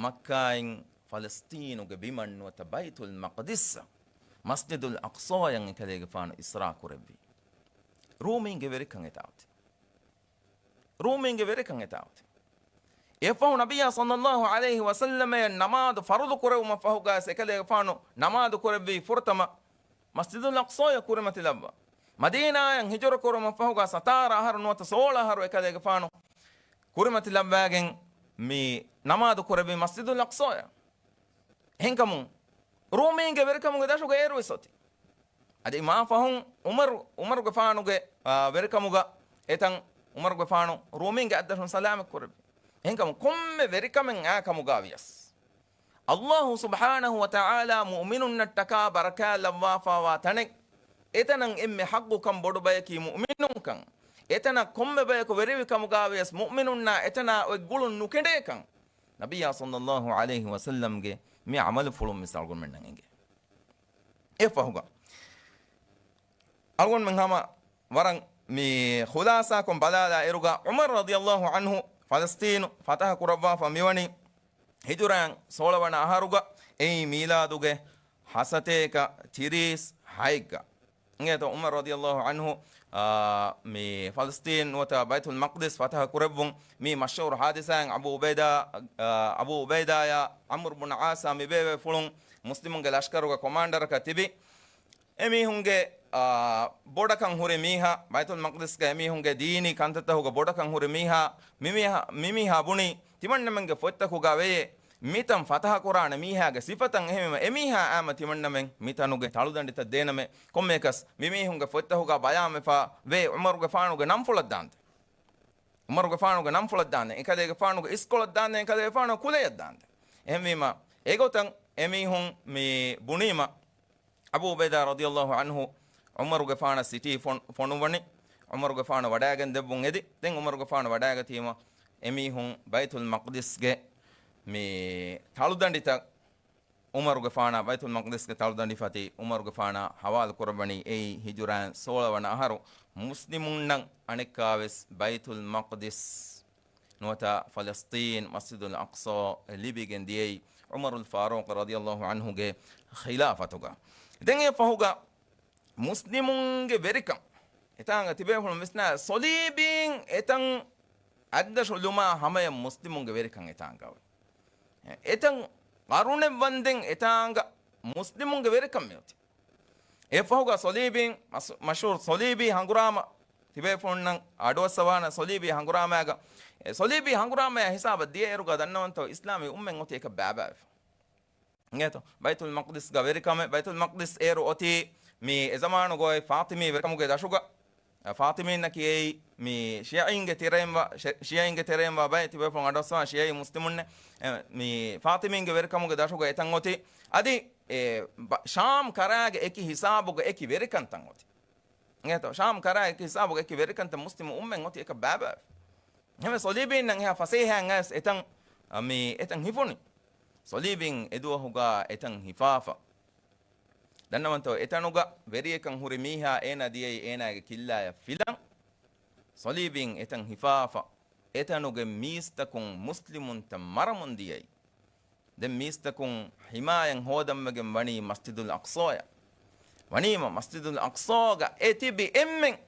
މައްކާއިން ފަލަސްތީނުގެ ބިމަށް ނުވަތަ ބައިތުލް މަޤްދިސްއަށް، މަސްޖިދުލް އަޤްޞާއަށް އެކަލޭގެފާނު އިސްރާ ކުރެއްވީ. ރޫމީންގެ ވެރިކަން އެތާ އޮތީ. ރޫމީންގެ ވެރިކަން އެތާ އޮތީ. އެއަށްފަހު ނަބިއްޔާ ޞައްލައްލާހު ޢަލައިހި ވަސައްލަމައަށް ނަމާދު ފަރުޟު ކުރެވުމަށްފަހުގައި އެކަލޭގެފާނު ނަމާދު ކުރެއްވީ ފުރަތަމަ މަސްޖިދުލް އަޤްޞާއަށް ކުރިމަތިލައްވާ. މަދީނާއަށް ހިޖުރަ ކުރުމަށްފަހުގަ ސަތާރަ އަހަރު ނުވަތަ ސޯޅަ އަހަރު އެކަލޭގެފާނު ކުރިމަތިލައްވާގެން މި ނަމާދު ކުރެއްވީ މަސްޖިދުލް އަޤްޞާޔަށް. އެހެންކަމުން ރޫމީންގެ ވެރިކަމުގެ ދަށުގަ އޭރުވެސް އޮތީ. އަދި މާ ފަހުން ޢުމަރު، ޢުމަރުގެފާނުގެ، އާ، ވެރިކަމުގަ އެތަން ޢުމަރުގެފާނު ރޫމީންގެ އަތްދަށުން ސަލާމަތް ކުރެއްވި. އެހެންކަމުން ކޮންމެ ވެރިކަމެއް އާ ކަމުގަ ވިޔަސް، އައްލާހު ސުބްޙާނަހު ވަތަޢާލާ މުއުމިނުންނަށްޓަކާ ބަރަކާތް ލައްވާފާވާ ތަނެއް، އެތަނަށް އެންމެ ޙައްޤުކަން ބޮޑު ބަޔަކީ މުއުމިނުންކަން. އެތަނަށް ކޮންމެ ބަޔަކު ވެރިވި ކަމުގަ ވިޔަސް މުއުމިނުންނާ އެތަނާ އޮތް ގުޅުން ނުކެނޑޭކަން ނަބިއްޔާ ޞައްލައްލާހު ޢަލައިހި ވަސައްލަމްގެ މި ޢަމަލުފުޅުން މިސް އަޅުގަނޑުމެންނަށް އެނގޭ. އެއަށްފަހުގަ އަޅުގަނޑުމެން ހަމަ ވަރަށް މި ޚުލާޞާކޮށް ބަލާލާ އިރުގަ، ޢުމަރު ރަޟިޔައްލާހު ޢަންހު ފަލަސްޠީނު ފަތަޙަ ކުރައްވާފަ މިވަނީ ހިޖުރައިން ސޯޅަ ވަނަ އަހަރުގަ، އެއީ މީލާދުގެ ހަސަތޭކަ ތިރީސް ހައެއްގަ. އިނގޭތޯ ޢުމަރު ރަޟިޔައްލާހު ޢަންހު، އާ، މި ފަލަސްޠީން ނުވަތަ ބައިތުލް މަޤްދިސް ފަތަޙަ ކުރެއްވުން މި މަޝްހޫރު ޙާދިސާއިން އަބޫ އުބައިދާ، އާ، އަބޫ އުބައިދާޔާ ޢަމްރު ބުން ޢާޞާ މި ބޭބޭފުޅުން މުސްލިމުންގެ ލަޝްކަރުގެ ކޮމާންޑަރަކަށް ތިބި. އެމީހުންގެ، އާ، ބޮޑަކަށް ހުރި މީހާ، ބައިތުލް މަޤްދިސްގަ އެމީހުންގެ ދީނީ ކަންތައްތަހުގަ ބޮޑަކަށް ހުރި މީހާ، މިމީހާ، މިމީހާ ބުނީ، ތިމަންނަމެންގެ ފޮތްތަކުގަ ވެޔޭ، މިތަން ފަތަޙަ ކުރާނެ މީހާގެ ސިފަތައް. އެހެންވީމަ، އެމީހާ އާމަ ތިމަންނަމެން މިތަނުގެ ތަޅުދަނޑިތައް ދޭނަމޭ. ކޮންމެއަކަސް، މިމީހުންގެ ފޮތްތަކުގަ ބަޔާންވެފަ ވޭ، ޢުމަރުގެފާނުގެ ނަންފުޅަށް ދާންދެން. ޢުމަރުގެފާނުގެ ނަންފުޅަށް ދާންދެން، އެކަލޭގެފާނުގެ އިސްކޮޅަށް ދާންދެން، އެކަލޭގެފާނުގެ ކުލަޔަށް ދާންދެން. އެހެންވީމަ، އެގޮތަށް އެމީހުން މި ބުނީމަ، އަބޫ އުބައިދާ ރަޟިޔައްލާހު ޢަންހު ޢުމަރުގެފާނަށް ސިޓީ ފޮން-، ފޮނުވަނީ، ޢުމަރުގެފާނަށް ވަޑައިގެން ދެއްވުން އެދި. ދެން ޢުމަރުގެފާނު ވަޑައިގަތީމަ، އެމީހުން ބައިތުލް މަޤްދިސްގެ މި ތަޅުދަނޑިތައް، ޢުމަރުގެފާނާ ބައިތުލް މަޤްދިސްގެ ތަޅުދަނޑި ފަތި ޢުމަރުގެފާނާ ޙަވާލު ކުރައްވަނީ. އެއީ ހިޖުރައިން ސޯޅަ ވަނަ އަހަރު މުސްލިމުންނަށް އަނެއްކާވެސް ބައިތުލް މަޤްދިސް ނުވަތަ ފަލަސްޠީން، މަސްޖިދުލް އަޤްޞާ ލިބިގެން ދިޔައީ ޢުމަރުލް ފާރޫޤް ރަޟިޔައްލާހު ޢަންހުގެ ޚިލާފަތުގަ. ދެން އެ ފަހުގަ މުސްލިމުންގެ ވެރިކަން އެތާނގަ ތިބޭފުޅުން ވިސްނާ، ޞަލީބީން އެތަން އަތްދަށު ލުމާ ހަމަޔަށް މުސްލިމުންގެ ވެރިކަން އެތާނގަ އޮތް. އެތަން ޤަރުނެއް ވަންދެން އެތާނގަ މުސްލިމުންގެ ވެރިކަން މިއޮތީ. އެ ފަހުގަ ޞަލީބީން، މަސް-، މަޝްހޫރު ޞަލީބީ ހަނގުރާމަ ތިބޭފުޅުންނަށް އަޑުއައްސަވާނެ. ޞަލީބީ ހަނގުރާމައިގަ، އެ ޞަލީބީ ހަނގުރާމަޔާ ހިސާބަށް ދިޔައިރު ދަންނަވަންތޯ، އިސްލާމީ އުއްމަތް އޮތީ އެކަށް ބައިބައިވެފަ. އިނގޭތޯ؟ ބައިތުލް މަޤްދިސްގަ ވެރިކަމެއް، ބައިތުލް މަޤްދިސް އޭރު އޮތީ މި އެޒަމާނުގައި ފާޠިމީ ވެރިކަމުގެ ދަށުގަ. އަ، ފާޠިމީންނަކީ އެއީ މި ޝިޔަޢީންގެ ތެރެއިން ވާ، ޝި-، ޝިޔަޢީންގެ ތެރެއިން ވާ ބައެއް ތިބޭފުޅުން އަޑުއައްސަވާ ޝިޔަޢީ މުސްލިމުންނެއް. އެ، މި ފާޠިމީންގެ ވެރިކަމުގެ ދަށުގަ އެތަން އޮތީ. އަދި އެ ބަ-، ޝާމް ކަރާގެ އެކި ހިސާބުގަ އެކި ވެރިކަންތައް އޮތީ. އިނގޭތޯ؟ ޝާމް ކަރާ އެކި ހިސާބުގަ އެކި ވެރިކަންތައް މުސްލިމު އުއްމަތް އޮތީ އެކަށް ބައިބައި. ހަމަ ޞަލީބީންނަށް އެހާ ފަސޭހައިން އައިސް އެތަން، އަ، މި އެތަން ހިފުނީ. ޞަލީބީން އެދުވަހުގަ އެތަން ހިފާފަ. ދަންނަވަންތޯ، އެތަނުގަ ވެރިޔަކަށް ހުރި މީހާ އޭނާ ދިޔައީ އޭނާގެ ކިއްލާޔަށް ފިލަން. ޞަލީބީން އެތަން ހިފާފަ. އެތަނުގެ މީސްތަކުން މުސްލިމުންތައް މަރަމުން ދިޔައީ. ދެން މީސްތަކުން ޙިމާޔަތް ހޯދަންވެގެން ވަނީ މަސްޖިދުލް އަޤްޞާޔަށް. ވަނީމަ މަސްޖިދުލް އަޤްޞާގަ އެ ތިބި އެންމެން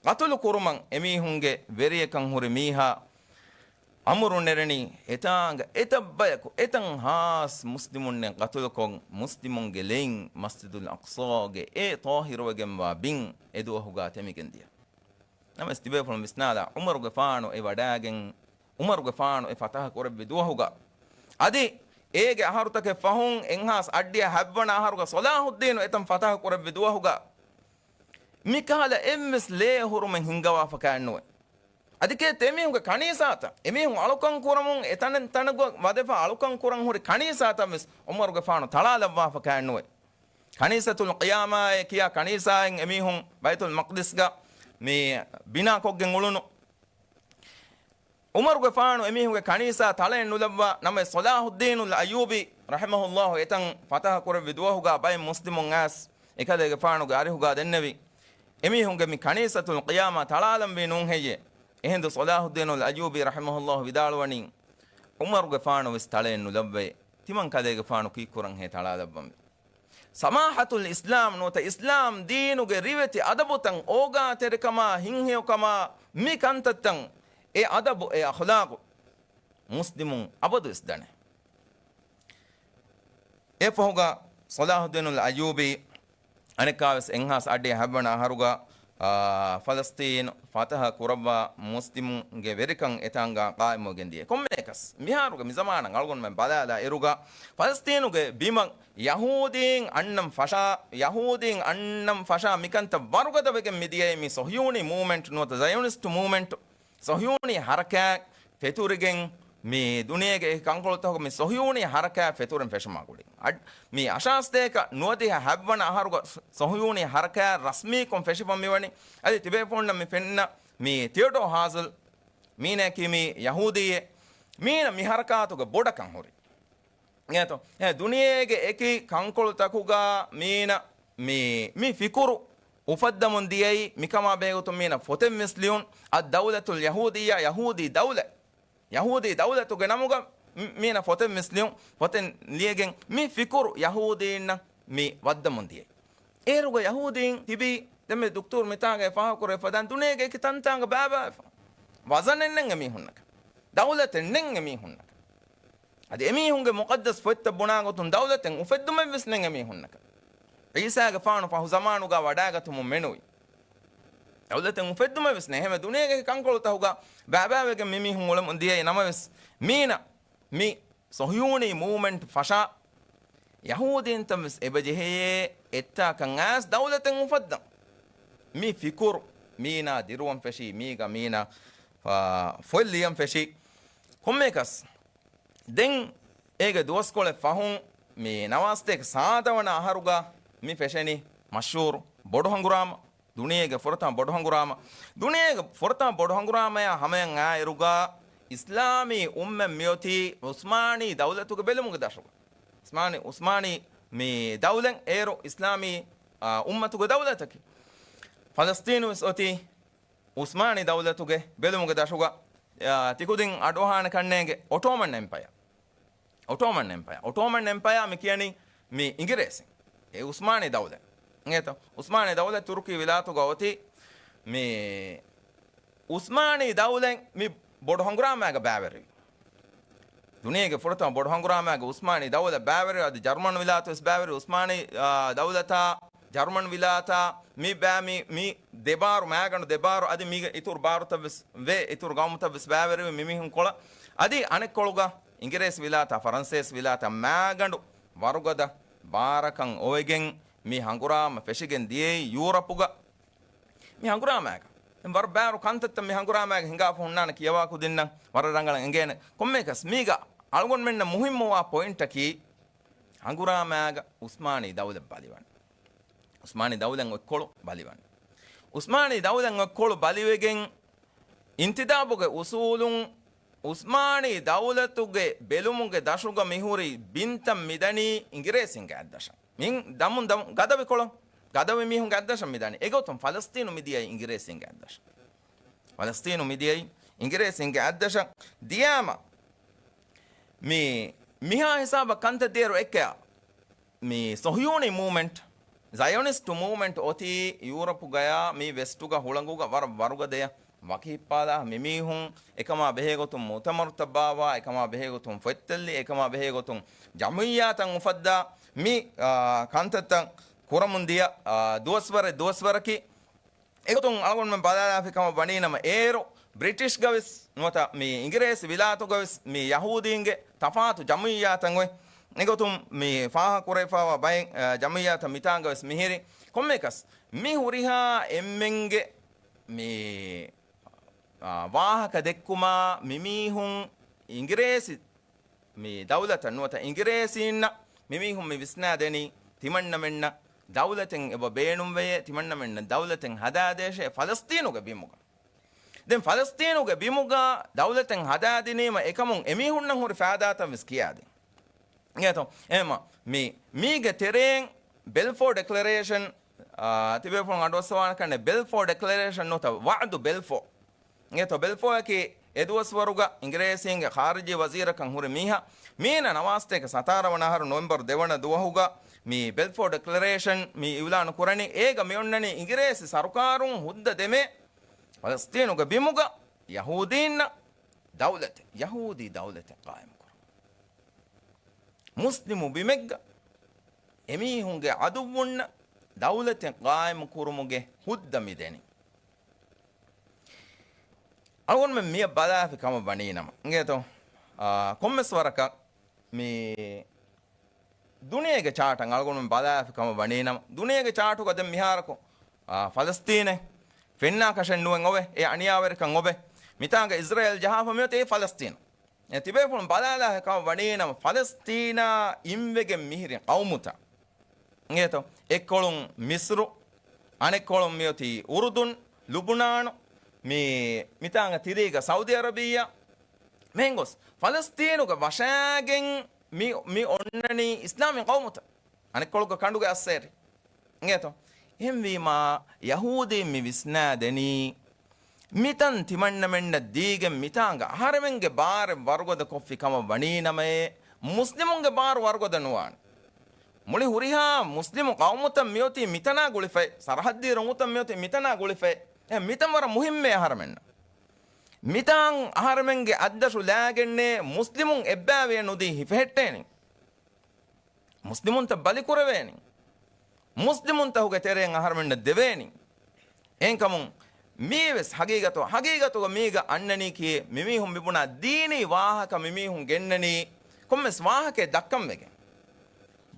ޤަތުލު ކުރުމަށް އެމީހުންގެ ވެރިޔަކަށް ހުރި މީހާ އަމުރު ނެރެނީ، އެތާނގަ އެތައް ބަޔަކު، އެތައް ހާސް މުސްލިމުންނެއް ޤަތުލުކޮށް، މުސްލިމުންގެ ލެއިން މަސްޖިދުލް އަޤްޞާގެ އެ ޠާހިރުވެގެންވާ ބިން އެދުވަހުގަ ތެމިގެން ދިޔަ. ނަމަވެސް ތިބޭފުޅުން ވިސްނާލާ، ޢުމަރުގެފާނު އެ ވަޑައިގެން، ޢުމަރުގެފާނު އެ ފަތަޙަ ކުރެއްވި ދުވަހުގަ، އަދި އޭގެ އަހަރުތަކެއް ފަހުން އެއްހާސް އަށްޑިހަ ހަތްވަނަ އަހަރުގަ ޞަލާޙުއްދީނު އެތަން ފަތަޙަ ކުރެއްވި ދުވަހުގަ، މިކަހަލަ އެއްވެސް ލޭ ހުރުމެއް ހިންގަވާފަ ކާންނުވޭ. އަދި ކޭ ތެމީހުންގެ ކަނީސާތައް، އެމީހުން އަޅުކަން ކުރަމުން އެތަނެއް ތަނަކު ވަދެފަ އަޅުކަން ކުރަން ހުރި ކަނީސާތައް ވެސް ޢުމަރުގެފާނު ތަޅާލައްވާފަ ކާންނުވޭ. ކަނީސަތުލް ޤިޔާމާއޭ ކިޔާ ކަނީސާއިން އެމީހުން ބައިތުލް މަޤްދިސްގަ މި ބިނާކޮށްގެން އުޅުނު. ޢުމަރުގެފާނު އެމީހުންގެ ކަނީސާ ތަޅައެއް ނުލައްވާ ނަމަވެސް، ޞަލާޙުއްދީނުލް އައްޔޫބީ ރަޙިމަހުﷲ އެތަން ފަތަޙަ ކުރެއްވި ދުވަހުގަ ބައެއް މުސްލިމުން އައިސް އެކަލޭގެފާނުގެ އަރިހުގަ ދެންނެވި، އެމީހުންގެ މި ކަނީސަތުލް ޤިޔާމާ ތަޅާލަންވީ ނޫން ހެއްޔޭ؟ އެހިނދު ޞަލާޙުއްދީނުލް އައްޔޫބީ ރަޙިމަހުﷲ ވިދާޅުވަނީ، ޢުމަރުގެފާނު ވެސް ތަޅައެއް ނުލައްވައޭ، ތިމަން ކަލޭގެފާނު ކީއްކުރަން ހޭ ތަޅާލައްވަންވީ؟ ސަމާޙަތުލް އިސްލާމް ނުވަތަ އިސްލާމް ދީނުގެ ރިވެތި އަދަބުތައް، އޯގާތެރިކަމާ، ހިތްހެޔޮކަމާ، މި ކަންތައްތައް، އެ އަދަބު، އެ އަޚްލާޤު މުސްލިމުން އަބަދުވެސް ދަނޭ. އެ ފަހުގަ ޞަލާޙުއްދީނުލް އައްޔޫބީ އަނެއްކާވެސް އެއްހާސް އަށްޑިހަ ހަތްވަނަ އަހަރުގަ، އާ، ފަލަސްޠީނު ފަތަޙަ ކުރައްވާ މުސްލިމުންގެ ވެރިކަން އެތާނގަ ޤާއިމުވެގެން ދިޔަ. ކޮންމެއަކަ މިހާރުގެ މިޒަމާނަށް އަޅުގަނޑުމެން ބަލާލާ އިރުގަ، ފަލަސްތީނުގެ ބިމަށް ޔަހޫދީން އަންނަން ފަށާ، ޔަހޫދީން އަންނަން ފަށާ މިކަންތައް ވަރުގަދަވެގެން މިދިޔައީ މި ސޮހިޔޫނީ މޫވްމެންޓް ނުވަތަ ޒަޔޮނިސްޓް މޫވްމެންޓް، ސޮހިޔޫނީ ހަރަކާތް ފެތުރިގެން މި ދުނިޔޭގެ އެކި ކަންކޮޅުތަކުގަ މި ސޮހިޔޫނީ ހަރަކާތް ފެތުރެން ފެށުމާ ގުޅި. އަ، މި އަށާސް ދޭކަ ނުވަދިހަ ހަތްވަނަ އަހަރުގަ ސޮ-، ސޮހިޔޫނީ ހަރަކާތް ރަސްމީކޮށް ފެށިފަ މިވަނީ. އަދި ތިބޭފުޅުންނަށް މި ފެންނަ މި ތިއޮޑޯ ހާޒަލް މީނައަކީ މި ޔަހޫދީއެއް. މީނަ މި ހަރަކާތުގެ ބޮޑަކަށް ހުރި. އޭތޯ؟ އެ ދުނިޔޭގެ އެކި ކަންކޮޅުތަކުގަ މީނަ މި، މި ފިކުރު އުފައްދަމުން ދިޔައީ މިކަމާ ބެހޭގޮތުން މީނަ ފޮތެއް ވެސް ލިޔުން. އައްދައުލަތުލް ޔަހޫދިއްޔާ، ޔަހޫދީ ދައުލަތް. ޔަހޫދީ ދައުލަތުގެ ނަމުގަ މި-، މީނަ ފޮތެއް ވެސް ލިޔުން. ފޮތެއް ލިޔެގެން މި ފިކުރު ޔަހޫދީންނަށް މި ވައްދަމުން ދިޔައީ. އޭރުގަ ޔަހޫދީން ތިބީ ދެންމެ ދުކްތޫރު މިތާގައި ފާހަގަކުރެވިފަ ދާން ދުނިޔޭގެ އެކި ތަންތާނގަ ބައިބައިވެފަ. ވަޒަނެއް ނެތް އެމީހުންނަކަށް. ދައުލަތެއް ނެތް އެމީހުންނަކަށް. އަދި އެމީހުންގެ މުޤައްދަސް ފޮތްތައް ބުނާގޮތުން ދައުލަތެއް އުފެއްދުމެއް ވެސް ނެތް އެމީހުންނަކަށް. ޢީސާގެފާނު ފަހު ޒަމާނުގަ ވަޑާގަތުމުން މެނުވި. ދައުލަތެއް އުފެއްދުމެއް ވެސް ނެތް. ހަމަ ދުނިޔޭގެ ކަންކޮޅުތަކުގަ ބައިބައިވެގެން މިމީހުން އުޅެމުން ދިޔައީ ނަމަވެސް، މީނަ މި ސޮހިޔޫނީ މޫވްމެންޓް ފަށާ، ޔަހޫދީންތައް ވެސް އެބަޖެހެޔޭ އެއްތާކަށް އައިސް ދައުލަތެއް އުފައްދަން. މި ފިކުރު މީނާ ދިރުވަން ފެށީ، މީގަ މީނާ، އާ، ފޮތް ލިޔަން ފެށީ. ކޮންމެއަކަސް ދެން އޭގެ ދުވަސްކޮޅެއް ފަހުން މި ނަވާސްތޭކަ ސާދަވަނަ އަހަރުގަ މި ފެށެނީ މަޝްހޫރު ބޮޑު ހަނގުރާމަ، ދުނިޔޭގެ ފުރަތަމަ ބޮޑު ހަނގުރާމަ. ދުނިޔޭގެ ފުރަތަމަ ބޮޑު ހަނގުރާމަޔާ ހަމަޔަށް އާއިރުގަ އިސްލާމީ އުއްމަތް މިއޮތީ ޢުސްމާނީ ދައުލަތުގެ ބެލުމުގެ ދަށުގަ. ޢުސްމާނީ، ޢުސްމާނީ މި ދައުލަތް އޭރު އިސްލާމީ، އާ، އުއްމަތުގެ ދައުލަތަކީ. ފަލަސްތީނު ވެސް އޮތީ ޢުސްމާނީ ދައުލަތުގެ ބެލުމުގެ ދަށުގަ، އާ، ތިކުދިން އަޑުއަހާނެ ކަންނޭނގެ އޮޓޯމަން އެމްޕަޔަރ. އޮޓޯމަން އެމްޕަޔަރ. އޮޓޯމަން އެމްޕަޔަރ މި ކިޔަނީ މި އިނގިރޭސިން. އެ ޢުސްމާނީ ދައުލަތް. އިނގޭތޯ؟ ޢުސްމާނީ ދައުލަތް ތުރުކީ ވިލާތުގަ އޮތީ މި ޢުސްމާނީ ދައުލަތް މި ބޮޑު ހަނގުރާމައިގަ ބައިވެރިވި. ދުނިޔޭގެ ފުރަތަމަ ބޮޑު ހަނގުރާމައިގަ ޢުސްމާނީ ދައުލަތް ބައިވެރިވި. އަދި ޖަރުމަން ވިލާތު ވެސް ބައިވެރިވި. ޢުސްމާނީ، އާ، ދައުލަތާ ޖަރުމަން ވިލާތާ މި ބައި މި، މި ދެ ބާރު، މައިގަނޑު ދެ ބާރު، އަދި މީގެ އިތުރު ބާރުތައް ވެސް ވޭ، އިތުރު ގައުމުތައް ވެސް ބައިވެރިވި މި މީހުން ކޮޅަށް. އަދި އަނެއްކޮޅުގަ އިނގިރޭސި ވިލާތާ، ފަރަންސޭސި ވިލާތާ މައިގަނޑު ވަރުގަދަ ބާރަކަށް އޮވެގެން މި ހަނގުރާމަ ފެށިގެން ދިޔައީ ޔޫރަޕުގަ. މި ހަނގުރާމައިގަ ވަރަށް ބާރު ކަންތައްތައް މި ހަނގުރާމައިގަ ހިނގާފަ ހުންނާނެ، ކިޔަވާ ކުދިންނަށް ވަރަށް ރަނގަޅަށް އެނގޭނެ. ކޮންމެއަކަސް މީގަ އަޅުގަނޑުމެންނަށް މުހިއްމުވާ ޕޮއިންޓަކީ ހަނގުރާމައިގަ ޢުސްމާނީ ދައުލަތް ބަލިވަން. ޢުސްމާނީ ދައުލަތް އޮތްކޮޅު ބަލިވަން. ޢުސްމާނީ ދައުލަތް އޮތްކޮޅު ބަލިވެގެން އިންތިދާބުގެ އުސޫލުން ޢުސްމާނީ ދައުލަތުގެ ބެލުމުގެ ދަށުގަ މިހުރި ބިންތައް މިދަނީ އިނގިރޭސިންގެ އަތްދަށަށް. މި ދަމުން ދަމު ގަދަވިކޮޅު، ގަދަވި މީހުންގެ އަތްދަށަށް މިދަނީ. އެގޮތުން ފަލަސްތީނު މިދިޔައީ އިނގިރޭސިންގެ އަތްދަށަށް. ފަލަސްތީނު މިދިޔައީ އިނގިރޭސިންގެ އަތްދަށަށް. ދިޔާމަ މި، މިހާ ހިސާބަށް ކަންތައް ދޭރު އެއްކަޔަށް މި ސޮހިޔޫނީ މޫވްމެންޓް، ޒަޔޮނިސްޓް މޫވްމެންޓް އޮތީ ޔޫރަޕުގަޔާ މި ވެސްޓުގަ ހުޅަނގުގަ ވަރަށް ވަރުގަދަޔަށް ވަކި ހިއްޕާލާ މިމީހުން އެކަމާ ބެހޭގޮތުން މުއުތަމަރުތައް ބާއްވާ، އެކަމާ ބެހޭގޮތުން ފޮތްތެއްލި، އެކަމާ ބެހޭގޮތުން ޖަމުއިއްޔާތައް އުފައްދާ، މި، އާ، ކަންތައްތައް ކުރަމުން ދިޔަ، އާ، ދުވަސްވަރެއް ދުވަސްވަރަކީ. އެގޮތުން އަޅުގަނޑުމެން ބަލާލާފި ކަމަށް ވަނީ ނަމަ، އޭރު ބްރިޓިޝްގަ ވެސް ނުވަތަ މި އިނގިރޭސި ވިލާތުގަ ވެސް މި ޔަހޫދީންގެ ތަފާތު ޖަމުއިއްޔާތައް އޮތް. އެގޮތުން މި ފާހަގަ ކުރެވިފައިވާ ބައެއް، އަ، ޖަމުއިއްޔާތައް މިތާނގަ ވެސް މިހިރި. ކޮންމެއަކަސް މި ހުރިހާ އެންމެންގެ މި، އާ، ވާހަކަ ދެއްކުމާ މިމީހުން އިނގިރޭސި މި ދައުލަތަށް ނުވަތަ އިނގިރޭސީންނަށް މިމީހުން މި ވިސްނާދެނީ ތިމަންނަމެންނަށް ދައުލަތެއް އެބަ ބޭނުންވެޔޭ، ތިމަންނަމެންނަށް ދައުލަތެއް ހަދާދޭށޭ، ފަލަސްތީނުގެ ބިމުގަ. ދެން ފަލަސްތީނުގެ ބިމުގަ ދައުލަތެއް ހަދާދިނީމަ އެކަމުން އެމީހުންނަށް ހުރި ފައިދާތައް ވެސް ކިޔާދިން. އިނގޭތޯ؟ އެހެމަ މި، މީގެ ތެރެއިން ބެލްފޯ ޑެކްލަރޭޝަން، އާ، ތިބޭފުޅުން އަޑުއައްސަވާނެ ކަންނެ ބެލްފޯ ޑެކްލަރޭޝަން ނުވަތަ ވައުދު ބެލްފޯ. އިނގޭތޯ؟ ބެލްފޯއަކީ އެދުވަސްވަރުގަ އިނގިރޭސީންގެ ޚާރިޖީ ވަޒީރަކަށް ހުރި މީހާ. މީނަ ނަވާސްތޭކަ ސަތާރަ ވަނަ އަހަރު ނޮވެމްބަރު ދެވަނަ ދުވަހުގަ މި ބެލްފޯ ޑެކްލަރޭޝަން މި އިއުލާނު ކުރަނީ. އޭގަ މި އޮންނަނީ އިނގިރޭސި ސަރުކާރުން ހުއްދަ ދެމޭ ފަލަސްތީނުގެ ބިމުގަ ޔަހޫދީންނަށް ދައުލަތެއް، ޔަހޫދީ ދައުލަތެއް ޤާއިމުކުރުން. މުސްލިމު ބިމެއްގަ އެމީހުންގެ އަދުއްވުންނަށް ދައުލަތެއް ޤާއިމު ކުރުމުގެ ހުއްދަ މި ދެނީ. އަޅުގަނޑުމެން މިއަށް ބަލާފި ކަމަށް ވަނީނަމަ، އިނގޭތޯ؟ އާ، ކޮންމެސް ވަރަކަށް މި ދުނިޔޭގެ ޗާޓަށް އަޅުގަނޑުމެން ބަލާފި ކަމަށް ވަނީނަމަ، ދުނިޔޭގެ ޗާޓުގަ ދެން މިހާރަކު، އާ، ފަލަސްތީނެއް ފެންނާކަށެއް ނުވެން އޮވެ، އެ އަނިޔާވެރިކަން އޮވެ. މިތާނގަ އިޒްރޭލް ޖަހާފަ މިއޮތީ އެއީ ފަލަސްތީނު. އެ ތިބޭފުޅުން ބަލާލާފި ކަމަށް ވަނީނަމަ، ފަލަސްތީނާ އިންވެގެން މިހިރި ޤައުމުތައް އިނގޭތޯ؟ އެއްކޮޅުން މިސްރު، އަނެއްކޮޅުން މިއޮތީ އުރުދުން، ލުބުނާނު، މި، މިތާނގަ ތިރީގަ ސައުދީ އަރަބިއްޔާ. މިހެން ގޮސް ފަލަސްތީނުގަ ވަށާގެން މި، މި އޮންނަނީ އިސްލާމީ ޤައުމުތައް. އަނެއްކޮޅުގަ ކަނޑުގެ އައްސޭރި. އިނގޭތޯ؟ އެހެންވީމާ، ޔަހޫދީން މި ވިސްނާދެނީ، މިތަން ތިމަންނަމެންނަށް ދީގެން މިތާނގަ އަހަރެމެންގެ ބާރެއް ވަރުގަދަ ކޮށްފި ކަމަށް ވަނީނަމައޭ، މުސްލިމުންގެ ބާރު ވަރުގަދަ ނުވާނެ. މުޅި ހުރިހާ މުސްލިމު ޤައުމުތައް މިއޮތީ މިތަނާ ގުޅިފައި، ސަރަހައްދީ ރޮނގުތައް މިއޮތީ މިތަނާ ގުޅިފައި. އެ މިތަން ވަރަށް މުހިއްމޭ އަހަރެމެންނަށް. މިތާން އަހަރެމެންގެ އަތްދަށު ލާގެންނޭ މުސްލިމުން އެއްބާވިޔަ ނުދީ ހިފެހެއްޓޭނެ. މުސްލިމުންތައް ބަލިކުރެވޭނީ. މުސްލިމުންތަކުގެ ތެރެއިން އަހަރުމެންނަށް ދެވޭނީ. އެހެންކަމުން މީވެސް ހަގީގަތު، ހަގީގަތުގަ މީގަ އަންނަނީކީ، މިމީހުން މިބުނާ ދީނީ ވާހަކަ މިމީހުން ގެންނަނީ ކޮންމެސް ވާހަކައެއް ދައްކަންވެގެން.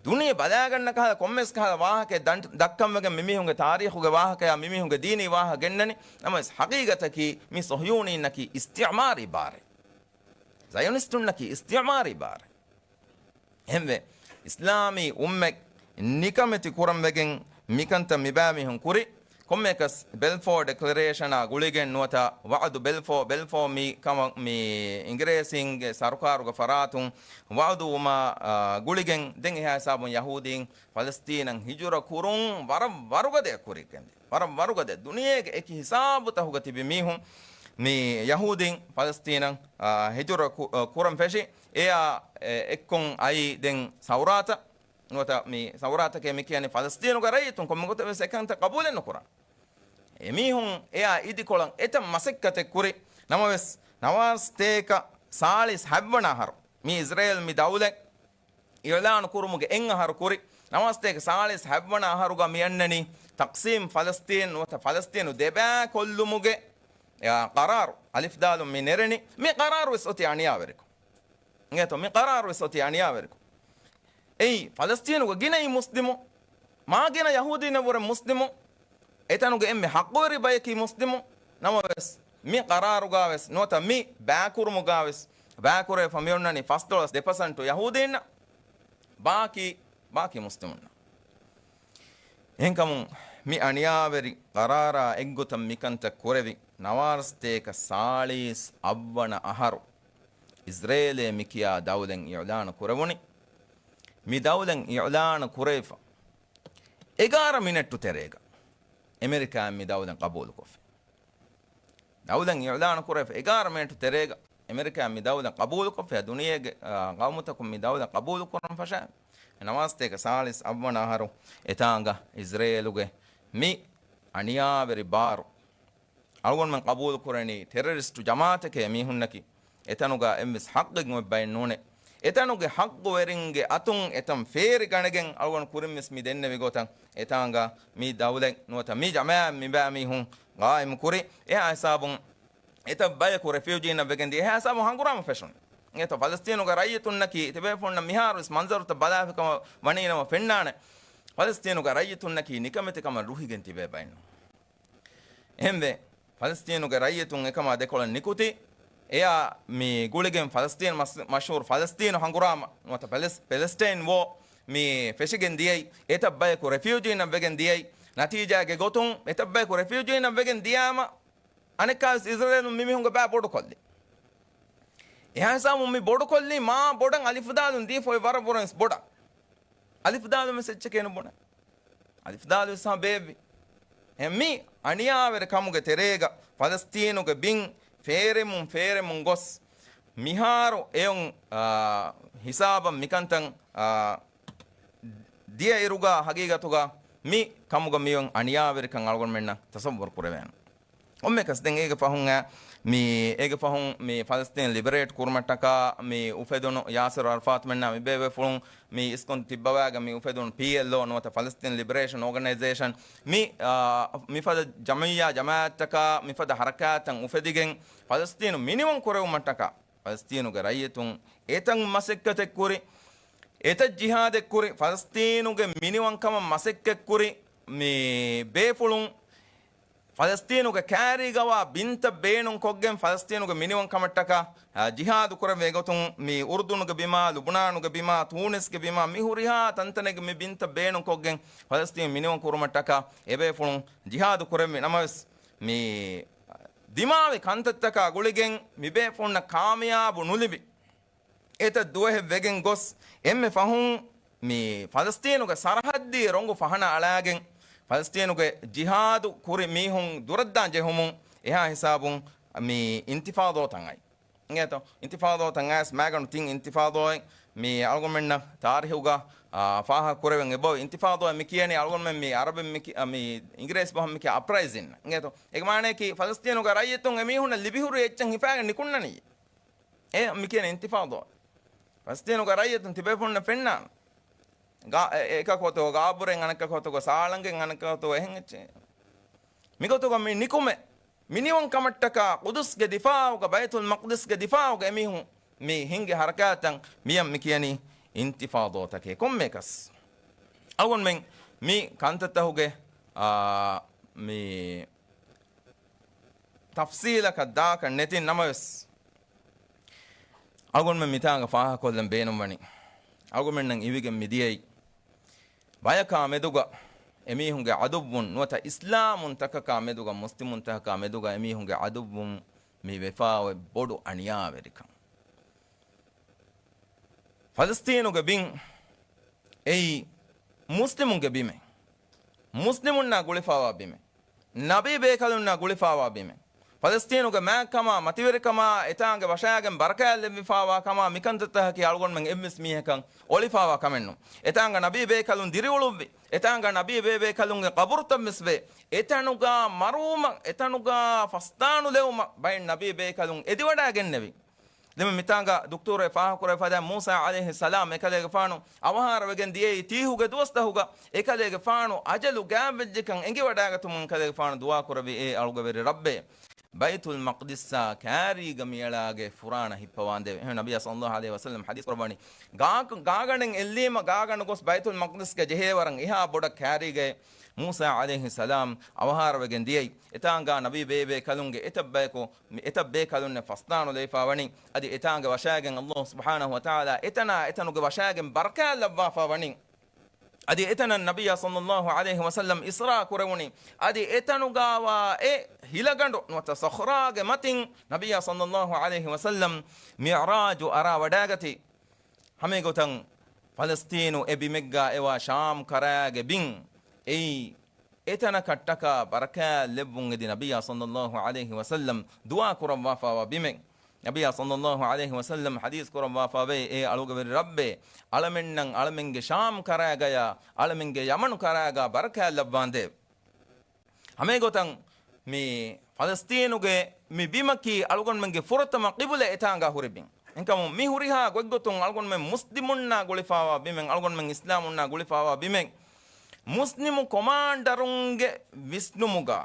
ދުނިޔެ ބަލާގަންނަ ކަހަލަ ކޮންމެސް ކަހަލަ ވާހަކައެއް ދަން-، ދައްކަންވެގެން މިމީހުންގެ ތާރީޚުގެ ވާހަކަޔާ މިމީހުންގެ ދީނީ ވާހަކަ ގެންނަނީ. ނަމަވެސް ހަގީގަތަކީ މި ޞަހްޔޫނީންނަކީ އިސްތިޢުމާރީ ބާރެއް. ޒަޔޮނިސްޓުންނަކީ އިސްތިޢުމާރީ ބާރެއް. އެހެންވެ، އިސްލާމީ އުއްމަތް ނިކަމެތި ކުރަން ވެގެން މިކަންތައް މިބައިމީހުން ކުރި. ކޮންމެއަކަސް ބެލްފޯ ޑެކްލެރޭޝަނާ ގުޅިގެން ނުވަތަ ވަޢުދު ބެލްފޯ، ބެލްފޯ މި ކަމަށް މި އިނގިރޭސީންގެ ސަރުކާރުގެ ފަރާތުން ވަޢުދުވުމާ، އާ، ގުޅިގެން ދެން އެހާ ހިސާބުން ޔަހޫދީން ފަލަސްތީނަށް ހިޖުރަ ކުރުން ވަރަށް ވަރުގަދަ ކުރިގެން ވަރަށް ވަރުގަދަ ދުނިޔޭގެ އެކި ހިސާބުތަކުގަ ތިބި މީހުން މި ޔަހޫދީން ފަލަސްތީނަށް، އާ، ހިޖުރަ ކު-، އާ، ކުރަން ފެށި. އެއާ، އެ، އެއްކޮށް އައީ ދެން ސައުރާތައް. ނުވަތަ މި ސައުރާތަކޭ މި ކިޔަނީ ފަލަސްތީނުގެ ރައްޔިތުން ކޮންމެ ގޮތެއް ވެސް އެކަންތައް ޤަބޫލެއް ނުކުރާ. އެމީހުން އެއާ އިދިކޮޅަށް އެތައް މަސައްކަތެއް ކުރި. ނަމަވެސް، ނަވާރަސްތޭކަ ސާޅީސް ހަތްވަނަ އަހަރު މި އިޒްރޭލް މި ދައުލަތް އިޢުލާނު ކުރުމުގެ އެއް އަހަރު ކުރި، ނަވާރަސްތޭކަ ސާޅީސް ހަތްވަނަ އަހަރުގަ މި އަންނަނީ ތަޤްސީމް ފަލަސްތީން ނުވަތަ ފަލަސްތީނު ދެބައިކޮށްލުމުގެ، އާ، ޤަރާރު. އަލިފްދާލުން މި ނެރެނީ. މި ޤަރާރު ވެސް އޮތީ އަނިޔާވެރިކޮށް. އިނގޭތޯ، މި ޤަރާރު ވެސް އޮތީ އަނިޔާވެރިކޮށް. އެއީ، ފަލަސްތީނުގަ ގިނައީ މުސްލިމު، މާ ގިނަ ޔަހޫދީންނަށްވުރެ މުސްލިމު، އެތަނުގެ އެންމެ ޙައްޤުވެރި ބަޔަކީ މުސްލިމު. ނަމަވެސް، މި ޤަރާރުގާވެސް ނުވަތަ މި ބައިކުރުމުގާވެސް ބައިކުރެވިފަ މިއޮންނަނީ ފަސްދޮޅަސް ދެ ޕަސެންޓު ޔަހޫދީންނަށް، ބާކީ، ބާކީ މުސްލިމުންނަށް. އެހެންކަމުން، މި އަނިޔާވެރި ޤަރާރާ އެއްގޮތަށް މިކަންތައް ކުރެވި، ނަވާރަސްތޭކަ ސާޅީސް އަށްވަނަ އަހަރު އިޒްރޭލޭ މިކިޔާ ދައުލަތް އިޢުލާނު ކުރެވުނީ. މި ދައުލަތް އިޢުލާނު ކުރެވިފަ އެގާރަ މިނެޓު ތެރޭގަ އެމެރިކާއިން މި ދައުލަތް ޤަބޫލުކޮށްފި. ދައުލަތް އިޢުލާނު ކުރެވިފަ އެގާރަ މިނެޓު ތެރޭގަ އެމެރިކާއިން މި ދައުލަތް ޤަބޫލުކޮށްފި. ދުނިޔޭގެ، އާ، ޤައުމުތަކުން މި ދައުލަތް ޤަބޫލު ކުރަން ފަށާ. ނަވާރަސްތޭކަ ސާޅީސް އަށްވަނަ އަހަރު އެތާނގަ އިޒްރޭލުގެ މި އަނިޔާވެރި ބާރު އަޅުގަނޑުމެން ޤަބޫލުކުރަނީ ޓެރަރިސްޓު ޖަމާއަތެކޭ މީހުންނަކީ، އެތަނުގަ އެއްވެސް ޙައްޤެއް އޮތް ބައެއް ނޫނޭ. އެތަނުގެ ޙައްޤުވެރިންގެ އަތުން އެތަން ފޭރި ގަނެގެން އަޅުގަނޑު ކުރިންވެސް މި ދެންނެވި ގޮތަށް އެތާނގަ މި ދައުލަތް ނުވަތަ މި ޖަމާއަތް މިބައިމީހުން ޤާއިމު ކުރި. އެހާ ހިސާބުން އެތައް ބަޔަކު ރެފިއުޖީންނަށް ވެގެން ދިޔަ. އެހާ ހިސާބުން ހަނގުރާމަ ފެށުނު. އެތަ ފަލަސްތީނުގެ ރައްޔިތުންނަކީ ތިބޭފުޅުންނަށް މިހާރުވެސް މަންޒަރުތައް ބަލާފިކަމަށް ވަނީނަމަ ފެންނާނެ. ފަލަސްތީނުގެ ރައްޔިތުންނަކީ ނިކަމެތިކަމަށް ރުހިގެން ތިބޭ ބައެއްނޫން. އެހެންވެ، ފަލަސްތީނުގެ ރައްޔިތުން އެކަމާ ދެކޮޅަށް ނިކުތީ، އެޔާ މި ގުޅިގެން ފަލަސްތީނު މަސް-، މަޝްހޫރު ފަލަސްތީނު ހަނގުރާމަ ނުވަތަ ޕެލެސް-، ޕެލެސްޓައިން ވޯ މި ފެށިގެން ދިޔައީ، އެތައް ބަޔަކު ރެފިއުޖީންނަށް ވެގެން ދިޔައީ، ނަތީޖާގެ ގޮތުން އެތައް ބަޔަކު ރެފިއުޖީންނަށް ވެގެން ދިޔާމަ، އަނެއްކާވެސް އިޒްރޭލުން މިމީހުންގެ ބައި ބޮޑުކޮށްލި. އެހާ ހިސާބުން މި ބޮޑުކޮށްލީ މާ ބޮޑަށް އަލިފުދާލުން ދީފަ އޮތް ވަރަށް ވުރެން ވެސް ބޮޑަށް. އަލިފުދާލުން ވެސް އެއްޗެކޭ ނުބުނެ. އަލިފުދާލު ވެސް ހަމަ ބޭއްވި. އެ މި އަނިޔާވެރި ކަމުގެ ތެރޭގަ ފަލަސްތީނުގެ ބިން ފޭރެމުން ފޭރެމުން ގޮސް، މިހާރު އެއޮން، އާ، ހިސާބަށް މިކަންތައް، އާ، ދިޔައިރުގަ ހަގީގަތުގަ މި ކަމުގަ މިއޮން އަނިޔާވެރިކަން އަޅުގަނޑުމެންނަށް ތަސައްވަރު ކުރެވޭނެ. އޮންމެކަސް ދެން އޭގެ ފަހުން އަ، މި، އޭގެ ފަހުން މި ފަލަސްތީން ލިބަރޭޓް ކުރުމަށްޓަކާ މި އުފެދުނު ޔާސިރު އަރަފާތުމެންނާ މި ބޭބެފުޅުން މި އިސްކޮން ތިއްބަވާގަ މި އުފެދުނު ޕީއެލްއޯ ނުވަތަ ފަލަސްތީން ލިބަރޭޝަން އޯގަނައިޒޭޝަން މި، އާ، މިފަދަ ޖަމިއްޔާ ޖަމާއަތްތަކާ މިފަދަ ހަރަކާތްތައް އުފެދިގެން ފަލަސްތީނު މިނިވަން ކުރެވުމަށްޓަކާ ފަލަސްތީނުގެ ރައްޔިތުން އެތައް މަސައްކަތެއް ކުރި، އެތައް ޖިހާދެއް ކުރި، ފަލަސްތީނުގެ މިނިވަންކަމަށް މަސައްކަތް ކުރި މި ބޭފުޅުން ފަލަސްތީނުގެ ކާރީގަވާ ބިންތައް ބޭނުން ކޮށްގެން ފަލަސްތީނުގެ މިނިވަން ކަމަށްޓަކާ، އާ، ޖިހާދު ކުރެވޭ ގޮތުން މި އުރުދުނުގެ ބިމާ، ލުބުނާނުގެ ބިމާ، ތޫނިސްގެ ބިމާ، މި ހުރިހާ ތަންތަނެއްގެ މި ބިންތައް ބޭނުން ކޮށްގެން ފަލަސްތީން މިނިވަން ކުރުމަށްޓަކާ އެބޭފުޅުން ޖިހާދު ކުރެއްވި ނަމަވެސް، މި ދިމާވި ކަންތައްތަކާ ގުޅިގެން މިބޭފުޅުންނަށް ކާމިޔާބު ނުލިބި، އެތައް ދުވަހެއް ވެގެން ގޮސް، އެންމެ ފަހުން މި ފަލަސްތީނުގެ ސަރަހައްދީ ރޮނގު ފަހަނަ އަޅާގެން، ފަލަސްތީނުގެ ޖިހާދު ކުރި މީހުން ދުރަށްދާން ޖެހުމުން އެހާ ހިސާބުން މި އިންތިފާޟާތައް އައި. އިނގޭތޯ؟ އިންތިފާޟާތައް އައިސް މާގަނޑު ތިން އިންތިފާޟާއެއް މި އަޅުގަނޑުމެންނަށް ތާރީހުގަ، އާ، ފާހަގަ ކުރެވެން އެބައޮތް. އިންތިފާޟާއެއް މި ކިޔަނީ އަޅުގަނޑުމެން މި އަރަބެން މި ކި-، އަ، މި އިނގިރޭސި ބަހުން މި ކިޔާ އަޕްރައިޒިން. އިނގޭތޯ؟ އޭގެ މާނަޔަކީ ފަލަސްތީނުގެ ރައްޔިތުން އެމީހުންނަށް ލިބިހުރި އެއްޗެއް ހިފާގެން ނިކުންނަނީ. އެ މި ކިޔަނީ އިންތިފާޟާ. ފަލަސްތީނުގެ ރައްޔިތުން ތިބޭފުޅުންނަށް ފެންނާނެ. ގާ-، އެ-، އެކަކު އޮތޯ ގާބުރެން، އަނެއްކަކު އޮތޯ ސާޅަނގެން، އަނެއްކަކު އޮތޯ އެހެން އެއްޗެއް. މިގޮތުގަ މި ނިކުމެ، މިނިވަން ކަމަށްޓަކާ ޤުދުސްގެ ދިފާޢުގަ، ބައިތުލް މަޤްދިސްގެ ދިފާޢުގަ އެމީހުން މި ހިންގި ހަރަކާތްތައް މިޔަށް މި ކިޔަނީ އިންތިފާޟާތަކޭ. ކޮންމެއަކަސް އަޅުގަނޑުމެން މި ކަންތައްތަކުގެ، އާ، މި ތަފްސީލަކަށް ދާކަށް ނެތިން ނަމަވެސް، އަޅުގަނޑުމެން މިތާނގަ ފާހަގަކޮށްލަން ބޭނުންވަނީ، އަޅުގަނޑުމެންނަށް އިވިގެން މިދިޔައީ، ބަޔަކާ މެދުގަ އެމީހުންގެ ޢަދުއްވުން ނުވަތަ އިސްލާމުން ތަކަކާ މެދުގަ، މުސްލިމުން ތަކަކާ މެދުގަ އެމީހުންގެ ޢަދުއްވުން މި ވެފާ އޮތް ބޮޑު އަނިޔާވެރިކަން. ފަލަސްތީނުގެ ބިން އެއީ މުސްލިމުންގެ ބިމެއް. މުސްލިމުންނާ ގުޅިފާވާ ބިމެއް. ނަބީ ބޭކަލުންނާ ގުޅިފާވާ ބިމެއް. ފަލަސްތީނުގެ މާތްކަމާ، މަތިވެރިކަމާ، އެތާނގެ ވަށާގެން ބަރަކާތް ލެއްވިފާވާ ކަމާ، މިކަންތައްތަކަކީ އަޅުގަނޑުމެން އެއްވެސް މީހަކަށް އޮޅިފާވާ ކަމެއް ނޫން. އެތާނގަ ނަބީ ބޭކަލުން ދިރިއުޅުއްވި، އެތާނގަ ނަބީ ބޭބޭކަލުންގެ ޤަބުރުތައް ވެސް ވޭ. އެތަނުގަ މަރުވުމަށް، އެތަނުގަ ފަސްދާނުލެވުމަށް ބައެއް ނަބީ ބޭކަލުން އެދިވަޑައިގެންނެވި. ދެން މިތާނގަ ދުކްތޫރު ފާހަގަކުރެވިފަދަ މޫސާ ޢަލައިހިއްސަލާމް އެކަލޭގެފާނު އަވަހާރަވެގެން ދިޔައީ ތީހުގެ ދުވަސްތަހުގަ އެކަލޭގެފާނު އަޖަލު ގާތްވެއްޖެކަން އެނގިވަޑައިގަތުމުން އެކަލޭގެފާނު ދުޢާ ކުރެއްވި އޭ އަޅުގަވެރި ރައްބޭ، ބައިތުލް މަޤްދިސްއާ ކާރީގަ މިއަޅާގެ ފުރާނަ ހިއްޕަވާނދޭވެ. އެހެން ނަބިއްޔާ ޞައްލައްލާހު ޢަލައިހި ވަސައްލަމް ޙަދީޘް ކުރައްވަނީ، ގާ-، ގާގަނޑެއް އެއްލީމަ ގާގަނޑު ގޮސް ބައިތުލް މަޤްދިސްގަ ޖެހޭވަރަށް އެހާ ބޮޑަށް ކާރީގައި މޫސާ ޢަލައިހިއްސަލާމް އަވަހާރަވެގެން ދިޔައީ. އެތާނގާ ނަބީ ބޭބޭކަލުންގެ އެތައް ބަޔަކު މި އެތައް ބޭކަލުންނެއް ފަސްދާނުލައިފާ ވަނީ. އަދި އެތާނގެ ވަށާގެން ﷲ ސުބްޙާނަހު ވަތަޢާލާ އެތަނާ އެތަނުގެ ވަށާގެން ބަރަކާތް ލައްވާފާ ވަނީ. އަދި އެތަނަށް ނަބިއްޔާ ޞައްލައްލާހު ޢަލައިހި ވަސައްލަމް އިސްރާ ކުރެވުނީ. އަދި އެތަނުގާވާ އެ ހިލަގަނޑު ނުވަތަ ޞަޚްރާގެ މަތިން ނަބިއްޔާ ޞައްލައްލާހު ޢަލައިހި ވަސައްލަމް މިޢުރާޖު އަރާ ވަޑާގަތީ. ހަމައެގޮތަށް ފަލަސްތީނު އެ ބިމެއްގާ އެވާ ޝާމް ކަރާގެ ބިން އެއީ އެތަނަކަށްޓަކާ ބަރަކާތް ލެއްވުން އެދި ނަބިއްޔާ ޞައްލައްލާހު ޢަލައިހި ވަސައްލަމް ދުޢާ ކުރައްވާފާވާ ބިމެއް. ނަބިއްޔާ ޞައްލައްލާހު ޢަލައިހި ވަސައްލަމް ޙަދީޘް ކުރައްވާފާވޭ، އޭ އަޅުގަވެރި ރައްބޭ، އަޅަމެންނަށް އަޅަމެންގެ ޝާމް ކަރާގަޔާ، އަޅަމެންގެ ޔަމަނު ކަރާގާ ބަރަކާތް ލައްވާނދޭ. ހަމައެގޮތަށް މި ފަލަސްތީނުގެ މި ބިމަކީ އަޅުގަނޑުމެންގެ ފުރަތަމަ ޤިބުލަ އެތާނގާ ހުރި ބިން. އެކަމު މި ހުރިހާ ގޮތްގޮތުން އަޅުގަނޑުމެން މުސްލިމުންނާ ގުޅިފާވާ ބިމެއް، އަޅުގަނޑުމެން އިސްލާމުންނާ ގުޅިފާވާ ބިމެއް، މުސްލިމު ކޮމާންޑަރުންގެ ވިސްނުމުގަ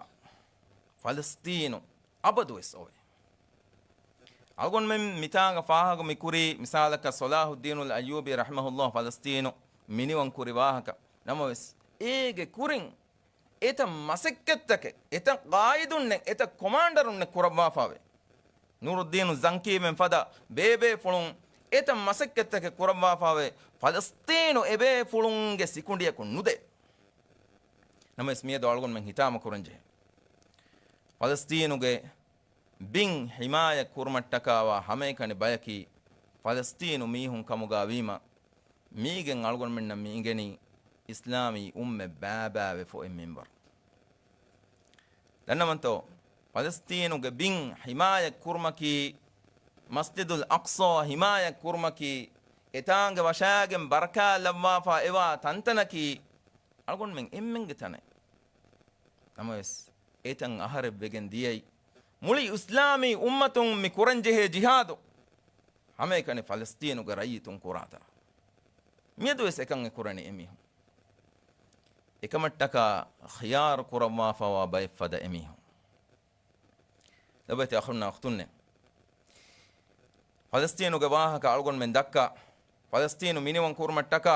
ފަލަސްތީނު އަބަދުވެސް އޮވޭ. އަޅުގަނޑުމެން މިތާނގަ ފާހަގަ މި ކުރީ މިސާލަކަށް ޞަލާޙުއްދީނުލް އައްޔޫބީ ރަޙިމަހުﷲ ފަލަސްތީނު މިނިވަން ކުރި ވާހަކަ. ނަމަވެސް، އޭގެ ކުރިން އެތައް މަސައްކަތްތަކެއް، އެތައް ޤާއިދުންނެއް، އެތައް ކޮމާންޑަރުންނެއް ކުރައްވާފާވޭ. ނޫރުއްދީނު ޒަންކީމެން ފަދަ ބޭބޭފުޅުން އެތައް މަސައްކަތްތަކެއް ކުރައްވާފާވޭ. ފަލަސްތީނު އެބޭފުޅުންގެ ސިކުނޑިއަކުން ނުދޭ. ނަމަވެސް މިއަދު އަޅުގަނޑުމެން ހިތާމަ ކުރަންޖެހޭ. ފަލަސްތީނުގެ ބިން ޙިމާޔަތް ކުރުމަށްޓަކާވާ ހަމައެކަނި ބަޔަކީ ފަލަސްތީނު މީހުން ކަމުގާ ވީމަ، މީގެން އަޅުގަނޑުމެންނަށް މި އިނގެނީ އިސްލާމީ އުއްމަތް ބައިބައިވެފަ އޮތް މިންވަރު. ދަންނަވަންތޯ، ފަލަސްތީނުގެ ބިން ޙިމާޔަތް ކުރުމަކީ، މަސްޖިދުލް އަޤްޞާ ޙިމާޔަތް ކުރުމަކީ، އެތާނގެ ވަށާގެން ބަރަކާތް ލައްވާފަ އެވާ ތަންތަނަކީ، އަޅުގަނޑުމެން އެންމެންގެ ތަނެއް. ނަމަވެސް، އެތަން އަހަރެއް ވެގެން ދިޔައީ، މުޅި އިސްލާމީ އުއްމަތުން މި ކުރަންޖެހޭ ޖިހާދު، ހަމައެކަނި ފަލަސްތީނުގެ ރައްޔިތުން ކުރާތާ. މިއަދުވެސް އެކަން އެ ކުރަނީ އެމީހުން. އެކަމަށްޓަކާ ޚިޔާރު ކުރައްވާފަވާ ބައެއްފަދަ އެމީހުން. ލޮބުވެތި އަޚުންނާ އުޚްތުންނޭ. ފަލަސްޠީނުގެ ވާހަކަ އަޅުގަނޑުމެން ދައްކާ، ފަލަސްޠީނު މިނިވަން ކުރުމަށްޓަކާ،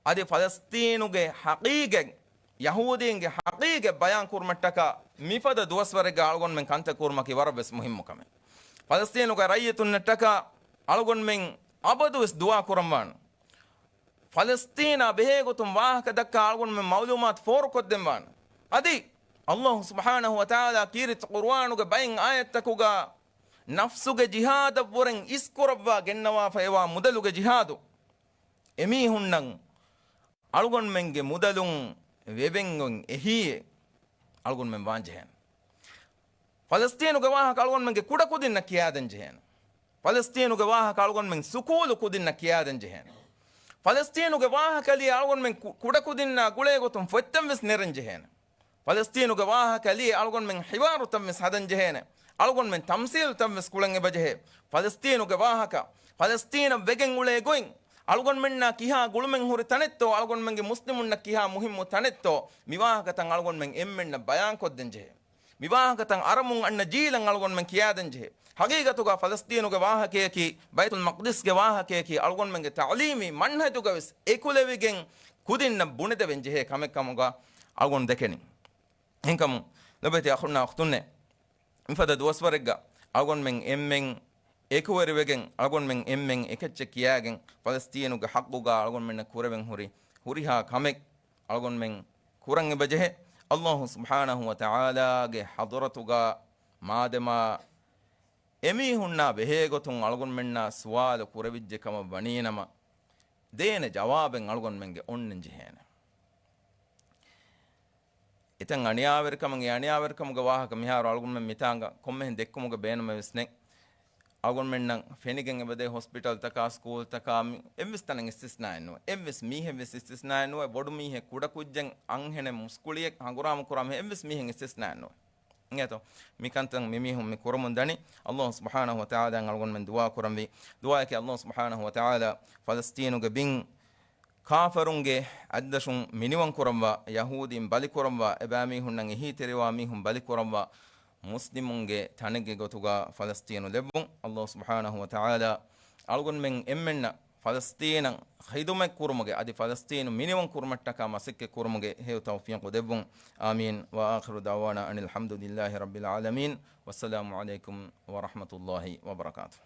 އަދި ފަލަސްޠީނުގެ ޙަޤީޤަތް، ޔަހޫދީންގެ ޙަޤީޤަތް ބަޔާން ކުރުމަށްޓަކާ، މިފަދަ ދުވަސްވަރެއްގަ އަޅުގަނޑުމެން ކަންތައް ކުރުމަކީ ވަރަށް ވެސް މުހިއްމު ކަމެއް. ފަލަސްޠީނުގެ ރައްޔިތުންނަށްޓަކާ އަޅުގަނޑުމެން އަބަދުވެސް ދުޢާ ކުރަންވާނެ. ފަލަސްޠީނާ ބެހޭގޮތުން ވާހަކަ ދައްކާ އަޅުގަނޑުމެން މަޢުލޫމާތު ފޯރުކޮށްދެންވާނެ. އަދި ﷲ ސުބްޙާނަހު ވަތަޢާލާ ކީރިތި ޤުރުއާނުގެ ބައެއް އާޔަތްތަކުގަ ނަފްސުގެ ޖިހާދަށްވުރެން އިސްކުރައްވާ ގެންނަވާފައިވާ މުދަލުގެ ޖިހާދު. އެމީހުންނަށް އަޅުގަނޑުމެންގެ މުދަލުން ވެވެން އޮތް އެހީއެއް އަޅުގަނޑުމެން ވާންޖެހޭނެ. ފަލަސްޠީނުގެ ވާހަކަ އަޅުގަނޑުމެންގެ ކުޑަކުދިންނަށް ކިޔާދޭން ޖެހޭނެ. ފަލަސްޠީނުގެ ވާހަކަ އަޅުގަނޑުމެން ސުކޫލު ކުދިންނަށް ކިޔާދޭން ޖެހޭނެ. ފަލަސްޠީނުގެ ވާހަކަ ލިޔެ އަޅުގަނޑުމެން ކު-، ކުޑަކުދިންނާ ގުޅޭގޮތުން ފޮތްތައްވެސް ނެރެން ޖެހޭނެ. ފަލަސްޠީނުގެ ވާހަކަ ލިޔެ އަޅުގަނޑުމެން ޙިވާރުތައްވެސް ހަދަން ޖެހޭނެ. އަޅުގަނޑުމެން ތަމްސީލުތައްވެސް ކުޅެން އެބަޖެހޭ. ފަލަސްޠީނުގެ ވާހަކަ، ފަލަސްޠީނަށް ވެގެން އުޅޭ ގޮތް، އަޅުގަނޑުމެންނާ ކިހާ ގުޅުމެއް ހުރި ތަނެއްތޯ، އަޅުގަނޑުމެންގެ މުސްލިމުންނަށް ކިހާ މުހިއްމު ތަނެއްތޯ، މިވާހަކަތައް އަޅުގަނޑުމެން އެންމެންނަށް ބަޔާންކޮށްދޭން ޖެހޭ. މިވާހަކަތައް އަރަމުން އަންނަ ޖީލަށް އަޅުގަނޑުމެން ކިޔާދޭން ޖެހޭ. ހަގީގަތުގަ ފަލަސްޠީނުގެ ވާހަކަޔަކީ، ބައިތުލް މަޤްދިސްގެ ވާހަކަޔަކީ، އަޅުގަނޑުމެންގެ ތަޢުލީމީ މަންހަޖުގަވެސް އެކުލެވިގެން ކުދިންނަށް ބުނެދެވެން ޖެހޭ ކަމެއް ކަމުގަ އަޅުގަނޑު ދެކެނީ. އެހެންކަމުން، ލޮބުވެތި އަޚުންނާ އުޚްތުންނޭ، މިފަދަ ދުވަސްވަރެއްގަ އަޅުގަނޑުމެން އެންމެން އެކުވެރިވެގެން، އަޅުގަނޑުމެން އެންމެން އެކެއްޗެއް ކިޔާގެން، ފަލަސްޠީނުގެ ޙައްޤުގަ އަޅުގަނޑުމެންނަށް ކުރެވެން ހުރި ހުރިހާ ކަމެއް އަޅުގަނޑުމެން ކުރަން އެބަޖެހޭ. ﷲ ސުބްޙާނަހު ވަތަޢާލާގެ ޙަޟްރަތުގަ މާދަމާ އެމީހުންނާ ބެހޭގޮތުން އަޅުގަނޑުމެންނާ ސުވާލު ކުރެވިއްޖެ ކަމަށް ވަނީނަމަ، ދޭނެ ޖަވާބެއް އަޅުގަނޑުމެންގެ އޮންނަން ޖެހޭނެ. އެތަން އަނިޔާވެރިކަމަށް، އެ އަނިޔާވެރިކަމުގެ ވާހަކަ މިހާރު އަޅުގަނޑުމެން މިތާނގަ ކޮންމެހެން ދެއްކުމުގެ ބޭނުމެއް ވެސް ނެތް. އަޅުގަނޑުމެންނަށް ފެނިގެން އެބަދޭ ހޮސްޕިޓަލްތަކާ، ސްކޫލްތަކާ، މި އެއްވެސް ތަނެއް އިސްތިސްނާއެއް ނުވޭ. އެއްވެސް މީހެއް ވެސް އިސްތިސްނާއެއް ނުވޭ. ބޮޑު މީހެއް، ކުޑަކުއްޖެއް، އަންހެނެއް، މުސްކުޅިއެއް، ހަނގުރާމަ ކުރާ މީހެއް، އެއްވެސް މީހެއް އިސްތިސްނާއެއް ނުވޭ. އިނގޭތޯ؟ މިކަންތައް މިމީހުން މި ކުރަމުން ދަނީ. ﷲ ސުބްޙާނަހު ވަތަޢާލާއަށް އަޅުގަނޑުމެން ދުޢާ ކުރަންވީ. ދުޢާއަކީ ﷲ ސުބްޙާނަހު ވަތަޢާލާ ފަލަސްޠީނުގެ ބިން ކާފަރުންގެ އަތްދަށުން މިނިވަން ކުރަންވާ، ޔަހޫދީން ބަލިކުރަންވާ، އެބައިމީހުންނަށް އެހީތެރިވާ މީހުން ބަލިކުރަންވާ، މުސްލިމުންގެ ތަނެއްގެ ގޮތުގަ ފަލަސްޠީނު ލެއްވުން. ﷲ ސުބްޙާނަހު ވަތަޢާލާ އަޅުގަނޑުމެން އެންމެންނަށް ފަލަސްޠީނަށް ޚިދުމަތް ކުރުމުގެ، އަދި ފަލަސްޠީނު މިނިވަން ކުރުމަށްޓަކާ މަސައްކަތް ކުރުމުގެ ހެޔޮ ތައުފީޤު ދެއްވުން. އާމީން. وآخر دعوانا أن الحمد لله رب العالمين. والسلام عليكم ورحمة الله وبركاته.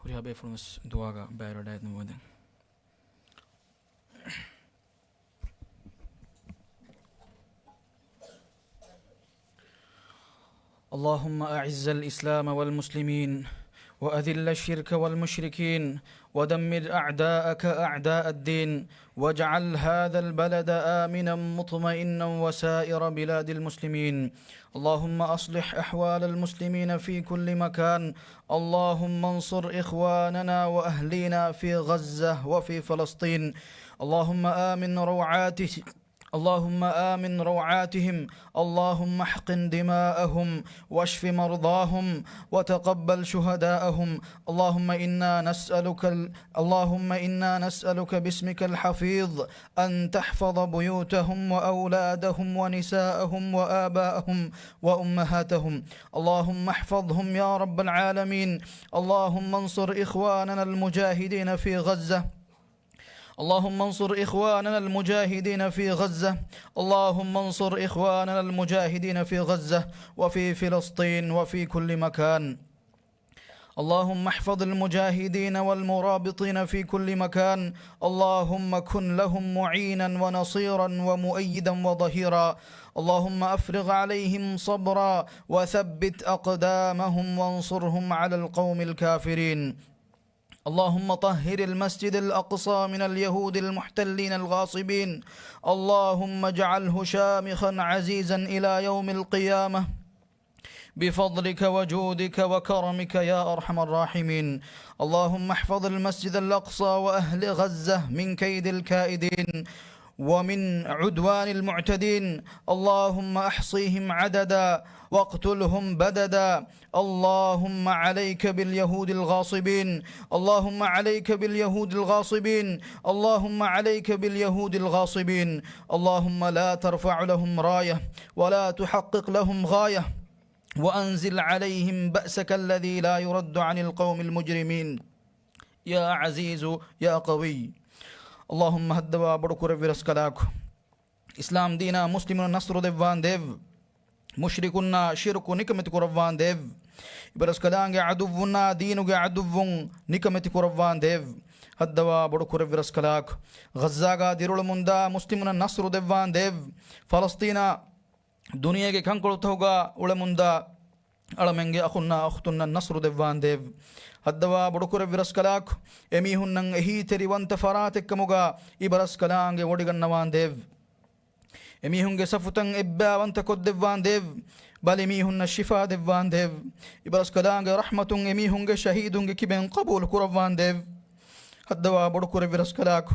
ހުރިހާ ބޭފުޅުން ވެސް ދުޢާގަ ބައިވެރިވެވަޑައިގަތުމަށް ވަދެން. اللهم أعز الإسلام والمسلمين، وأذل الشرك والمشركين، ودمر أعداءك أعداء الدين، واجعل هذا البلد آمنا مطمئنا وسائر بلاد المسلمين. اللهم أصلح أحوال المسلمين في كل مكان. اللهم انصر إخواننا وأهلينا في غزة وفي فلسطين. اللهم آمن روعاته اللهم آمن روعاتهم، اللهم احقن دماءهم، واشف مرضاهم، وتقبل شهداءهم. اللهم إنا نسألك ال-، اللهم إنا نسألك باسمك الحفيظ أن تحفظ بيوتهم وأولادهم ونساءهم وآباءهم وأمهاتهم. اللهم احفظهم يا رب العالمين. اللهم انصر إخواننا المجاهدين في غزة. اللهم انصر إخواننا المجاهدين في غزة. اللهم انصر إخواننا المجاهدين في غزة وفي فلسطين وفي كل مكان. اللهم احفظ المجاهدين والمرابطين في كل مكان. اللهم كن لهم معينا ونصيرا ومؤيدا وظهيرا. اللهم أفرغ عليهم صبرا وثبت أقدامهم وانصرهم على القوم الكافرين. اللهم طهر المسجد الأقصى من اليهود المحتلين الغاصبين. اللهم اجعله شامخا عزيزا إلى يوم القيامة بفضلك وجودك وكرمك يا أرحم الراحمين. اللهم احفظ المسجد الأقصى وأهل غزة من كيد الكائدين ومن عدوان المعتدين. اللهم احصهم عددا واقتلهم بددا. اللهم عليك باليهود الغاصبين. اللهم عليك باليهود الغاصبين. اللهم عليك باليهود الغاصبين. اللهم لا ترفع لهم راية ولا تحقق لهم غاية، وأنزل عليهم بأسك الذي لا يرد عن القوم المجرمين. يا عزيز يا قوي. اللهم، ހައްދަވާ ބޮޑުކުރެއްވި ރަސްކަލާކޮ، އިސްލާމް ދީނާ މުސްލިމުން ނަޞްރު ދެއްވާނދޭވް. މުޝްރިކުންނާ ޝިރުކު ނިކަމެތި ކުރައްވާނދޭވް. އިބަރަސްކަލާނގެ ޢަދުއްވުންނާ ދީނުގެ ޢަދުއްވުން ނިކަމެތި ކުރައްވާނދޭވް. ހައްދަވާ ބޮޑު ކުރެއްވި ރަސްކަލާކު، ޣައްޒާގާ ދިރިއުޅެމުންދާ މުސްލިމުންނަށް ނަޞްރު ދެއްވާނދޭވް. ފަލަސްޠީނާ ދުނިޔޭގެ ކަންކޮޅުތަކުގާ އުޅެމުންދާ އަޅަމެންގެ އަޚުންނާ އުޚްތުންނަށް ނަޞްރު ދެއްވާނދޭވް. ހައްދަވާ ބޮޑުކުރެއްވި ރަސްކަލާކު، އެމީހުންނަށް އެހީތެރިވަންތަ ފަރާތެއްކަމުގާ އިބަރަސްކަލާނގެ ވޮޑިގަންނަވާނދޭވް. އެމީހުންގެ ސަފުތައް އެއްބައިވަންތަ ކޮށްދެއްވާނދޭވް. ބަލިމީހުންނަށް ޝިފާ ދެއްވާނދޭވް. އިބަރަސްކަލާނގެ ރަޙްމަތުން އެމީހުންގެ ޝަހީދުންގެ ކިބައިން ޤަބޫލު ކުރައްވާނދޭވް. ހައްދަވާ ބޮޑުކުރެއްވި ރަސްކަލާކު،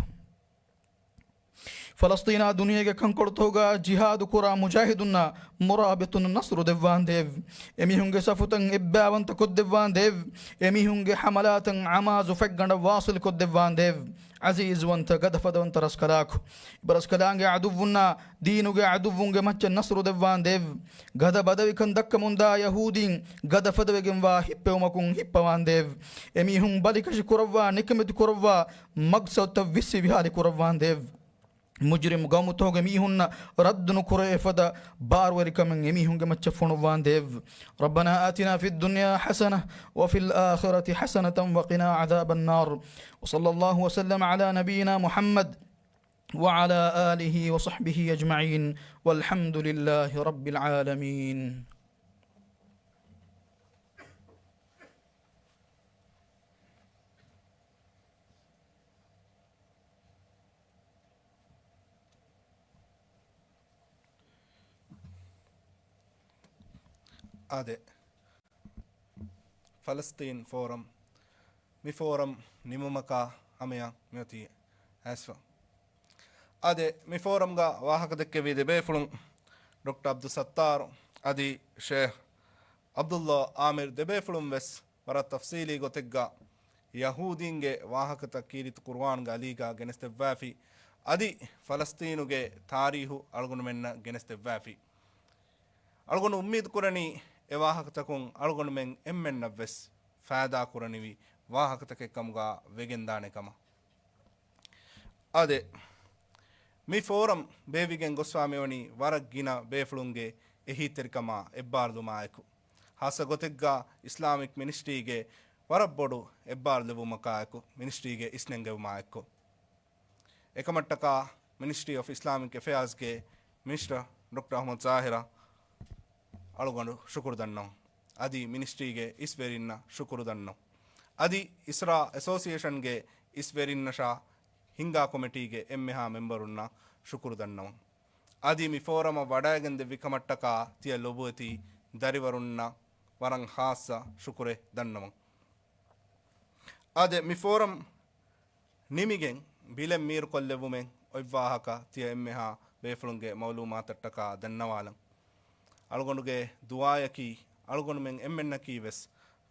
ފަލަސްޠީނާ ދުނިޔޭގެ ކަންކޮޅުތަކުގާ ޖިހާދު ކުރާ މުޖާހިދުންނާ މުރާބިތުން ނަޞްރު ދެއްވާނދޭވް. އެމީހުންގެ ސަފުތައް އެއްބައިވަންތަ ކޮށްދެއްވާނދޭވް. އެމީހުންގެ ޙަމަލާތައް އަމާޒު ފަތްގަނޑަށް ވާޞިލް ކޮށްދެއްވާނދޭވް. ޢަޒީޒުވަންތަ ގަދަފަދަވަންތަ ރަސްކަލާކު، އިބަރަސްކަލާނގެ ޢަދުއްވުންނާ ދީނުގެ ޢަދުއްވުންގެ މައްޗަށް ނަޞްރު ދެއްވާނދޭވް. ގަދަ ބަދަވިކަން ދައްކަމުންދާ ޔަހޫދީން ގަދަފަދަވެގެންވާ ހިއްޕެވުމަކުން ހިއްޕަވާނދޭވް. އެމީހުން ބަލިކަށި ކުރައްވާ، ނިކަމެތި ކުރައްވާ، މަގްސަދުތައް ވިއްސި ވިހާލި ކުރައްވާނދޭވް. މުޖްރިމް ގައުމުތަކުގެ މީހުންނަށް ރައްދުނުކުރެވޭ ފަދަ ބާރުވެރިކަމެއް އެމީހުންގެ މައްޗަށް ފޮނުއްވާނދޭވް. ربنا آتنا في الدنيا حسنة وفي الآخرة حسنة وقنا عذاب النار. وصلى الله وسلم على نبينا محمد وعلى آله وصحبه أجمعين. والحمد لله رب العالمين. އާދެ، ފަލަސްޠީން ފޯރަމް، މި ފޯރަމް ނިމުމަކާ ހަމަޔަށް މިއޮތީ އައިސްފަ. އާދެ، މި ފޯރަމްގަ ވާހަކަ ދެއްކެވި ދެބޭފުޅުން ޑޮކްޓަރ ޢަބްދުއްސައްތާރު އަދި ޝޭޚް ޢަބްދުﷲ ޢާމިރު ދެބޭފުޅުން ވެސް ވަރަށް ތަފްޞީލީ ގޮތެއްގަ ޔަހޫދީންގެ ވާހަކަތައް ކީރިތި ޤުރުއާންގެ އަލީގަ ގެނެސްދެއްވާފި، އަދި ފަލަސްޠީނުގެ ތާރީހު އަޅުގަނޑުމެންނަށް ގެނެސްދެއްވާފި. އަޅުގަނޑު އުއްމީދު ކުރަނީ، އެ ވާހަކަތަކުން އަޅުގަނޑުމެން އެންމެންނަށް ވެސް ފައިދާ ކުރަނިވި ވާހަކަތަކެއް ކަމުގަ ވެގެންދާނެ ކަމަށް. އާދެ، މި ފޯރަމް ބޭއްވިގެން ގޮސްފާ މިވަނީ ވަރަށް ގިނަ ބޭފުޅުންގެ އެހީތެރިކަމާ އެއްބާރުލުމާއެކު، ހާއްސަ ގޮތެއްގަ އިސްލާމިކް މިނިސްޓްރީގެ ވަރަށް ބޮޑު އެއްބާރުލެވުމަކާއެކު، މިނިސްޓްރީގެ އިސްނެންގެވުމާއެކު. އެކަމަށްޓަކާ މިނިސްޓްރީ އޮފް އިސްލާމިކް އެފެއާޒްގެ މިނިސްޓަރ ޑޮކްޓަރ އަޙްމަދު ޒާހިރަށް އަޅުގަނޑު ޝުކުރު ދަންނަވަން. އަދި މިނިސްޓްރީގެ އިސްވެރިންނަށް ޝުކުރު ދަންނަވަން. އަދި އިސްރާ އެސޯސިއޭޝަންގެ އިސްވެރިންނަށާ ހިންގާ ކޮމިޓީގެ އެންމެހާ މެމްބަރުންނަށް ޝުކުރު ދަންނަވަން. އަދި މި ފޯރަމަށް ވަޑައިގެން ދެއްވި ކަމަށްޓަކާ ތިޔަ ލޮބުވެތި ދަރިވަރުންނަށް ވަރަށް ޚާއްޞަ ޝުކުރެއް ދަންނަވަން. އާދެ، މި ފޯރަމް ނިމިގެން ބިލެއް މީރުކޮށްލެއްވުމެއް އޮތް ވާހަކަ ތިޔަ އެންމެހާ ބޭފުޅުންގެ މައުލޫމާތަށްޓަކާ ދަންނަވާލަން. އަޅުގަނޑުގެ ދުޢާޔަކީ، އަޅުގަނޑުމެން އެންމެންނަކީ ވެސް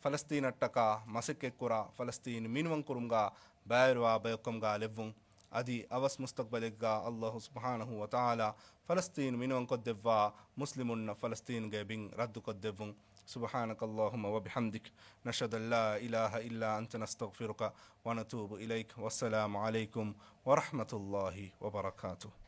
ފަލަސްޠީނަށްޓަކާ މަސައްކަތްކުރާ، ފަލަސްޠީން މިނިވަންކުރުމުގާ ބައިވެރިވާ ބަޔަކުކަމުގާ ލެއްވުން. އަދި އަވަސް މުސްތަޤްބަލެއްގާ ﷲ ސުބްޙާނަހޫ ވަތަޢާލާ ފަލަސްޠީން މިނިވަންކޮށްދެއްވާ މުސްލިމުންނަށް ފަލަސްޠީނުގެ ބިން ރައްދުކޮށްދެއްވުން. سبحانك اللهم وبحمدك، نشهد أن لا إله إلا أنت، نستغفرك ونتوب إليك. والسلام عليكم ورحمة الله وبركاته.